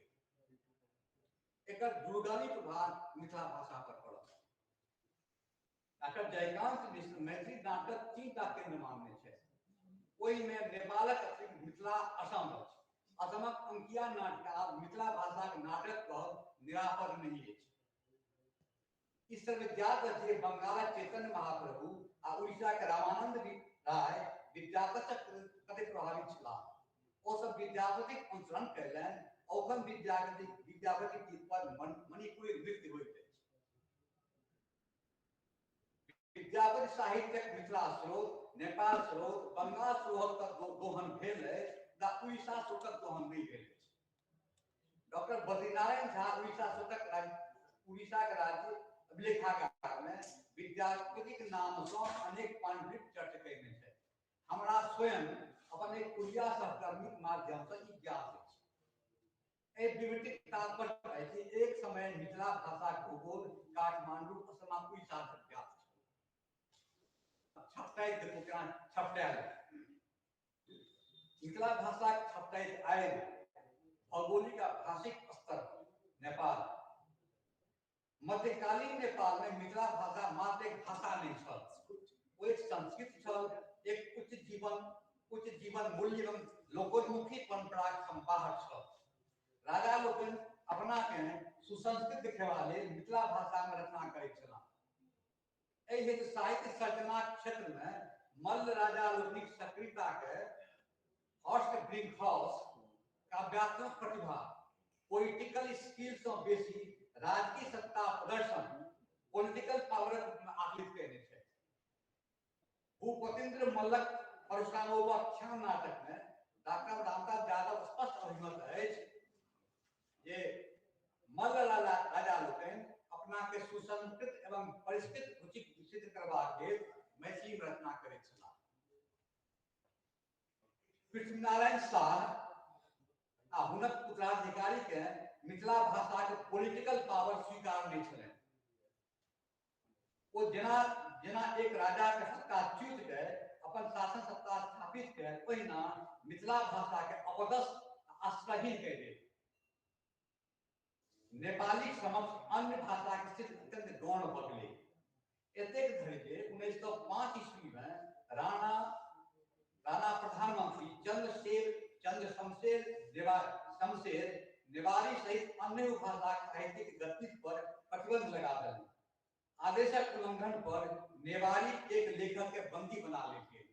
एकर दूरगामी प्रभाव मिथिला भाषा पर पड़ल। डॉक्टर जयकांत मिश्र मैथिली नाटक 3टा केंद्र मानने छथि। ओहिमे नेपालक अतिरिक्त मिथिला असम अछि। असमक अंकिया नाटक आ मिथिला भाषाक नाटक कहब निरापद नहि अछि। ई सर्वज्ञात अछि जे बंगालक चैतन्य महाप्रभु आ उड़ीसा के रामानंद राय विद्यापतिक कतेक प्रभावित छलाह। ओ सब विद्यापतिक अनुसरण कयलनि। औखन विद्यापति गीत पर मणिपुरी नृत्य होइत अछि। विद्यापति साहित्यक मिथिला स्रोत, नेपाल स्रोत, बंगाल स्रोतक दोहन भेल अछि, मुदा उड़ीसा स्रोतक दोहन नहि भेल अछि। डॉक्टर बद्रीनारायण झा उड़ीसाक राज्य अभिलेखागार में विद्यापतिक नाम सँ अनेक पाण्डित चर्चा कयने छथि। हमरा स्वयं अपन एक उड़िया सहकर्मीक माध्यम सँ ई ज्ञात अछि। एहि विवृतिक तात्पर्य अछि एक समय मिथिला भाषाक भूगोल काठमांडू, असम आ उड़ीसा धरि व्याप्त छल। छपटाइत देखू केना छपटायल। मिथिला भाषाक छपटाइत आयल भौगोलिक आ भाषिक स्तर नेपाल। मध्यकालीन नेपाल में मिथिला भाषा मात्र एक भाषा नहीं छल, ओ एक संस्कृति छल, एक उच्च जीवन मूल्य एवं लोकोन्मुखी परंपराक संवाहक छल। राजा लोकनि अपना के सुसंस्कृत देखेबा लेल मिथिला भाषा में रचना करैत छलाह। एहि हेतु साहित्य सर्जनाक क्षेत्र में मल्ल राजा लोकनिक सक्रियता के हॉर्स्ट ब्रिंकहाउस काव्यात्मक प्रतिभा, पॉलिटिकल स्किल सँ बेसी राजकीय सत्ता प्रदर्शन, पॉलिटिकल पावरक रूप में आकलित कयने छथि। भूपतिन्द्र मल्लक परशुरामोपाख्यान नाटक में डॉक्टर रामदास यादव स्पष्ट अभिमत अछि जे मल्ल राजा लोकनि अपना के सुसंस्कृत एवं परिष्कृत रुचिक सिद्ध करबाक लेल मैथिली में रचना करैत छलाह। पृथ्वीनारायण शाह आ हुनक उत्तराधिकारी के मिथिला भाषा के पॉलिटिकल पावर स्वीकार नहीं छलनि। ओ जेना जेना एक राजा के सत्ता च्युत के अपन शासन सत्ता स्थापित के ओहिना मिथिला भाषा के अपदस्थ आश्रयहीन कय देल। नेपाली समक्ष अन्य भाषा के स्थिति अत्यंत गौण भऽ गेलै। एतेक धरि जे 1905 ईस्वी में राणा राणा प्रधानमंत्री चंद्र शमशेर शमशेर नेवारी सहित अन्य भाषाक साहित्यिक गति पर प्रतिबंध लगा देलनि। आदेशक उल्लंघन पर नेवारी एक लेखक के बंदी बना लेल गेल।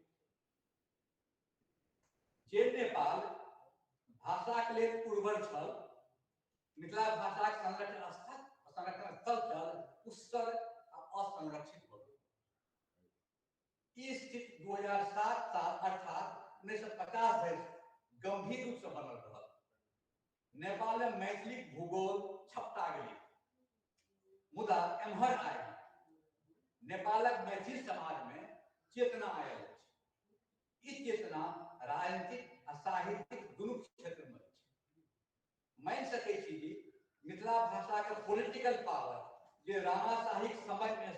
जे नेपाल भाषाक लेल उर्वर छल, मिथिला भाषाक संरक्षण स्थल छल, उत्सर आ असंरक्षित भऽ गेल। ई स्थिति 2007 साल अर्थात 1950 धरि गंभीर रूप से बनल रहल। नेपाल में मैथिली भूगोल छपटा गेलै, मुदा एम्हर आयल नेपालक मैथिल समाज में चेतना आयल अछि। ई चेतना राजनीतिक आ साहित्यिक दुनू क्षेत्र में अछि। मानि सकै छी जे मिथिला भाषा के पॉलिटिकल पावर जे राणाशाहीक समय में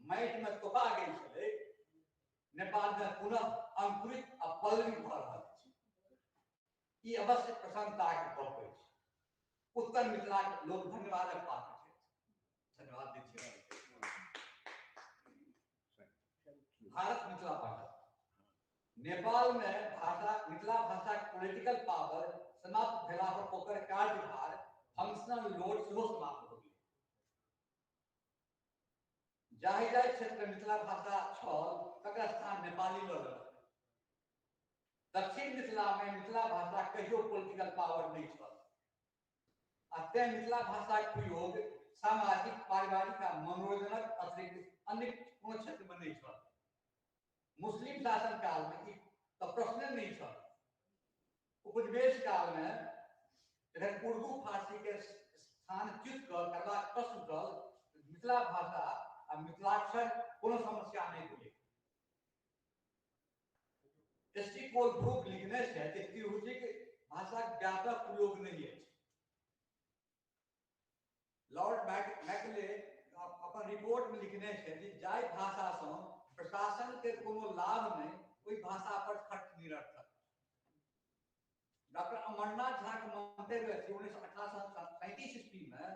माटि में तोपा गेल छलै, नेपाल में पुनः अंकुरित आ पल्लवित भऽ रहल अछि। ई अवश्य प्रसन्नताक गप अछि। उत्तर मिथिलाक लोक धन्यवादक पात्र छथि। धन्यवाद दै छी। भारत मिथिला भाषा नेपाल में भाषा मिथिला भाषाक पॉलिटिकल पावर समाप्त भेला पर ओकर कार्यभार फंक्शनल लोड सेहो समाप्त भऽ गेलै। जाहि जाहि क्षेत्र में मिथिला भाषा छल तकर स्थान नेपाली लऽ लेलक। दक्षिण मिथिला में मिथिला भाषा कहियो पॉलिटिकल पावर नहीं छल आ तें मिथिला भाषाक प्रयोग सामाजिक, पारिवारिक आ मनोरंजनक अतिरिक्त अन्य कोनो क्षेत्र में नहीं छल। मुस्लिम शासन काल में ई तऽ प्रश्न नहीं छल। उपनिवेश काल में जखन उर्दू फारसी के स्थान च्युत करबाक प्रश्न उठल, मिथिला भाषा आ मिथिलाक्षर कोनो समस्या नहीं भेलै। एस टी कोलब्रुक लिखने छथि जे तिरहुतिक भाषाक व्यापक प्रयोग नहीं अछि। लॉर्ड मैकले अपन रिपोर्ट में लिखने छथि जे जाहि भाषा सँ प्रशासन के कोनो लाभ नहीं, ओहि भाषा पर खर्च निरर्थक। डॉक्टर अमरनाथ झा के मंतव्य अछि 1937 ईस्वी में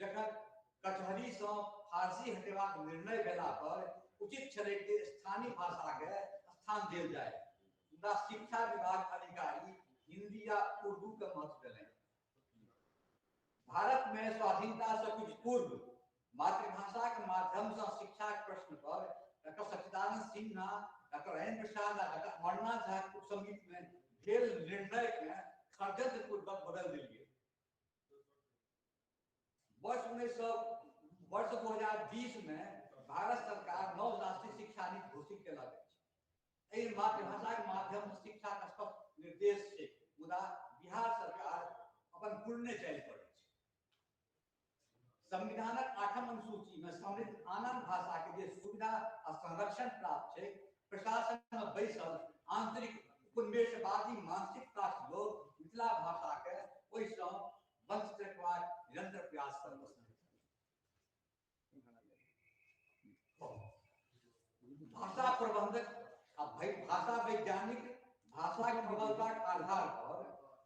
जखन कचहरी सँ फारसी हटेबाक निर्णय भेला पर उचित छलै जे स्थानीय भाषा के स्थान देल जाय, मुदा शिक्षा विभाग अधिकारी हिंदी या उर्दू के महत्व देलनि। भारत में स्वाधीनता से कुछ पूर्व मातृभाषा के माध्यम से शिक्षा के प्रश्न पर डॉक्टर सच्चिदानंद सिन्हा, डॉक्टर राजेंद्र प्रसाद आ डॉक्टर अमरनाथ झा के समिति में भेल निर्णय के षड्यंत्र पूर्वक बदल देल गेल। वर्ष 2020 में भारत सरकार नव राष्ट्रीय शिक्षा नीति घोषित केलक अछि। एहि मातृभाषा के माध्यम से शिक्षा के स्पष्ट निर्देश छै, मुदा बिहार सरकार अपन पुरने चालि पर अछि। संविधानक 8म अनुसूची में सम्मिलित आन आन भाषा के जे सुविधा आ संरक्षण प्राप्त छै, प्रशासन में बैसल आंतरिक उपनिवेशवादी मानसिकता के लोग मिथिला भाषा के ओहिसँ वंचित रखबाक निरंतर प्रयास करैत छथि। भाषा प्रबंधक आ भाषा वैज्ञानिक भाषा के प्रबलता के आधार पर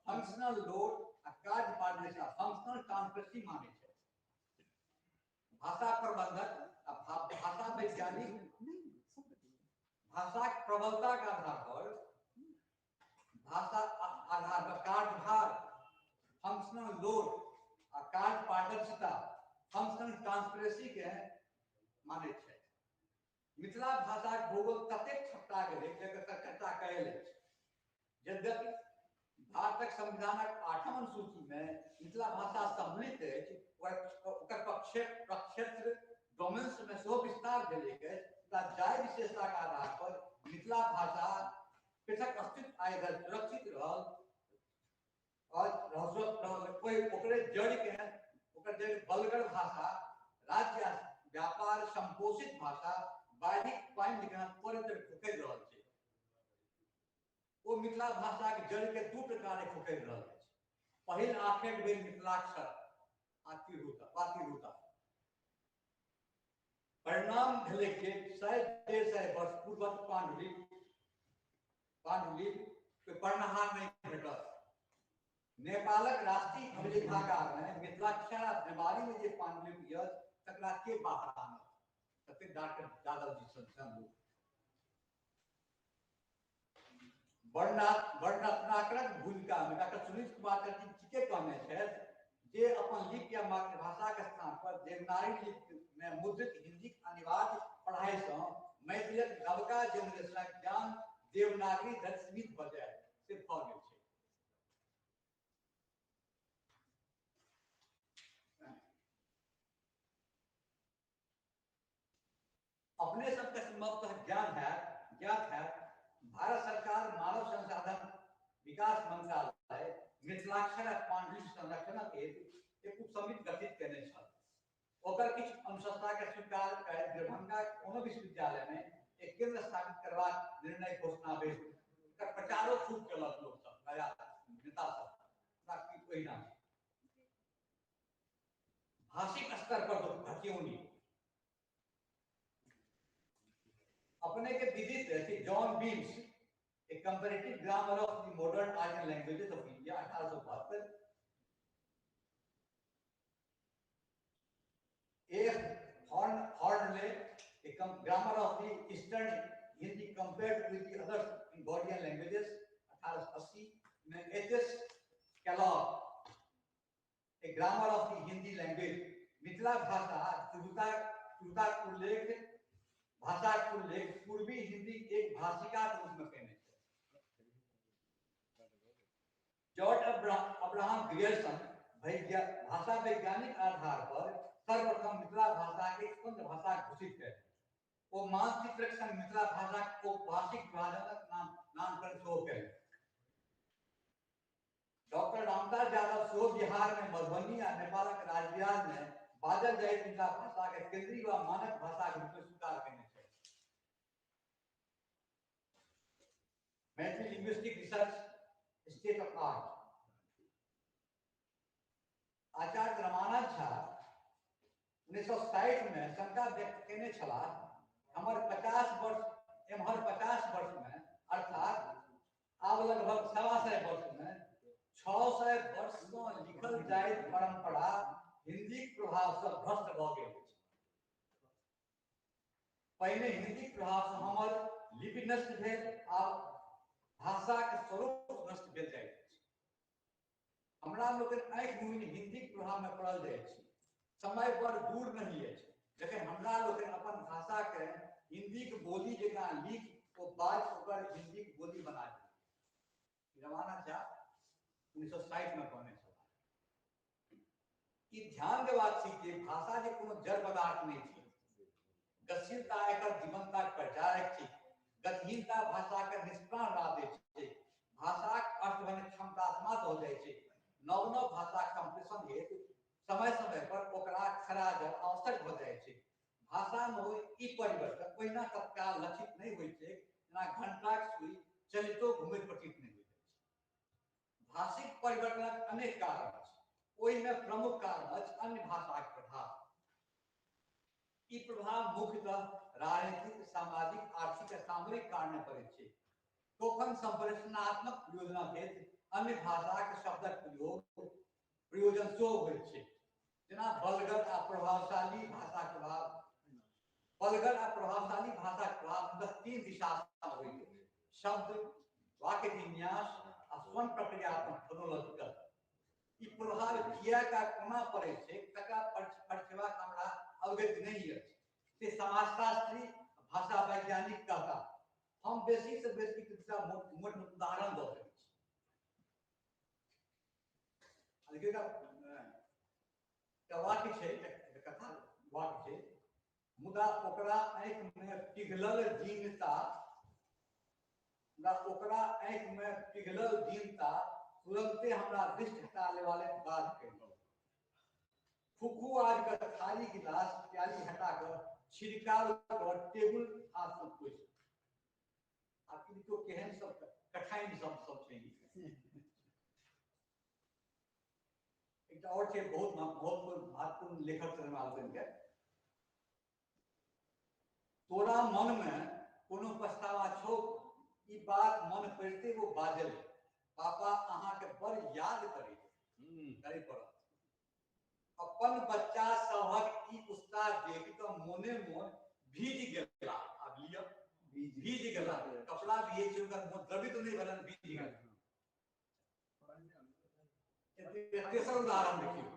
फंक्शनल लोड आ कार्य पारदर्शिता फंक्शनल ट्रांसपेरेंसी मानै छै। भाषा प्रबंधक आ भाषा वैज्ञानिक भाषा के प्रबलता के आधार पर भाषा आधार पर कार्यभार फंक्शनल लोड आ कार्य पारदर्शिता फंक्शन ट्रांसपेरेंसी के मानैत छथि। मिथिला भाषाक भूगोल ततेक छपटा गेलै जकर चर्चा कयल अछि। यद्यपि भारतक संविधानक 8म अनुसूची में मिथिला भाषा सम्मिलित अछि, ओकर प्रक्षेत्र डोमेन्स में सेहो विस्तार भेलैक अछि, मुदा जाहि विशेषताक आधार पर मिथिला भाषा पृथक अस्तित्व आइ धरि सुरक्षित रहल और ओकरे जड़ि के ओकर जड़ि बलगर भाषा, राज्य व्यापार संपोषित भाषा बाढ़िक पानि जकाँ तोड़े तोड़ि खोखरि रहल छै। ओ मिथिला भाषाक जड़ि के दू प्रकारे खोखरि रहल अछि। पहिल आखिर भेल मिथिलाक्षर आ तिरहुता। परिणाम भेलै जे 100-150 वर्ष पूर्वक पाण्डुलिपि पढ़निहार नहि भेटल। नेपालक राष्ट्रीय अभिलेखागार में मिथिलाक्षर आ नेवारी में जे पाण्डुलिपि अछि तकरा के बाहर आनत? तते डॉक्टर यादव जी सन लोक। वर्णरत्नाकरक भूमिका में डॉक्टर सुनील कुमार जी ठीके कहने छथि जे अपन लिपि या मातृभाषाक स्थान पर देवनागरी लिपि में मुद्रित हिंदीक अनिवार्य पढ़ाई सँ मैथिलक नवका जेनरेशनक ज्ञान देवनागरी धरि सीमित भऽ जायत, से भऽ गेल छै। अपने सबके संभवतः ज्ञात हैत, भारत सरकार मानव संसाधन विकास मंत्रालय मिथिलाक्षर आ पाण्डुलिपि संरक्षणक हेतु एक उपसमिति गठित केने छल। ओकर किछु अनुशंसा के स्वीकार कर दरभंगा कोनो विश्वविद्यालय में एक केंद्र स्थापित करबाक निर्णय घोषणा भेल। एकर प्रचारो खूब केलक लोक सब, नया नेता सब, ओहिना भाषिक स्तर पर तो भटियौनी। अपने के विदित है कि John Beames a comparative grammar of the modern Aryan languages of India 1872, F Hoernle a grammar of the eastern Hindi compared with the other Gaudian languages 1880 में, H S Kellogg a grammar of the Hindi language. Mithila भाषा तिरहुता उल्लेख भाषा के उल्लेख पूर्वी हिंदी एक भाषिका के रूप में केने छै। जॉर्ज अब्राहम ग्रियर्सन भाषा वैज्ञानिक आधार पर सर्वप्रथम मिथिला भाषा के स्वतंत्र भाषा घोषित कयलनि। ओ मानचित्रक संग मिथिला भाषाक उपभाषिक विभाजनक नामकरण सेहो कयलनि। डॉक्टर रामदास यादव सेहो बिहार में मधुबनी आ नेपालक राजबिहार में बाजल जाइत मिथिला भाषा के केंद्रीय व मानक भाषा के रूप में स्वीकार केने छथि। Maithili linguistic research state of art. Acharya Ramanath Jha 1960 में शंका व्यक्त केने छलाह, हमर 50 वर्ष एम्हर 50 वर्ष में अर्थात आब लगभग 125 वर्ष में 600 वर्ष सँ लिखल जाइत परंपरा हिंदीक प्रभाव सँ भ्रष्ट भऽ गेल अछि। पहिने हिंदीक प्रभाव सँ हमर लिपि नष्ट भेल, आब भाषाक स्वरूप नष्ट भेल जाइत अछि। हमरा लोकनि आँखि मुनि हिंदीक प्रभाव में पड़ल जाइत छी। समय बड़ दूर नहीं अछि जखन हमरा लोकनि अपन भाषा के हिंदीक बोली जकाँ लिख ओ बाजि ओकर हिंदीक बोली बना दी। रमानाथ झा 1960 में कहने छलाह। ई ध्यान देबाक छै जे भाषा जे कोनो जड़ पदार्थ नहि छै। गतिशीलता एकर जीवनताक परिचायक छै। गतिहीनता भाषाके निष्प्राण बना दैत छै। भाषाक अर्थ भने क्षमता समाप्त हो जाइ छै। नव नव भाषाक संप्रेषण हेतु समय समय पर ओकरा खराजब आवश्यक भऽ जाइ छै। भाषामे होइ ई परिवर्तन ओहिना तत्काल लक्षित नहि होइ छै जेना घंटाक सुई चलितो घुमैत प्रतीत नहि होइत अछि। भाषिक परिवर्तनक अनेक कारण अछि। ओहिमे प्रमुख कारण अछि अन्य भाषाक प्रभाव। ई प्रभाव मुख्यतः राजनीतिक, सामाजिक, आर्थिक आ सामरिक कारणे पड़ैत छै। तखन संप्रेषणात्मक प्रयोजनक हेतु अन्य भाषाक शब्दक प्रयोजन सेहो होइत छै, जेना बलगर आ प्रभावशाली भाषाक प्रभाव। बलगर आ प्रभावशाली भाषाक प्रभाव तीन दिशा सँ होइत अछि: शब्द, वाक्य विन्यास आ स्वयं प्रक्रियात्मक फोनोलॉजिकल। ई प्रभाव किएक आ कोना पड़ै छै तकरा परखेबाक हमरा अवगति नहि अछि, से समाजशास्त्री भाषा वैज्ञानिक कहता। हम बेसी से बेसी दूटा मोट मोट उदाहरण दऽ सकै छी। देखियौ, एकटा वाक्य छै, एकटा कथा वाक्य छै, मुदा ओकरा आँखि मे पिघलल दीनता, मुदा ओकरा आँखि मे पिघलल दीनता तुरंते हमरा दृष्टि हटा लेवा लेल बाध्य कयलक। फुकू आज के थाली गिलास प्याली हटा कऽ छिड़काव कऽ टेबुल हाथ सँ पोछि। आब ई देखियौ केहन सब कठाइन शब्द सब छै। एकटा और छै बहुत बहुत महत्वपूर्ण लेखक छथिन हमरा लोकनि के। तोरा मन मे कोनो पछतावा छौ? ई बात मन पड़िते ओ बाजल, पापा अहाँके बड़ याद करै करै पड़त। अपन बच्चा सभक ई उत्साह देख कऽ मोने मोन भीज गेला। आब लिअ, भीज गेला, कपड़ा भीजै छै, हुनकर मोन द्रवित नहि भेलनि, भीज गेल। तेसर उदाहरण देखियौ,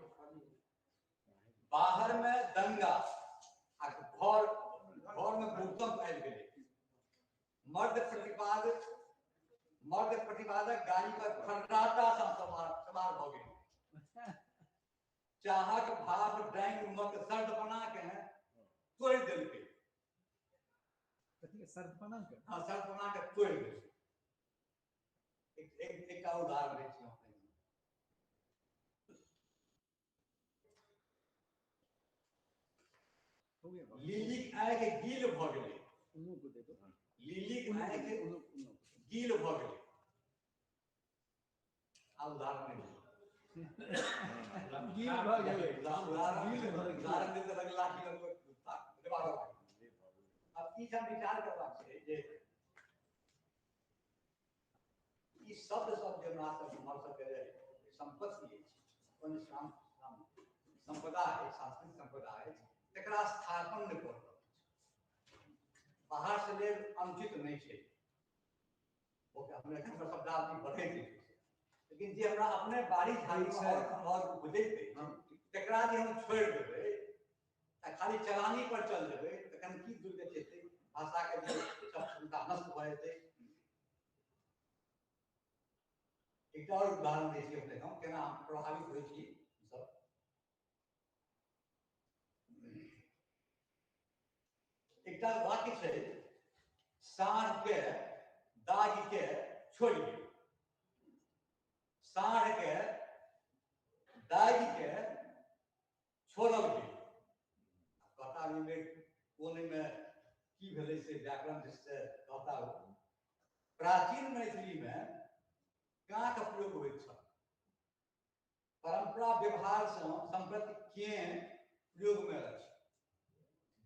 बाहर में दंगा आ घर घर में भूकंप आबि गेलै। मर्द प्रतिवादक गाड़ी पर फर्राटा सँ सवार भऽ गेल। चाहक भाव ड्राइंग रूमक सर्दपना के तोड़ि देलकै। सर्दपना के? हाँ, सर्दपना के तोड़ि देलकै। एकटा उदाहरण दै छी हम। लिलीक आँखि गील भऽ गेलै। लिलीक आँखि गील भऽ गेलै। आब उदाहरण नहि। गील भऽ गेलै। उदाहरण देब तऽ लगला कि। आब ई सब विचार करबाक छै जे ई शब्द सब जे हमरा सब हमर सबके जे सम्पत्ति अछि, अपन सम्पदा अछि, सांस्कृतिक सम्पदा अछि, तकरा स्थापन नहि कऽ रहल अछि। बाहर से लेब अनुचित नहि छै, ओकर हमर शब्दावली बढ़ैत अछि, लेकिन जे हमरा अपने बाड़ी झाड़ी मे और उपजैत अछि तकरा जे हम छोड़ि देबै आ खाली चलानी पर चल जेबै तखन की दुर्गति हेतै? भाषाके जे सब क्षमता नष्ट भऽ जेतै। एकटा और उदाहरण दै छी अपने हम, केना हम प्रभावित होइ छी सब। एकटा वाक्य छै, साँढ़ के दाग के छोड़ि गेल। साँढ़ के दाग के छोड़ल गेल। कहता ओहिमे कोन एहिमे की भेलै से व्याकरण दृष्टि से कहता हो। प्राचीन मैथिली में काक प्रयोग होइत छल, परंपरा व्यवहार सँ सम्प्रति के प्रयोग में अछि।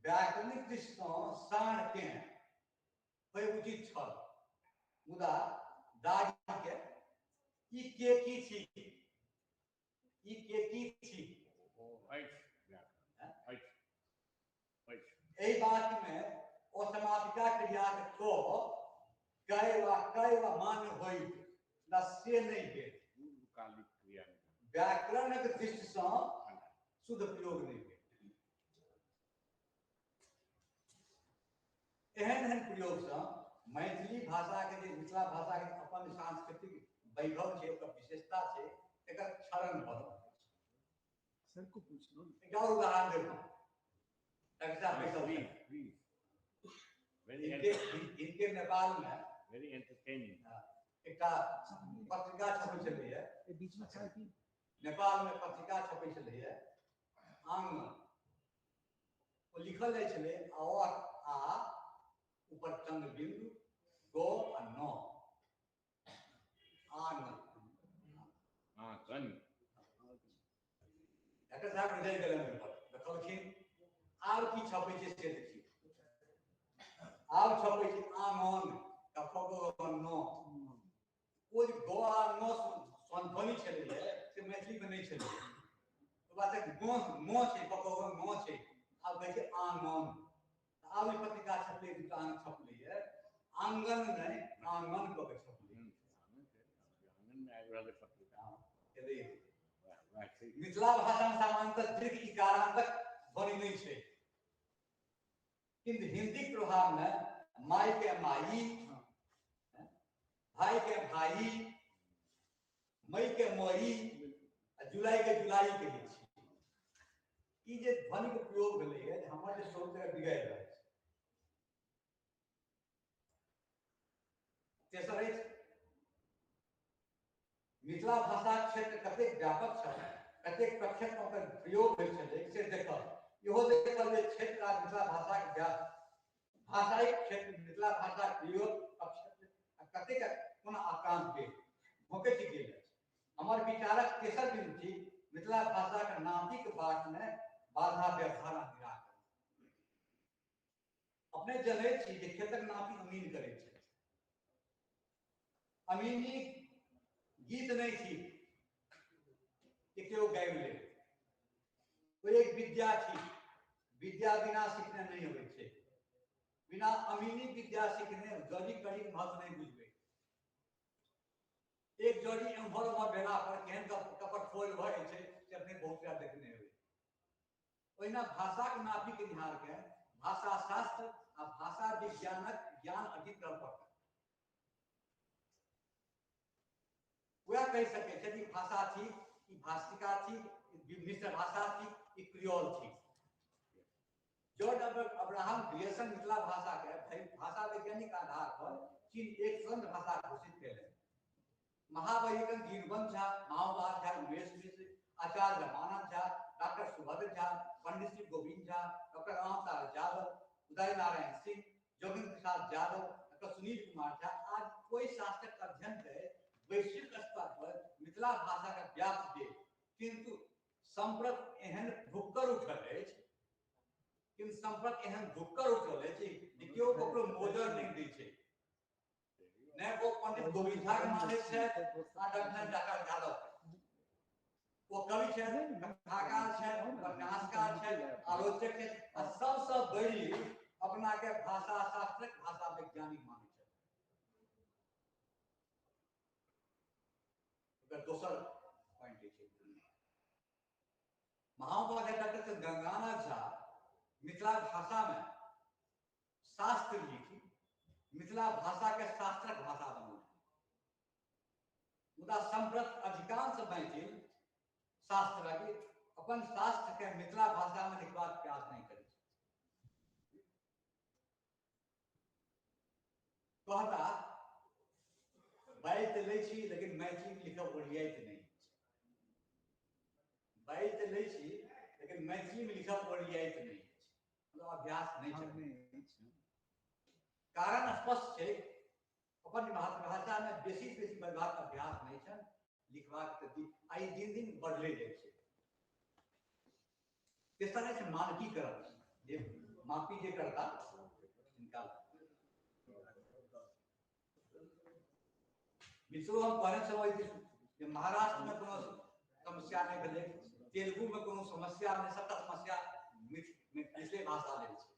व्याकरणिक दृष्टि सँ साँढ़ के होय उचित छल, मुदा दाग के ई के की छी? ई के की छी? एहि वाक्य में असमापिका क्रियाक क कय वा कय वा मान्य होइत, मुदा से नहि भेल। व्याकरणक दृष्टि सँ शुद्ध प्रयोग नहि भेल। एहन एहन प्रयोग सँ मैथिली भाषा के जे मिथिला भाषा के अपन सांस्कृतिक वैभव छै, ओकर विशेषता छै, एकर क्षरण भऽ रहल अछि। सर को पूछ लो। एकटा और उदाहरण देब। डॉक्टर साहब बैसल छथि। इनके नेपाल में वेरी एंटरटेनिंग एकटा पत्रिका छपै छलैया। बीच में चाय पी। नेपाल में पत्रिका छपै छलैया आंगन, ओ लिखल जाइ छलै अ आ ऊपर चंद्र बिंदु ग आ न, आंगन। आंगन। डॉक्टर साहब रिजल्ट गेलनि ओहि पर, देखलखिन आब की छपै छै से देखियौ। आब छपै छै आंगन क ख ग न। ओ जे ग आ न स्वध्वनि छलैया से मैथिली में नहि छलैया। ओ बात ग म छै, क ख ग म छै, आब कहै छै आंगन। आब ई पत्रिका छपलै, दूटा अंक छपलैया, आंगन नहि आंगन कऽ के छपलै। आंगन में आबि रहल पत्रिका। एलै। मिथिला भाषा में सामान्यतः दीर्घ इकारांतक ध्वनि नहीं छै, किंतु हिंदी प्रभाव में माई के माई, भाई के भाई, मई के मई, जुलाई के जुलाई के छै। ई जे ध्वनि के प्रयोग भेलै हमर जे स्वरूप बिगड़ि रहल छै। तेसर अछि मिथिला भाषाक क्षेत्र कतेक व्यापक छल, कतेक प्रक्षेत्र ओकर प्रयोग भेल छलै से देखल। इहो देखल जे क्षेत्र आ मिथिला भाषाक भाषायिक क्षेत्र मिथिला भाषाक प्रयोग क्षेत्र कतेक कोना आक्रांत भेल भोकटि गेल अछि। हमर विचारक तेसर बिन्दु छी मिथिला भाषाक नापिक बाट में बाधा व्यवधान निराकरण। अपने जनैत छी जे खेतक नापी अमीन करै छै। अमीनी गीत नहीं थी कि केओ गाबि ले, ओ एक विद्या थी। विद्या बिना सीखने नहीं होइ छै। बिना अमीनी विद्या सीखने जड़ी कड़ी महत्व नहीं बुझबै। एक जड़ी एम्हर ओम्हर भेला पर केहन कपट फोल भऽ जाइ छै से अपने बहुत रास देखने हेबै। ओहिना भाषाक नापी केनिहार के भाषा शास्त्र आ भाषा विज्ञानक ज्ञान अर्जित करऽ पड़त। वह कहि सकै छै कि भाषा थी, ई भाषिका थी, ई मिश्र भाषा थी, ई क्रियोल थी। जॉर्ज अब्राहम ग्रियर्सन मिथिला भाषा के भाषा वैज्ञानिक आधार पर चीन एक स्वतंत्र भाषा घोषित कयलनि। महावैज्ञानिक दीनबंधु झा, महाउपाध्याय उमेश मिश्र, आचार्य Ramanand Jha, doctor Subhadra Jha, Pandit Shri Gobind Jha, doctor रामतार Yadav, Uday Narayan Singh, Joginder Prasad Yadav, doctor Sunil Kumar Jha आज कोई शास्त्रक अध्ययन के वैश्विक स्तर पर मिथिला भाषा के व्याप्त भेल, किंतु सम्प्रत एहन भुक्कर उठल अछि, किंतु सम्प्रत एहन भुक्कर उठल अछि जे केओ ककरो मोजर नहि दै छै। ने ओ पंडित गोविंद झा के मानै छथि आ डॉक्टर यादव। ओ कवि छथि, कथाकार छथि, उपन्यासकार छथि, आलोचक छथि आ सबसँ बड़ी अपना के भाषा शास्त्रक भाषा वैज्ञानिक मानै छथि। दोसर पॉइंट छै महाउपाध्याय डॉक्टर गंगानाथ झा मिथिला भाषा में शास्त्र लिखी मिथिला भाषा के शास्त्रक भाषा बनौलनि। मुदा सम्प्रत अधिकांश मैथिल शास्त्रज्ञ अपन शास्त्र के मिथिला भाषा में लिखबाक प्रयास नहीं करै छथि। कहता बाजि तऽ लै छी लेकिन मैथिली लिखब ओरियाइत नहि। बाजि तऽ लै छी लेकिन मैथिली में लिखब ओरियाइत नहि, मतलब अभ्यास नहीं छै। कारण स्पष्ट छै, अपन मातृभाषा में बेसी से बेसी बजबाक अभ्यास नहीं छै, लिखबाक तऽ आइ दिन दिन बढ़ले जाइ छै। तेसर छै मानकीकरण, जे मापी जे करता जिनका मित्रो हम कहने छलहुँ जे महाराष्ट्र में कोनो समस्या नहीं भेलै, तेलुगु में कोनो समस्या नहीं, सबटा समस्या मिथिले भाषा लेल छै।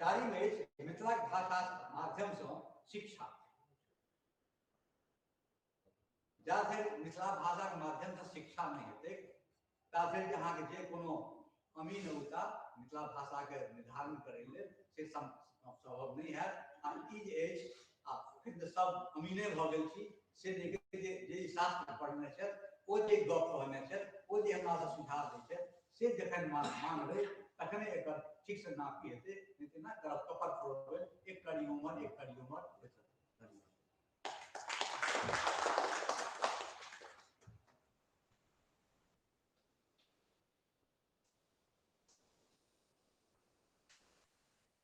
चारिम अछि मिथिलाक भाषा माध्यम सँ शिक्षा। जा धरि मिथिला भाषाक माध्यम सँ शिक्षा नहि हेतै ता धरि अहाँके जे कोनो अमीन औता मिथिला भाषाके निर्धारण करै लेल से सम्भव नहि हैत। आ ई जे अछि आ एखन तऽ सब अमीने भऽ गेल छी से नहि, जे शास्त्र पढ़ने छथि ओ जे गप कहने छथि ओ जे हमरासँ सुझाव दै छथि से जखन मानबै तखने एकर ठीकसँ नापी हेतै, नहि तऽ ना करब कपड़ फोड़बै, एक कड़ी उमर एक कड़ी उमर।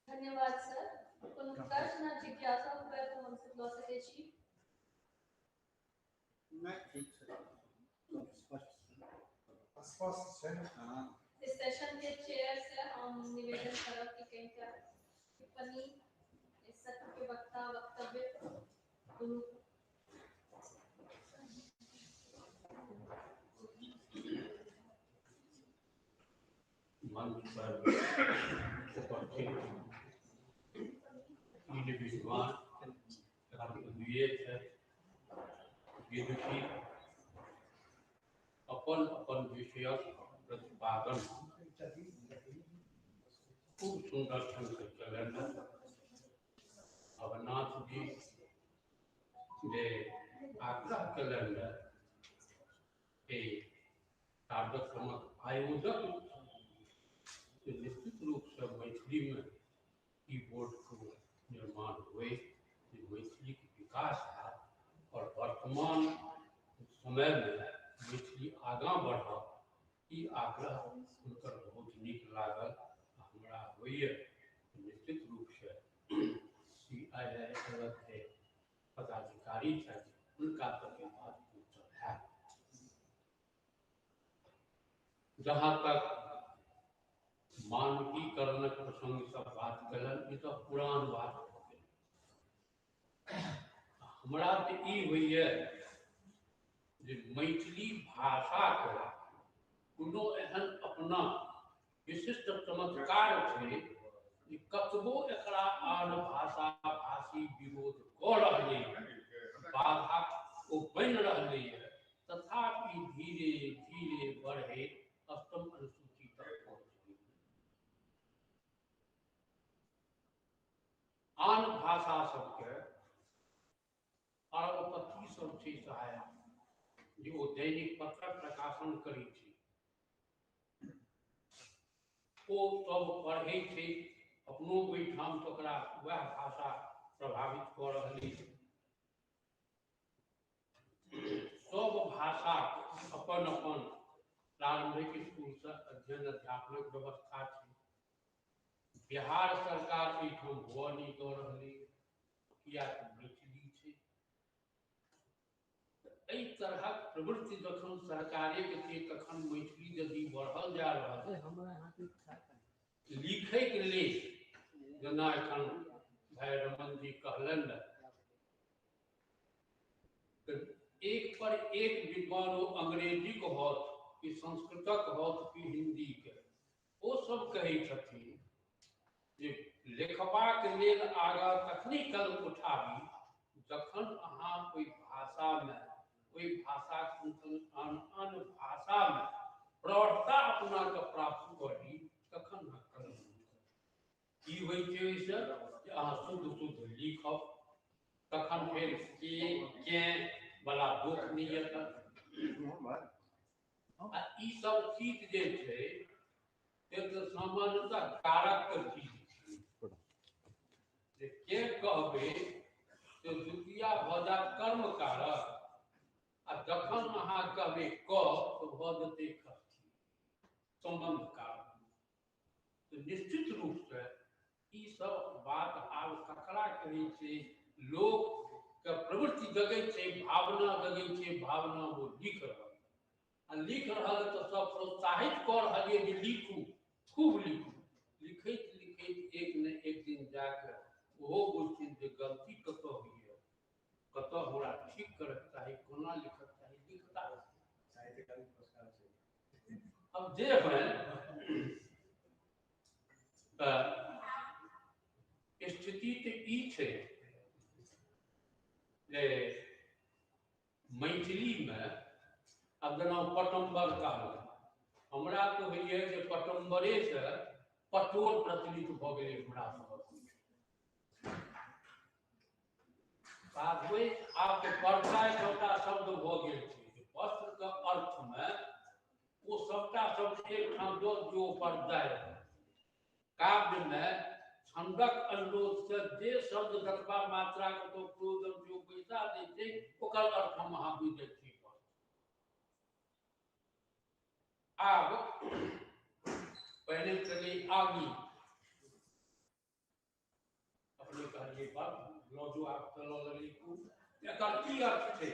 धन्यवाद सर। कोनो प्रश्न जिज्ञासा हुए तो हमसे लऽ सकै छी। नहि, ठीक छै, स्पष्ट स्पष्ट छै। हाँ। इस सेशन के चेयर से हम निवेदन करब कि कहीं टिप्पणी इस सत्र के वक्ता वक्तव्य दुनू। मंच पर उपस्थित विद्वान दुए छथि, विदुषी अपन अपन विषयक प्रतिपादन खूब सुंदर ढंग से कयलनि। अवनाथ जी जे आग्रह कयलनि एहि कार्यक्रमक आयोजक निश्चित रूपसँ मैथिलीमे कीबोर्डके निर्माण हुए, मैथिलीके विकास हैत और वर्तमान समयमे मैथिली आगाँ बढ़त, ई आग्रह हुनकर बहुत नीक लागल। हमरा होइए निश्चित रूपसँ CIIL के पदाधिकारी छथि, हुनका तक ई बात पहुँचल हैत। जहाँ तक मानकीकरणक प्रसंग सब बात कयलनि, ई तऽ पुरान बात भऽ गेल। हमरा तऽ ई होइए जे मैथिली भाषाके कोनो एहन अपना विशिष्ट चमत्कार छै जे कतबो एकरा आन भाषा भाषी विरोध कऽ रहलै, बाधा ओ बनि रहलैए, तथापि धीरे धीरे बढ़ैत अष्टम अनुसूची तक पहुँच गेल। आन भाषा सबके अरबपति सब छै सहायक, जे ओ दैनिक पत्रक प्रकाशन करै छै, ओ सब पढ़ै छै, अपनो ओहिठाम तऽ ओकरा वएह भाषा प्रभावित कऽ रहलै। सब भाषा अपन अपन प्रारंभिक स्कूलसँ अध्ययन अध्यापनक व्यवस्था छै। बिहार सरकार एहिठाम हुअ नहि दऽ रहलै, किया तऽ मैथिली छै। एहि तरहक प्रवृत्ति जखन सरकारेके छै तखन मैथिली यदि बढ़ल जा रहल लिखैके लेल, जेना एखन भाइ रमन जी कहलनि, एक पर एक विद्वान ओ अंग्रेजीक होत कि संस्कृतक होत कि हिन्दीके, ओ सब कहै छथिन जे लिखबाक लेल आगाँ तखने कदम उठाबी जखन अहाँ ओहि भाषामे, ओहि भाषाक संग आन आन भाषामे प्रौढ़ता अपनाके प्राप्त करी, तखन अहाँ कदम उठाबी। की होइ छै ओहिसँ जे अहाँ शुद्ध शुद्ध लिखब, तखन फेर के वाला दोष नहि एतऽ। आ ई सब चीज जे छै से तऽ सामान्यतः कारक चीज छै, जे के कहबै से द्वितीया भऽ जायत कर्म कारक, आ जखन अहाँ कहबै क तऽ भऽ जेतै षष्ठी सम्बन्ध कारक। तऽ निश्चित रूपसँ ई सब बात आब ककरा कहै छै, लोकके प्रवृत्ति जगै छै, भावना जगै छै, भावना ओ लिख रहल आ लिख रहल तऽ सब प्रोत्साहित कऽ रहल यऽ जे लिखू, खूब लिखू। लिखैत लिखैत एक ने एक दिन जाकऽ ओहो बुझथिन जे गलती कतऽ होइए, कतऽ हमरा ठीक करक चाही, कोना लिखक चाही, लिखता। अब जे होइन तऽ स्थिति तऽ ई छै जे मैथिलीमे आब जेना पटम्बर कहलक, हमरा तऽ होइए जे पटम्बरेसँ पटोर प्रचलित भऽ गेलै हमरा सभक। आब तऽ परचाय सबटा शब्द भऽ गेल छै, वस्त्रके अर्थमे ओ सबटा शब्द एकठाम दऽ दियौ परचाय। काव्यमे छन्दक अनुरोधसँ जे शब्द जतबा मात्रा कतौ प्रयोजन छै ओ पैसा दै छै, ओकर अर्थ हम अहाँ बुझि जाइ छी। आब पहले चली आगी, अपने कहलिए बात ब्लाउजो आब चलऽ लगलै खूब, एकर की अर्थ छै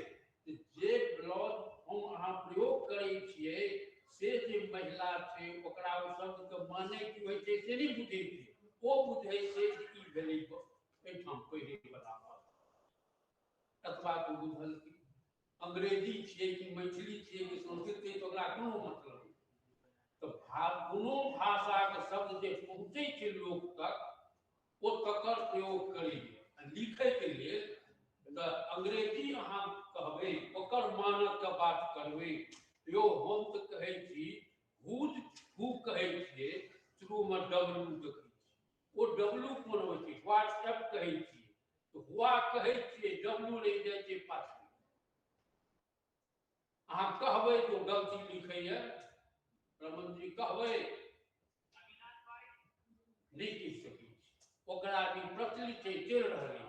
जे ब्लाउज हम अहाँ प्रयोग करै छियै से जे महिला छै ओकरा ओ शब्दके माने की होइ छै से नहि बुझै छै, ओ बुझै छै जे ई भेलै एहिठाम पहिरैवला बात। एतबा तऽ बुझल की अंग्रेजी छियै कि मैथिली छियै कि संस्कृत छियै तऽ ओकरा कोनो मतलब नहि। तऽ कोनो भाषाके शब्द जे पहुँचै छै लोक तक ओ तकर प्रयोग करैए। आ लिखैके लेल तऽ अंग्रेजी अहाँ कहबै ओकर मानक के बात करबै। यौ हम तऽ कहै छी हुज हु कहै छियै, शुरूमे डब्लू देखै छियै, ओ डब्लू कोन होइ छै? व्हाट्सएप कहै छियै तऽ हुआ कहै छियै, डब्लू रहि जाइ छै पाछू। अहाँ कहबै तऽ ओ गलती लिखैए। रमन जी कहबै नहि कहि सकै छी, ओकरा भी प्रचलित छै, चलि रहलै।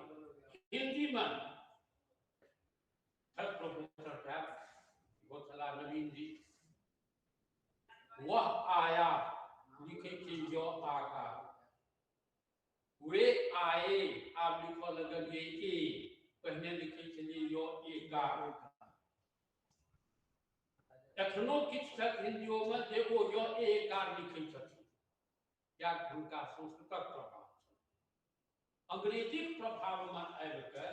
हिन्दीमे प्रोफेसर साहब छलाह नवीन जी, वह आया लिखै छै य आकार, वे आए आब लिखऽ लगलियै ए, पहिने लिखै छलियै य एकार। एखनो किछु छथि हिन्दियोमे जे ओ य एकार लिखै छथिन, किएक हुनका संस्कृतक प्रभाव छनि। अंग्रेजीक प्रभावमे आबि कऽ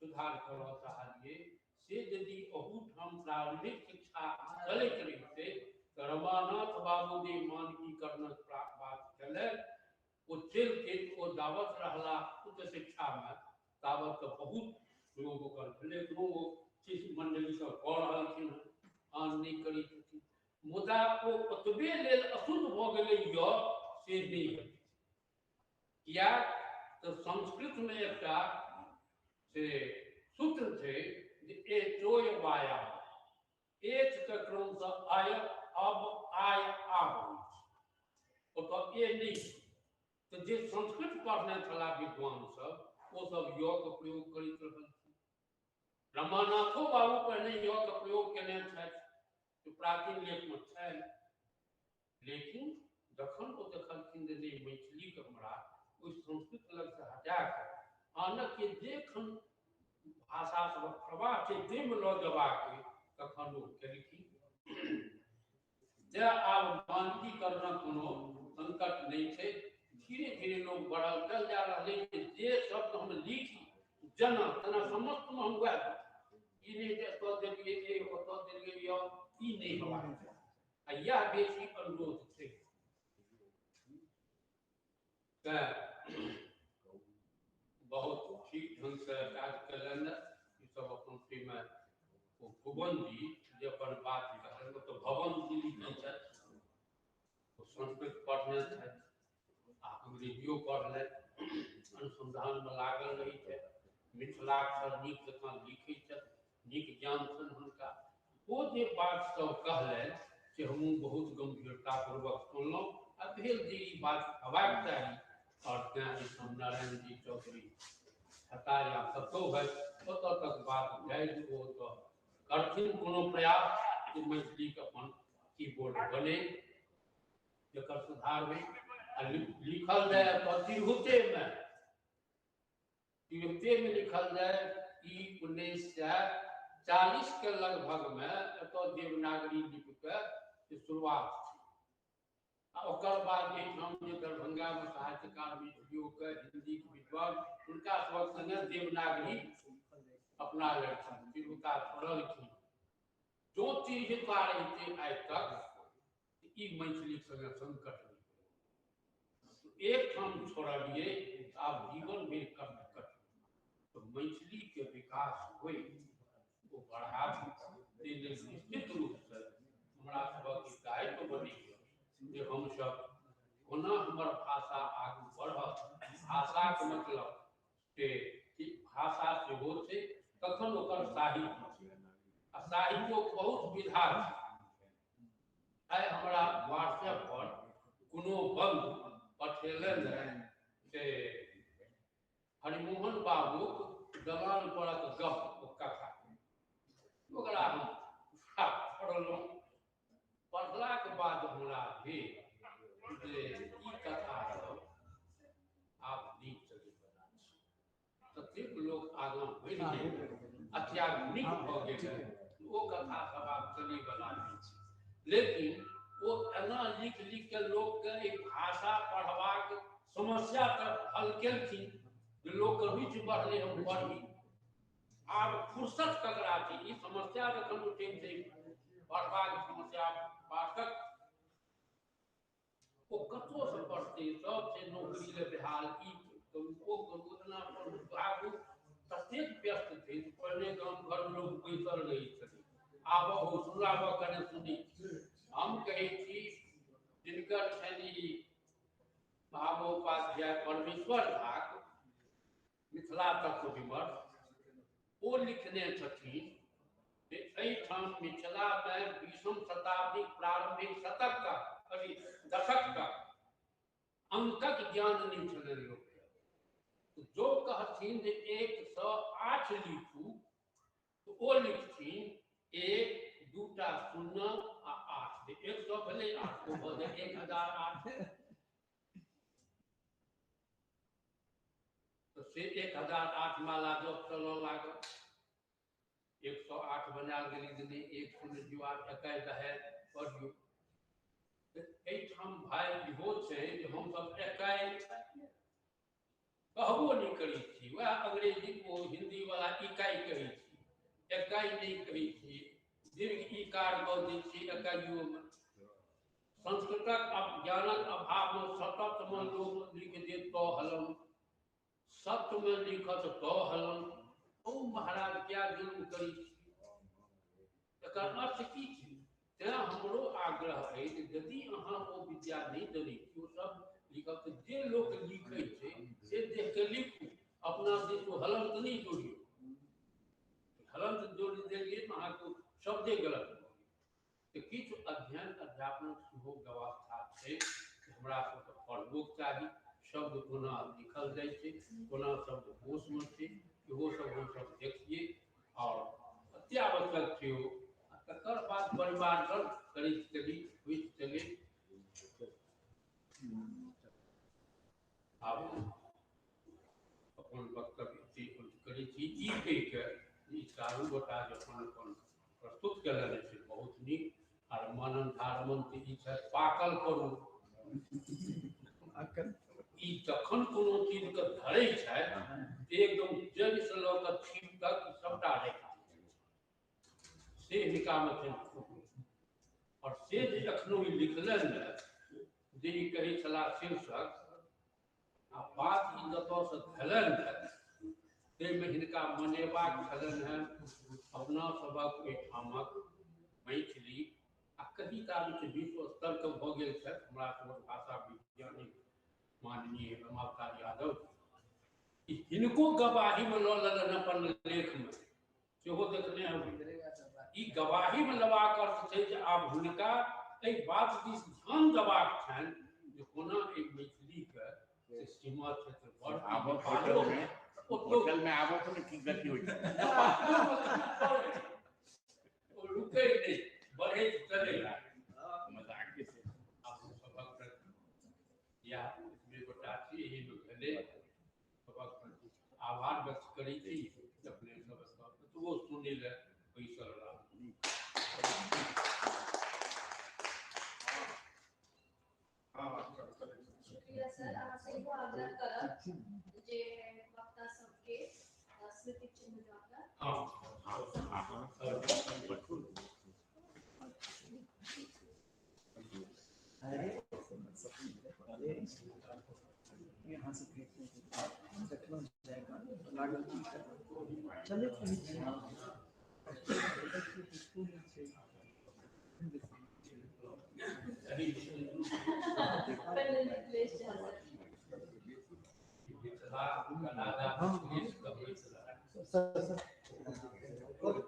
सुधार करऽ चाहलियै, से यदि अहूठाम प्रारंभिक शिक्षा चलैत रहितै तऽ रमानाथ बाबू जे मानकीकरणक बात केलनि ओ चलिते ओ दावत रहला उच्च शिक्षामे, तावत तऽ बहुत प्रयोग ओकर भेलै। एखनो ओ शिष्य मण्डली सब कऽ रहलखिन हँ, आन नहि करै छथिन, मुदा ओ ओतबे लेल अशुद्ध भऽ गेलै य से नहि हेतै। किएक तऽ संस्कृतमे एकटा से सूत्र छै जे ए चोय वाया, एच के क्रमसँ आय अब आय आब होइ छै, ओतऽ ए नहि छै। तऽ जे संस्कृत पढ़ने छलाह विद्वान सब, ओ सब य के प्रयोग करैत रहलखिन। रमानाथो बाबू पहिने य के प्रयोग केने छथि, प्राचीन लेखमे छनि। लेकिन जखन ओ देखलखिन जे नहि मैथिलीके हमरा ओहि संस्कृत लगसँ हटा कऽ आनके जेखन भाषा सभक प्रवाह छै ताहिमे लऽ जेबाक, तखन ओ केलखिन। तेँ आब मानकीकरणक कोनो संकट नहि छै। धीरे धीरे लोक बढ़ल चल जा रहलै जे शब्द हम लिखी जेना तेना समस्तमे हम वएह लिखी, ई नहि जे एतऽ देलियै ए ओतऽ देलियै य, ई नहि हेबाक चाही। आ इएह बेसी अनुरोध छै। तेँ बहुत ठीक ढंगसँ काज केलनि ई सब अपन ताहिमे ओ भुवन जी जे अपन बात कहलनि, ओ तऽ भवन जी लिखै छथि, ओ संस्कृत पढ़ने छथि आ अंग्रेजियो पढ़लथि, अनुसन्धानमे लागल रहै छथि, मिथिलाक्षर नीक जकाँ लिखै छथि, नीक ज्ञान छनि हुनका। ओ जे बात सब कहलनि से हमहूँ बहुत गम्भीरतापूर्वक सुनलहुँ आ भेल जे ई बात हेबाक चाही। आओर तेँ एहिठाम नारायण जी चौधरी छता या कतहु है ओतऽ तक बात जाइ, ओ तऽ करथिन कोनो प्रयास जे मैथिलीके अपन कीबोर्ड बने, जकर सुधार होइ आ लिखल जाय तऽ तिरहुतेमे, तिरहुतेमे लिखल जाय। ई 1940 के लगभगमे एतऽ देवनागरी लिपिके शुरुआत छै आ ओकर बाद एहिठाम जे दरभंगामे साहित्यकार मैथिलियोके हिन्दीके विद्वान हुनका सभक संगे देवनागरी अपना लेलखिन, तिरहुता छोड़लखिन। जो तिरहुता रहितै आइ तक ई मैथिलीके संगे संकट नहि। एकठाम छोड़लियै आब जीवन भरि कष्ट कट। तऽ मैथिलीके विकास होइ, ओ बढ़ाबी, ताहि लेल निश्चित रूपसँ हमरा सभक ई दायित्व बनैए जे हमसब कोना हमर भाषा आगू बढ़त। भाषाके मतलब से भाषा सेहो छै, तखन ओकर साहित्य छै आ साहित्योके बहुत विधा छै। आइ हमरा व्हाट्सएप पर कोनो बन्धु पठेलनि से हरिमोहन बाबूक दलान परक गप, ओ कथा, ओकरा हम पढ़लहुँ। पढ़लाके बाद हमरा भेल जे ई कथा सब आब नीक चलैवला छै। ततेक लोक आगाँ बढ़ि गेल, अत्याधुनिक भऽ गेल, ओ कथा सब आब चलैवला नहि छै। लेकिन ओ एना लिख लिख के लोकके एहि भाषा पढ़बाक समस्या तऽ हल केलखिन जे लोकके रुचि बढ़लै, हम पढ़ी। आब फुर्सत ककरा छै? ई समस्या जखन उठै छै पढ़बाक समस्या पाठक ओ कतहुसँ पढ़तै? सब छै नौकरी लए बेहाल, ई करू ओ करू, एना पढ़ू भागू, ततेक व्यस्त छै। पहिने गाम घरमे लोक बैसल रहै छलै, आब ओ सुनाबऽ कने सुनी। हम कहै छी जिनकर छनि महामहोपाध्याय परमेश्वर झाक मिथिला तत्व विमर्श, ओ लिखने छथिन जे एहिठाम मिथिलामे 20म शताब्दीक प्रारंभिक शतक तक, अभी दशक तक अंकक ज्ञान नहि छलनि लोकके। जो कहथिन जे 108 लिखू तो ओ लिखथिन 1 2 0 आ 8, 100 भेलै 8 भऽ जाय 1008। तो से 1008 माला जप चलऽ लागल, 108 बनायल गेलै जे 1 0 0 8 21 रहै पढ़ियौ। एहिठाम भाइ इहो छै जे हमसब 21 कहबो नहि करै छी, वएह अंग्रेजी ओ हिंदी वाला इकाई कहै छी, इकाई नहि कहै छी, दीर्घ इकार दऽ दै छी इकाइयोमे। संस्कृतक ज्ञानक अभावमे सततमे लोक लिख देत तो हलम, सत्यमे लिखत तो हलम। ओ महाराज क्या जुल्म करै छी, एकर अर्थ की छै? तेँ हमरो आग्रह अछि यदि अहाँ ओ विद्या नहि जनै छी, ओ सब लिखब तऽ जे लोक लिखै छै से देख कऽ लिखू, अपना दिस ओ हलंत नहि जोड़ियौ। हलंत जोड़ि देलियै तऽ अहाँके शब्दे गलत भऽ गेल। तऽ किछु अध्ययन अध्यापनक सेहो व्यवस्था छै, हमरा सबके पढ़बोके चाही, शब्द कोना लिखल जाइ छै, कोना शब्द कोशमे छै, इहो सब हमसब देखियै आओर अत्यावश्यक छै ओ। तकर बाद परिमार्जन करैत चली, होइत चली। आब अपन वक्तव्य अन्त करै छी ई कहि कऽ ई चारू गोटा जे अपन अपन प्रस्तुत कयलनि से बहुत नीक। आर मनन धारमन तऽ ई छथि पाकल करू, ई जखन कोनो चीजके धरै छथि एकदम जड़िसँ लऽ कऽ छीप तक सबटा राखि दै से हिनकामे छनि। आओर से जे एखनो ई लिखलनि ने जे ई कहै छलाह शीर्षक आ बात ई जतऽसँ धेलनि ने ताहिमे हिनका मनेबाक छलनि हेँ अपना सभक ओहिठामक मैथिली आ कही ताबे विश्व स्तरके भऽ गेल छथि हमरा सभक भाषा वैज्ञानिक माननीय रमावतार यादव, हिनको गवाहीमे लऽ लेलनि अपन लेखमे, सेहो देखने हेबै। ई गवाहीमे लेबाक अर्थ छै जे आब हुनका एहि बात दिस ध्यान देबाक छनि जे कोना एहि मैथिलीके से सीमा क्षेत्र पर होटलमे आबो तऽ की गति होइ छै, रुकै नहि, बढ़ैत चलै। मजाक के छै। आब सभक प्रति इएह एतबे गोटा छी, एहिमे भेलै। सभक प्रति आभार व्यक्त करै छी अपने सब एतबो सुनै लए बैसल रहू। शुक्रिया सर, अहाँ सेहो आग्रह करब जे वक्ता सबके स्मृति चिन्ह दऽ कऽ। हाँ। यहाँ से देखलो जाएगा लागल चलैत रहै छै।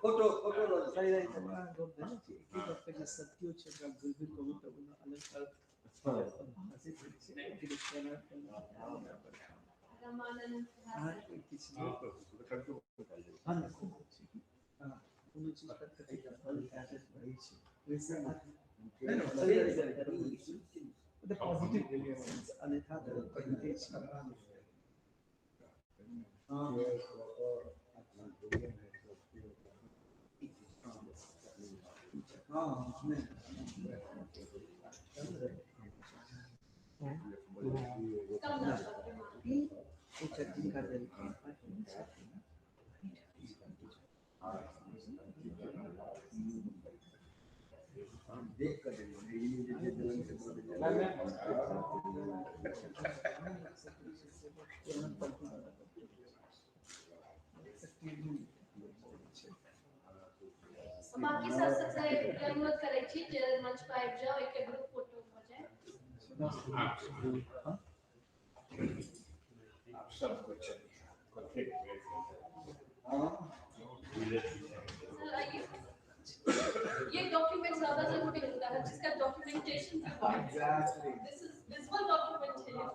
फोटो फोटो सही रही तऽ बड़ा गप भेल छै। एके गपके जे सत्यो छै ओकरा घुरि घुरि कहू तऽ ओना अलग अर्थ भाषित होइ छै। किछु कोनो चीज रहै छै ओहिसँ पॉजिटिव अन्यथा तऽ कहिते छी। हाँ हाँ देख कर बाकी सब सबसे अनुरोध करै छी जे मंच पर आबि जाउ, एक ग्रुप फोटो हो जाए। आप सबको चलिए। सर आइए। ये डॉक्यूमेंट ज्यादा जरूरी होता है जिसका documentation. Exactly. This is visual document है।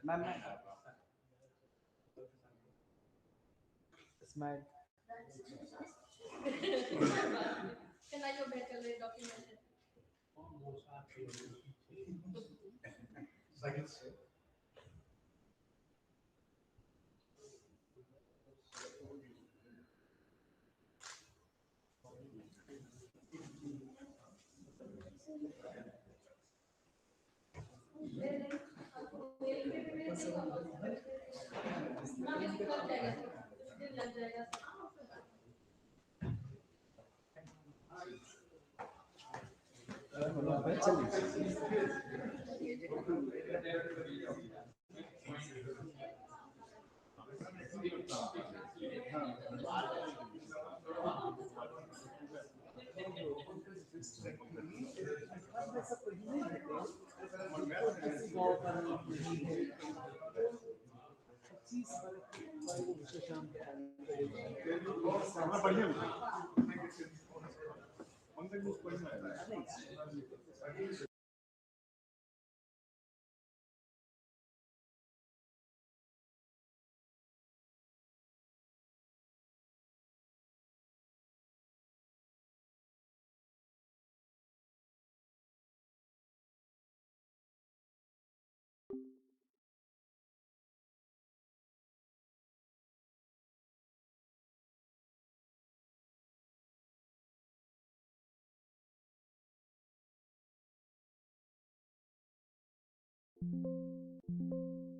Ma'am, smile. केनाइयो भेटल रहै डॉक्यूमेंट। लग जाएगा, कुछ दिन लग जाएगा। बढ़िया। You.